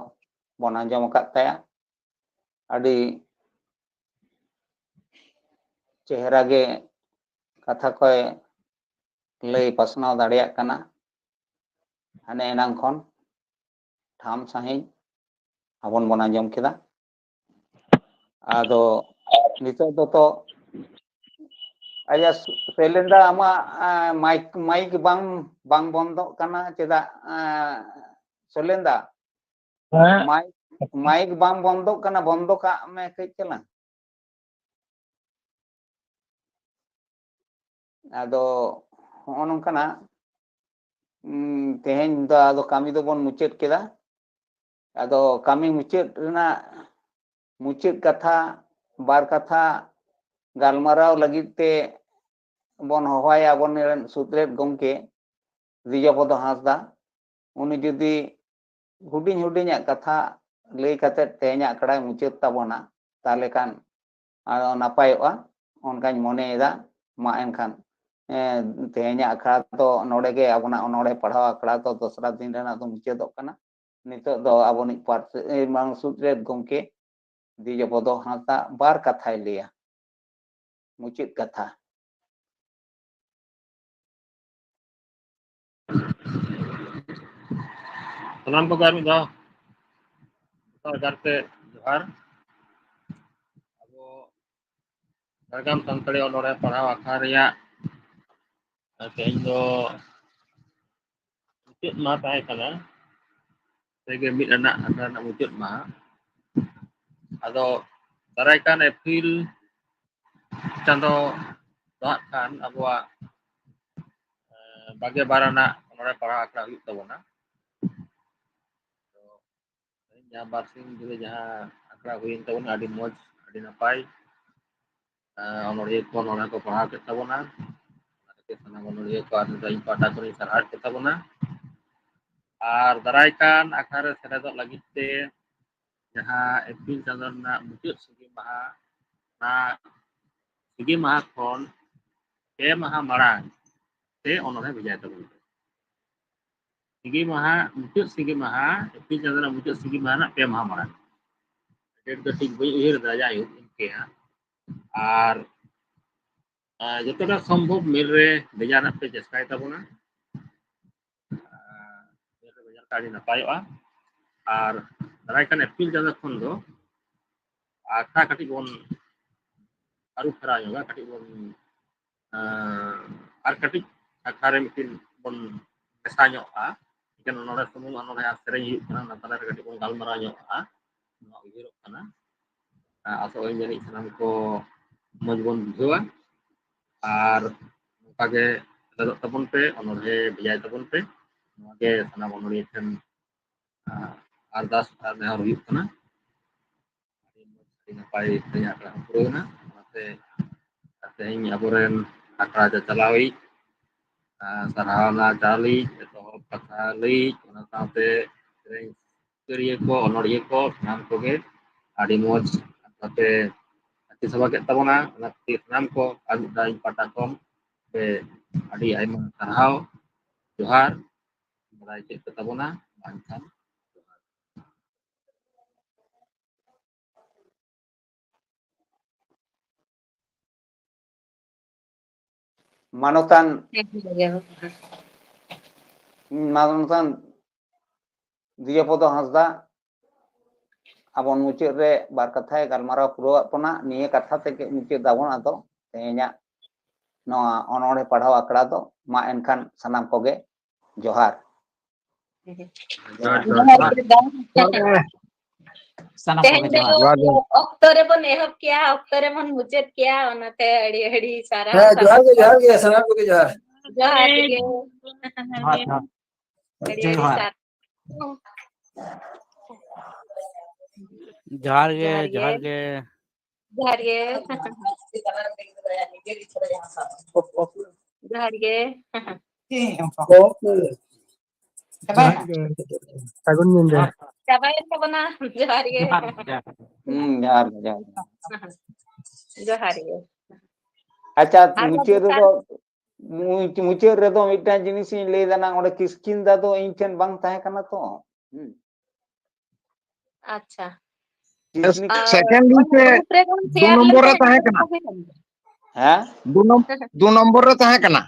ᱵᱚᱱ ᱟᱸᱡᱚᱢ ᱟᱠᱟᱫ ᱛᱟᱭᱟ᱾ ᱟᱹᱰᱤ ᱪᱮᱦᱨᱟ ᱜᱮ ᱠᱟᱛᱷᱟ ᱠᱚᱭ ᱞᱟᱹᱭ ᱯᱟᱥᱱᱟᱣ ᱫᱟᱲᱮᱭᱟᱜ ᱠᱟᱱᱟ᱾ ᱦᱟᱱᱮ ᱮᱱᱟᱝ ᱠᱷᱚᱱ ᱴᱷᱟᱢ ᱥᱟᱺᱦᱤᱡ ᱟᱵᱚᱱ ᱵᱚᱱ ᱟᱸᱡᱚᱢ ᱠᱮᱫᱟ᱾ ᱟᱫᱚ ᱱᱤᱛᱚᱜ ᱫᱚ ᱛᱚ, ᱟᱪᱪᱷᱟ, ᱥᱚᱭᱞᱮᱱᱫᱟ, ᱟᱢᱟᱜ, ᱮᱸ, ᱢᱟᱭᱤᱠ, ᱢᱟᱭᱤᱠ ᱵᱟᱝ, ᱵᱟᱝ ᱵᱚᱱᱫᱚᱜ ᱠᱟᱱᱟ ᱪᱮᱫᱟᱜ, ᱮᱸ, ᱥᱚᱭᱞᱮᱱᱫᱟ? ᱦᱮᱸ᱾ ᱢᱟᱭᱤᱠ, ᱢᱟᱭᱤᱠ ᱵᱟᱝ ᱵᱚᱱᱫᱚᱜ ᱠᱟᱱᱟ, ᱵᱚᱱᱫᱚ ᱠᱟᱜ ᱢᱮ ᱠᱟᱹᱡ ᱪᱟᱞᱟᱝ᱾ ᱟᱫᱚ ᱦᱚᱸᱜᱼᱚ ᱱᱚᱝᱠᱟᱱᱟᱜ, ᱩᱸ, ᱛᱮᱦᱮᱧ ᱫᱚ ᱟᱫᱚ ᱠᱟᱹᱢᱤ ᱫᱚᱵᱚᱱ ᱢᱩᱪᱟᱹᱫ ᱠᱮᱫᱟ᱾ ᱟᱫᱚ ᱠᱟᱹᱢᱤ ᱢᱩᱪᱟᱹᱫ ᱨᱮᱱᱟᱜ ᱢᱩᱪᱟᱹᱫ ᱠᱟᱛᱷᱟ, ᱵᱟᱨ ᱠᱟᱛᱷᱟ ᱜᱟᱞᱢᱟᱨᱟᱣ ᱞᱟᱹᱜᱤᱫ ᱛᱮ ᱵᱚᱱ ᱦᱚᱦᱚᱣᱟᱭᱟ ᱟᱵᱚ ᱨᱮᱱ ᱥᱩᱛᱨᱮᱛ ᱜᱚᱢᱠᱮ ᱫᱤᱡᱚᱯᱚᱫᱚ ᱦᱟᱸᱥᱫᱟ᱾ ᱩᱱᱤ ᱡᱩᱫᱤ ᱦᱩᱰᱤᱧ ᱦᱩᱰᱤᱧᱟᱜ ᱠᱟᱛᱷᱟ ᱞᱟᱹᱭ ᱠᱟᱛᱮ ᱛᱮᱦᱮᱧᱟᱜ ᱟᱠᱷᱲᱟᱭ ᱢᱩᱪᱟᱹᱫ ᱛᱟᱵᱚᱱᱟ, ᱛᱟᱦᱚᱞᱮ ᱠᱷᱟᱱ ᱟᱨ ᱱᱟᱯᱟᱭᱚᱜᱼᱟ, ᱚᱱᱠᱟᱧ ᱢᱚᱱᱮᱭᱮᱫᱟ᱾ ᱢᱟ ᱮᱱᱠᱷᱟᱱ, ᱮᱸ, ᱛᱮᱦᱮᱧᱟᱜ ᱟᱠᱷᱲᱟ ᱫᱚ ᱱᱚᱰᱮ ᱜᱮ, ᱟᱵᱚᱱᱟᱜ ᱚᱱᱚᱬᱦᱮ ᱯᱟᱲᱦᱟᱣ ᱟᱠᱷᱲᱟ ᱫᱚ ᱫᱚᱥᱨᱟ ᱫᱤᱱ ᱨᱮᱱᱟᱜ ᱫᱚ ᱢᱩᱪᱟᱹᱫᱚᱜ ᱠᱟᱱᱟ᱾ ᱱᱤᱛᱚᱜ ᱫᱚ ᱟᱵᱚᱱᱤᱡ ᱯᱟᱹᱨᱥᱤ, ᱮ, ᱢᱟᱲᱟᱝ ᱥᱩᱛᱨᱮᱛ ᱜᱚᱢᱠᱮ ᱫᱤᱡᱚᱯᱚᱫᱚ ᱦᱟᱸᱥᱫᱟ ᱵᱟᱨ ᱠᱟᱛᱷᱟᱭ ᱞᱟᱹᱭᱟ, ᱢᱩᱪᱟᱹᱫ ᱠᱟᱛᱷᱟ᱾ ᱥᱟᱱᱟᱢ ᱠᱚᱜᱮ ᱟᱨ ᱢᱤᱫ ᱫᱷᱟᱣ ᱡᱚᱦᱟᱨ ᱜᱟᱨᱛᱮ ᱡᱚᱦᱟᱨ᱾ ᱟᱵᱚ ᱡᱷᱟᱲᱜᱨᱟᱢ ᱥᱟᱱᱛᱟᱲᱤ ᱚᱱᱚᱬᱦᱮ ᱯᱟᱲᱦᱟᱣ ᱟᱠᱷᱲᱟ ᱨᱮᱭᱟᱜ ᱛᱮᱦᱮᱧ ᱫᱚ ᱢᱩᱪᱟᱹᱫ ᱢᱟᱦᱟ ᱛᱟᱦᱮᱸ ᱠᱟᱱᱟ, ᱛᱮᱜᱮ ᱢᱤᱫ ᱨᱮᱱᱟᱜ ᱟᱠᱷᱲᱟ ᱨᱮᱱᱟᱜ ᱢᱩᱪᱟᱹᱫ ᱢᱟᱦᱟ᱾ ᱟᱫᱚ ᱫᱟᱨᱟᱭ ᱠᱟᱱ ᱮᱯᱨᱤᱞ ᱪᱟᱸᱫᱚ ᱫᱚ ᱦᱟᱸᱜ ᱠᱷᱟᱱ ᱟᱵᱚᱣᱟᱜ, ᱮᱸ, ᱵᱟᱜᱮ ᱵᱟᱨ ᱟᱱᱟᱜ ᱚᱱᱚᱬᱦᱮ ᱯᱟᱲᱦᱟᱣ ᱟᱠᱷᱲᱟ ᱦᱩᱭᱩᱜ ᱛᱟᱵᱚᱱᱟ᱾ ᱛᱚ, ᱛᱮᱦᱮᱧ ᱡᱟᱦᱟᱸ ᱵᱟᱨᱥᱤᱧ ᱫᱷᱚᱨᱮ ᱡᱟᱦᱟᱸ ᱟᱠᱷᱲᱟ ᱦᱩᱭᱮᱱ ᱛᱟᱵᱚᱱᱟ, ᱟᱹᱰᱤ ᱢᱚᱡᱽ, ᱟᱹᱰᱤ ᱱᱟᱯᱟᱭ᱾ ᱮᱸ, ᱚᱱᱚᱬᱦᱤᱭᱟᱹ ᱠᱚ ᱚᱱᱚᱬᱦᱮ ᱠᱚ ᱯᱟᱲᱦᱟᱣ ᱠᱮᱫ ᱛᱟᱵᱚᱱᱟ᱾ ᱥᱟᱱᱟᱢ ᱚᱱᱚᱞᱤᱭᱟᱹ ᱠᱚ ᱟᱨ ᱤᱧ ᱯᱟᱦᱴᱟ ᱠᱷᱚᱱᱤᱧ ᱥᱟᱨᱦᱟᱣᱮᱫ ᱠᱚ ᱛᱟᱵᱚᱱᱟ᱾ ᱟᱨ ᱫᱟᱨᱟᱭ ᱠᱟᱱ ᱟᱠᱷᱲᱟ ᱨᱮ ᱥᱮᱞᱮᱫᱚᱜ ᱞᱟᱹᱜᱤᱫ ᱛᱮ ᱡᱟᱦᱟᱸ ᱮᱯᱨᱤᱞ ᱪᱟᱸᱫᱳ ᱨᱮᱱᱟᱜ ᱢᱩᱪᱟᱹᱫ ᱥᱤᱸᱜᱤ ᱢᱟᱦᱟ, ᱚᱱᱟ ᱥᱤᱸᱜᱤ ᱢᱟᱦᱟ ᱠᱷᱚᱱ ᱯᱮ ᱢᱟᱦᱟ ᱢᱟᱲᱟᱝ ᱛᱮ ᱚᱱᱚᱬᱦᱮ ᱵᱷᱮᱡᱟᱭ ᱛᱟᱵᱚᱱ ᱯᱮ᱾ ᱥᱤᱸᱜᱤ ᱢᱟᱦᱟ, ᱢᱩᱪᱟᱹᱫ ᱥᱤᱸᱜᱤ ᱢᱟᱦᱟ, ᱮᱯᱨᱤᱞ ᱪᱟᱸᱫᱳ ᱨᱮᱱᱟᱜ ᱢᱩᱪᱟᱹᱫ ᱥᱤᱸᱜᱤ ᱢᱟᱦᱟ ᱨᱮᱱᱟᱜ ᱯᱮ ᱢᱟᱦᱟ ᱢᱟᱲᱟᱝ᱾ ᱰᱮᱴ ᱫᱚ ᱴᱷᱤᱠ ᱵᱟᱹᱧ ᱩᱭᱦᱟᱹᱨ ᱮᱫᱟ, ᱡᱟᱭᱦᱳᱠ ᱤᱱᱠᱟᱹ ᱦᱟᱸᱜ᱾ ᱟᱨ ᱟᱨ ᱡᱚᱛᱚᱴᱟ ᱥᱚᱢᱵᱷᱚᱵ ᱢᱮᱞ ᱨᱮ ᱵᱷᱮᱡᱟ ᱨᱮᱱᱟᱜ ᱯᱮ ᱪᱮᱥᱴᱟᱭ ᱛᱟᱵᱚᱱᱟ᱾ ᱟᱨ ᱢᱮᱞ ᱨᱮ ᱵᱷᱮᱡᱟ ᱞᱮᱠᱷᱟᱱ ᱟᱹᱰᱤ ᱱᱟᱯᱟᱭᱚᱜᱼᱟ᱾ ᱟᱨ ᱫᱟᱨᱟᱭ ᱠᱟᱱ ᱮᱯᱨᱤᱞ ᱪᱟᱸᱫᱳ ᱠᱷᱚᱱ ᱫᱚ ᱟᱠᱷᱲᱟ ᱠᱟᱹᱴᱤᱡ ᱵᱚᱱ ᱟᱹᱨᱩ ᱯᱷᱮᱨᱟᱣ ᱧᱚᱜᱟ, ᱠᱟᱹᱴᱤᱡ ᱵᱚᱱ, ᱟᱨ ᱠᱟᱹᱴᱤᱡ ᱟᱠᱷᱲᱟ ᱨᱮ ᱢᱤᱫᱴᱤᱱ ᱵᱚᱱ ᱢᱮᱥᱟ ᱧᱚᱜᱼᱟ᱾ ᱮᱠᱮᱱ ᱚᱱᱚᱬᱦᱮ ᱥᱩᱢᱩᱝ ᱚᱱᱚᱬᱦᱮ ᱟᱨ ᱥᱮᱨᱮᱧ ᱦᱩᱭᱩᱜ ᱠᱟᱱᱟ, ᱚᱱᱟ ᱛᱟᱞᱟ ᱨᱮ ᱠᱟᱹᱴᱤᱡ ᱵᱚᱱ ᱜᱟᱞᱢᱟᱨᱟᱣ ᱧᱚᱜᱼᱟ, ᱱᱚᱣᱟ ᱩᱭᱦᱟᱹᱨᱚᱜ ᱠᱟᱱᱟ᱾ ᱟᱥᱚᱜ ᱟᱹᱧ ᱡᱟᱹᱱᱤᱡ ᱥᱟᱱᱟᱢ ᱠᱚ ᱢᱚᱡᱽ ᱵᱚᱱ ᱵᱩᱡᱷᱟᱹᱣᱟ᱾ ᱟᱨ ᱱᱚᱝᱠᱟ ᱜᱮ ᱥᱮᱞᱮᱫᱚᱜ ᱛᱟᱵᱚᱱ ᱯᱮ, ᱚᱱᱚᱬᱦᱮ ᱵᱷᱮᱡᱟᱭ ᱛᱟᱵᱚᱱ ᱯᱮ᱾ ᱱᱚᱣᱟ ᱜᱮ ᱥᱟᱱᱟᱢ ᱚᱱᱚᱬᱦᱤᱭᱟᱹ ᱴᱷᱮᱱ, ᱟᱨ, ᱟᱨᱫᱟᱥ ᱟᱨ ᱱᱮᱦᱚᱨ ᱦᱩᱭᱩᱜ ᱠᱟᱱᱟ᱾ ᱟᱹᱰᱤ ᱢᱚᱡᱽ, ᱟᱹᱰᱤ ᱱᱟᱯᱟᱭ ᱛᱮᱦᱮᱧ ᱟᱠᱷᱲᱟ ᱦᱚᱸ ᱯᱩᱨᱟᱹᱣ ᱮᱱᱟ᱾ ᱚᱱᱟᱛᱮ ᱛᱮᱦᱮᱧ ᱟᱵᱚᱨᱮᱱ ᱟᱠᱷᱲᱟ ᱪᱟᱪᱟᱞᱟᱣᱤᱡ, ᱟᱨ, ᱥᱟᱨᱦᱟᱣᱱᱟ ᱪᱟᱞᱤᱡ, ᱮᱛᱚᱦᱚᱵ ᱠᱟᱛᱷᱟ ᱞᱟᱹᱭᱤᱡ, ᱚᱱᱟ ᱥᱟᱶᱛᱮ ᱥᱮᱨᱮᱧ ᱥᱤᱠᱟᱹᱨᱤᱭᱟᱹ ᱠᱚ, ᱚᱱᱚᱲᱦᱤᱭᱟᱹ ᱠᱚ, ᱥᱟᱱᱟᱢ ᱠᱚᱜᱮ ᱟᱹᱰᱤ ᱢᱚᱡᱽ ᱟᱯᱮ ᱥᱟᱹᱠᱷᱤ ᱥᱚᱵᱷᱟ ᱠᱮᱫ ᱛᱟᱵᱚᱱᱟ᱾ ᱚᱱᱟ ᱠᱷᱟᱹᱛᱤᱨ ᱥᱟᱱᱟᱢ ᱠᱚ ᱟᱨ ᱢᱤᱫ ᱫᱷᱟᱣ ᱤᱧ ᱯᱟᱦᱴᱟ ᱠᱷᱚᱱ ᱯᱮ ᱟᱹᱰᱤ ᱟᱭᱢᱟ ᱥᱟᱨᱦᱟᱣ, ᱡᱚᱦᱟᱨ, ᱵᱟᱲᱟᱭ ᱪᱮᱫ ᱯᱮ ᱛᱟᱵᱚᱱᱟ, ᱵᱟᱝᱠᱷᱟᱱ ᱢᱟᱱᱚᱛᱟᱱ ᱢᱟᱱᱚᱛᱟᱱ ᱫᱤᱭᱚᱯᱚᱫᱚ ᱦᱟᱸᱥᱫᱟ ᱟᱵᱚ ᱢᱩᱪᱟᱹᱫ ᱨᱮ ᱵᱟᱨ ᱠᱟᱛᱷᱟᱭ ᱜᱟᱞᱢᱟᱨᱟᱣ ᱯᱩᱨᱟᱹᱣᱟᱫ ᱵᱚᱱᱟ᱾ ᱱᱤᱭᱟᱹ ᱠᱟᱛᱷᱟ ᱛᱮᱜᱮ ᱢᱩᱪᱟᱹᱫ ᱫᱟᱵᱚᱱ ᱟᱫᱚ ᱛᱮᱦᱮᱧᱟᱜ ᱱᱚᱣᱟ ᱚᱱᱚᱬᱦᱮ ᱯᱟᱲᱦᱟᱣ ᱟᱠᱷᱲᱟ ᱫᱚ᱾ ᱢᱟ ᱮᱱᱠᱷᱟᱱ ᱥᱟᱱᱟᱢ ᱠᱚᱜᱮ ᱡᱚᱦᱟᱨ᱾ ᱡᱚᱦᱟᱨ ᱜᱮ ᱫᱟ᱾ ᱥᱟᱱᱟᱢ ᱛᱮᱦᱮᱧ ᱠᱚᱜᱮ ᱫᱚ ᱡᱚᱦᱟᱨ᱾ ᱚᱠᱛᱚ ᱨᱮᱵᱚᱱ ᱮᱦᱚᱵ ᱠᱮᱜᱼᱟ, ᱚᱠᱛᱚ ᱨᱮᱵᱚᱱ ᱢᱩᱪᱟᱹᱫ ᱠᱮᱜᱼᱟ, ᱚᱱᱟᱛᱮ ᱟᱹᱰᱤ ᱟᱹᱰᱤ ᱥᱟᱨᱦᱟᱣ᱾ ᱦᱮᱸ, ᱡᱚᱦᱟᱨ ᱜᱮ, ᱡᱚᱦᱟᱨ ᱜᱮ, ᱥᱟᱱᱟᱢ ᱠᱚᱜᱮ ᱡᱚᱦᱟᱨ᱾ ᱡᱚᱦᱟᱨ ᱜᱮ᱾ ᱡᱚᱦᱟᱨ, ᱡᱚᱦᱟᱨ᱾ ᱟᱹᱰᱤ ᱟᱹᱰᱤ ᱡᱚᱦᱟᱨ᱾ ᱥᱟᱨᱦᱟᱣ᱾ ᱡᱚᱦᱟᱨ ᱜᱮ, ᱡᱚᱦᱟᱨ ᱜᱮ᱾ ᱡᱚᱦᱟᱨ ᱜᱮ᱾ ᱡᱚᱦᱟᱨ ᱜᱮ᱾ ᱡᱚᱦᱟᱨ ᱜᱮ᱾ ᱪᱟᱵᱟᱭᱮᱱᱟ? ᱥᱟᱹᱜᱩᱱ ᱧᱤᱫᱟᱹ᱾ ᱪᱟᱵᱟᱭᱮᱱ ᱛᱟᱵᱚᱱᱟ᱾ ᱡᱚᱦᱟᱨ ᱜᱮ᱾ ᱦᱩᱸ, ᱡᱚᱦᱟᱨ ᱜᱮ, ᱡᱚᱦᱟᱨ ᱜᱮ᱾ ᱡᱚᱦᱟᱨ ᱜᱮ᱾ ᱟᱪᱪᱷᱟ, ᱟᱨ ᱢᱩᱪᱟᱹᱫ ᱫᱚᱥᱟᱨ ᱨᱮᱫᱚ ᱢᱩᱪ- ᱢᱩᱪᱟᱹᱫ ᱨᱮᱫᱚ ᱢᱤᱫᱴᱟᱝ ᱡᱤᱱᱤᱥ ᱤᱧ ᱞᱟᱹᱭ ᱫᱟ, ᱱᱟᱝ ᱚᱸᱰᱮ ᱠᱤᱥᱠᱤᱱᱫᱟ ᱫᱚ ᱤᱧ ᱴᱷᱮᱱ ᱵᱟᱝ ᱛᱟᱦᱮᱸ ᱠᱟᱱᱟ ᱛᱚ᱾ ᱦᱩᱸ᱾ ᱟᱪᱪᱷᱟ᱾ ᱠᱤᱥᱠᱤᱱᱫᱟ ᱥᱮᱠᱮᱱᱰ ᱤᱧ ᱥᱮ ᱜᱨᱩᱯ ᱨᱮ ᱵᱚᱱ ᱫᱩ ᱥᱮᱭᱟᱨ ᱱᱚᱢᱵᱚᱨ ᱨᱮ ᱞᱮᱱᱠᱷᱟᱱ ᱛᱟᱦᱮᱸ ᱮᱴᱠᱮᱴᱚᱬᱮ ᱠᱟᱱᱟ᱾ ᱠᱚ ᱦᱩᱭ ᱞᱮᱱ ᱜᱮᱭᱟ᱾ ᱦᱮᱸ? ᱫᱩ ᱱᱚᱢ- ᱫᱩ ᱱᱚᱢᱵᱚᱨ ᱨᱮ ᱛᱟᱦᱮᱸ ᱠᱟᱱᱟ᱾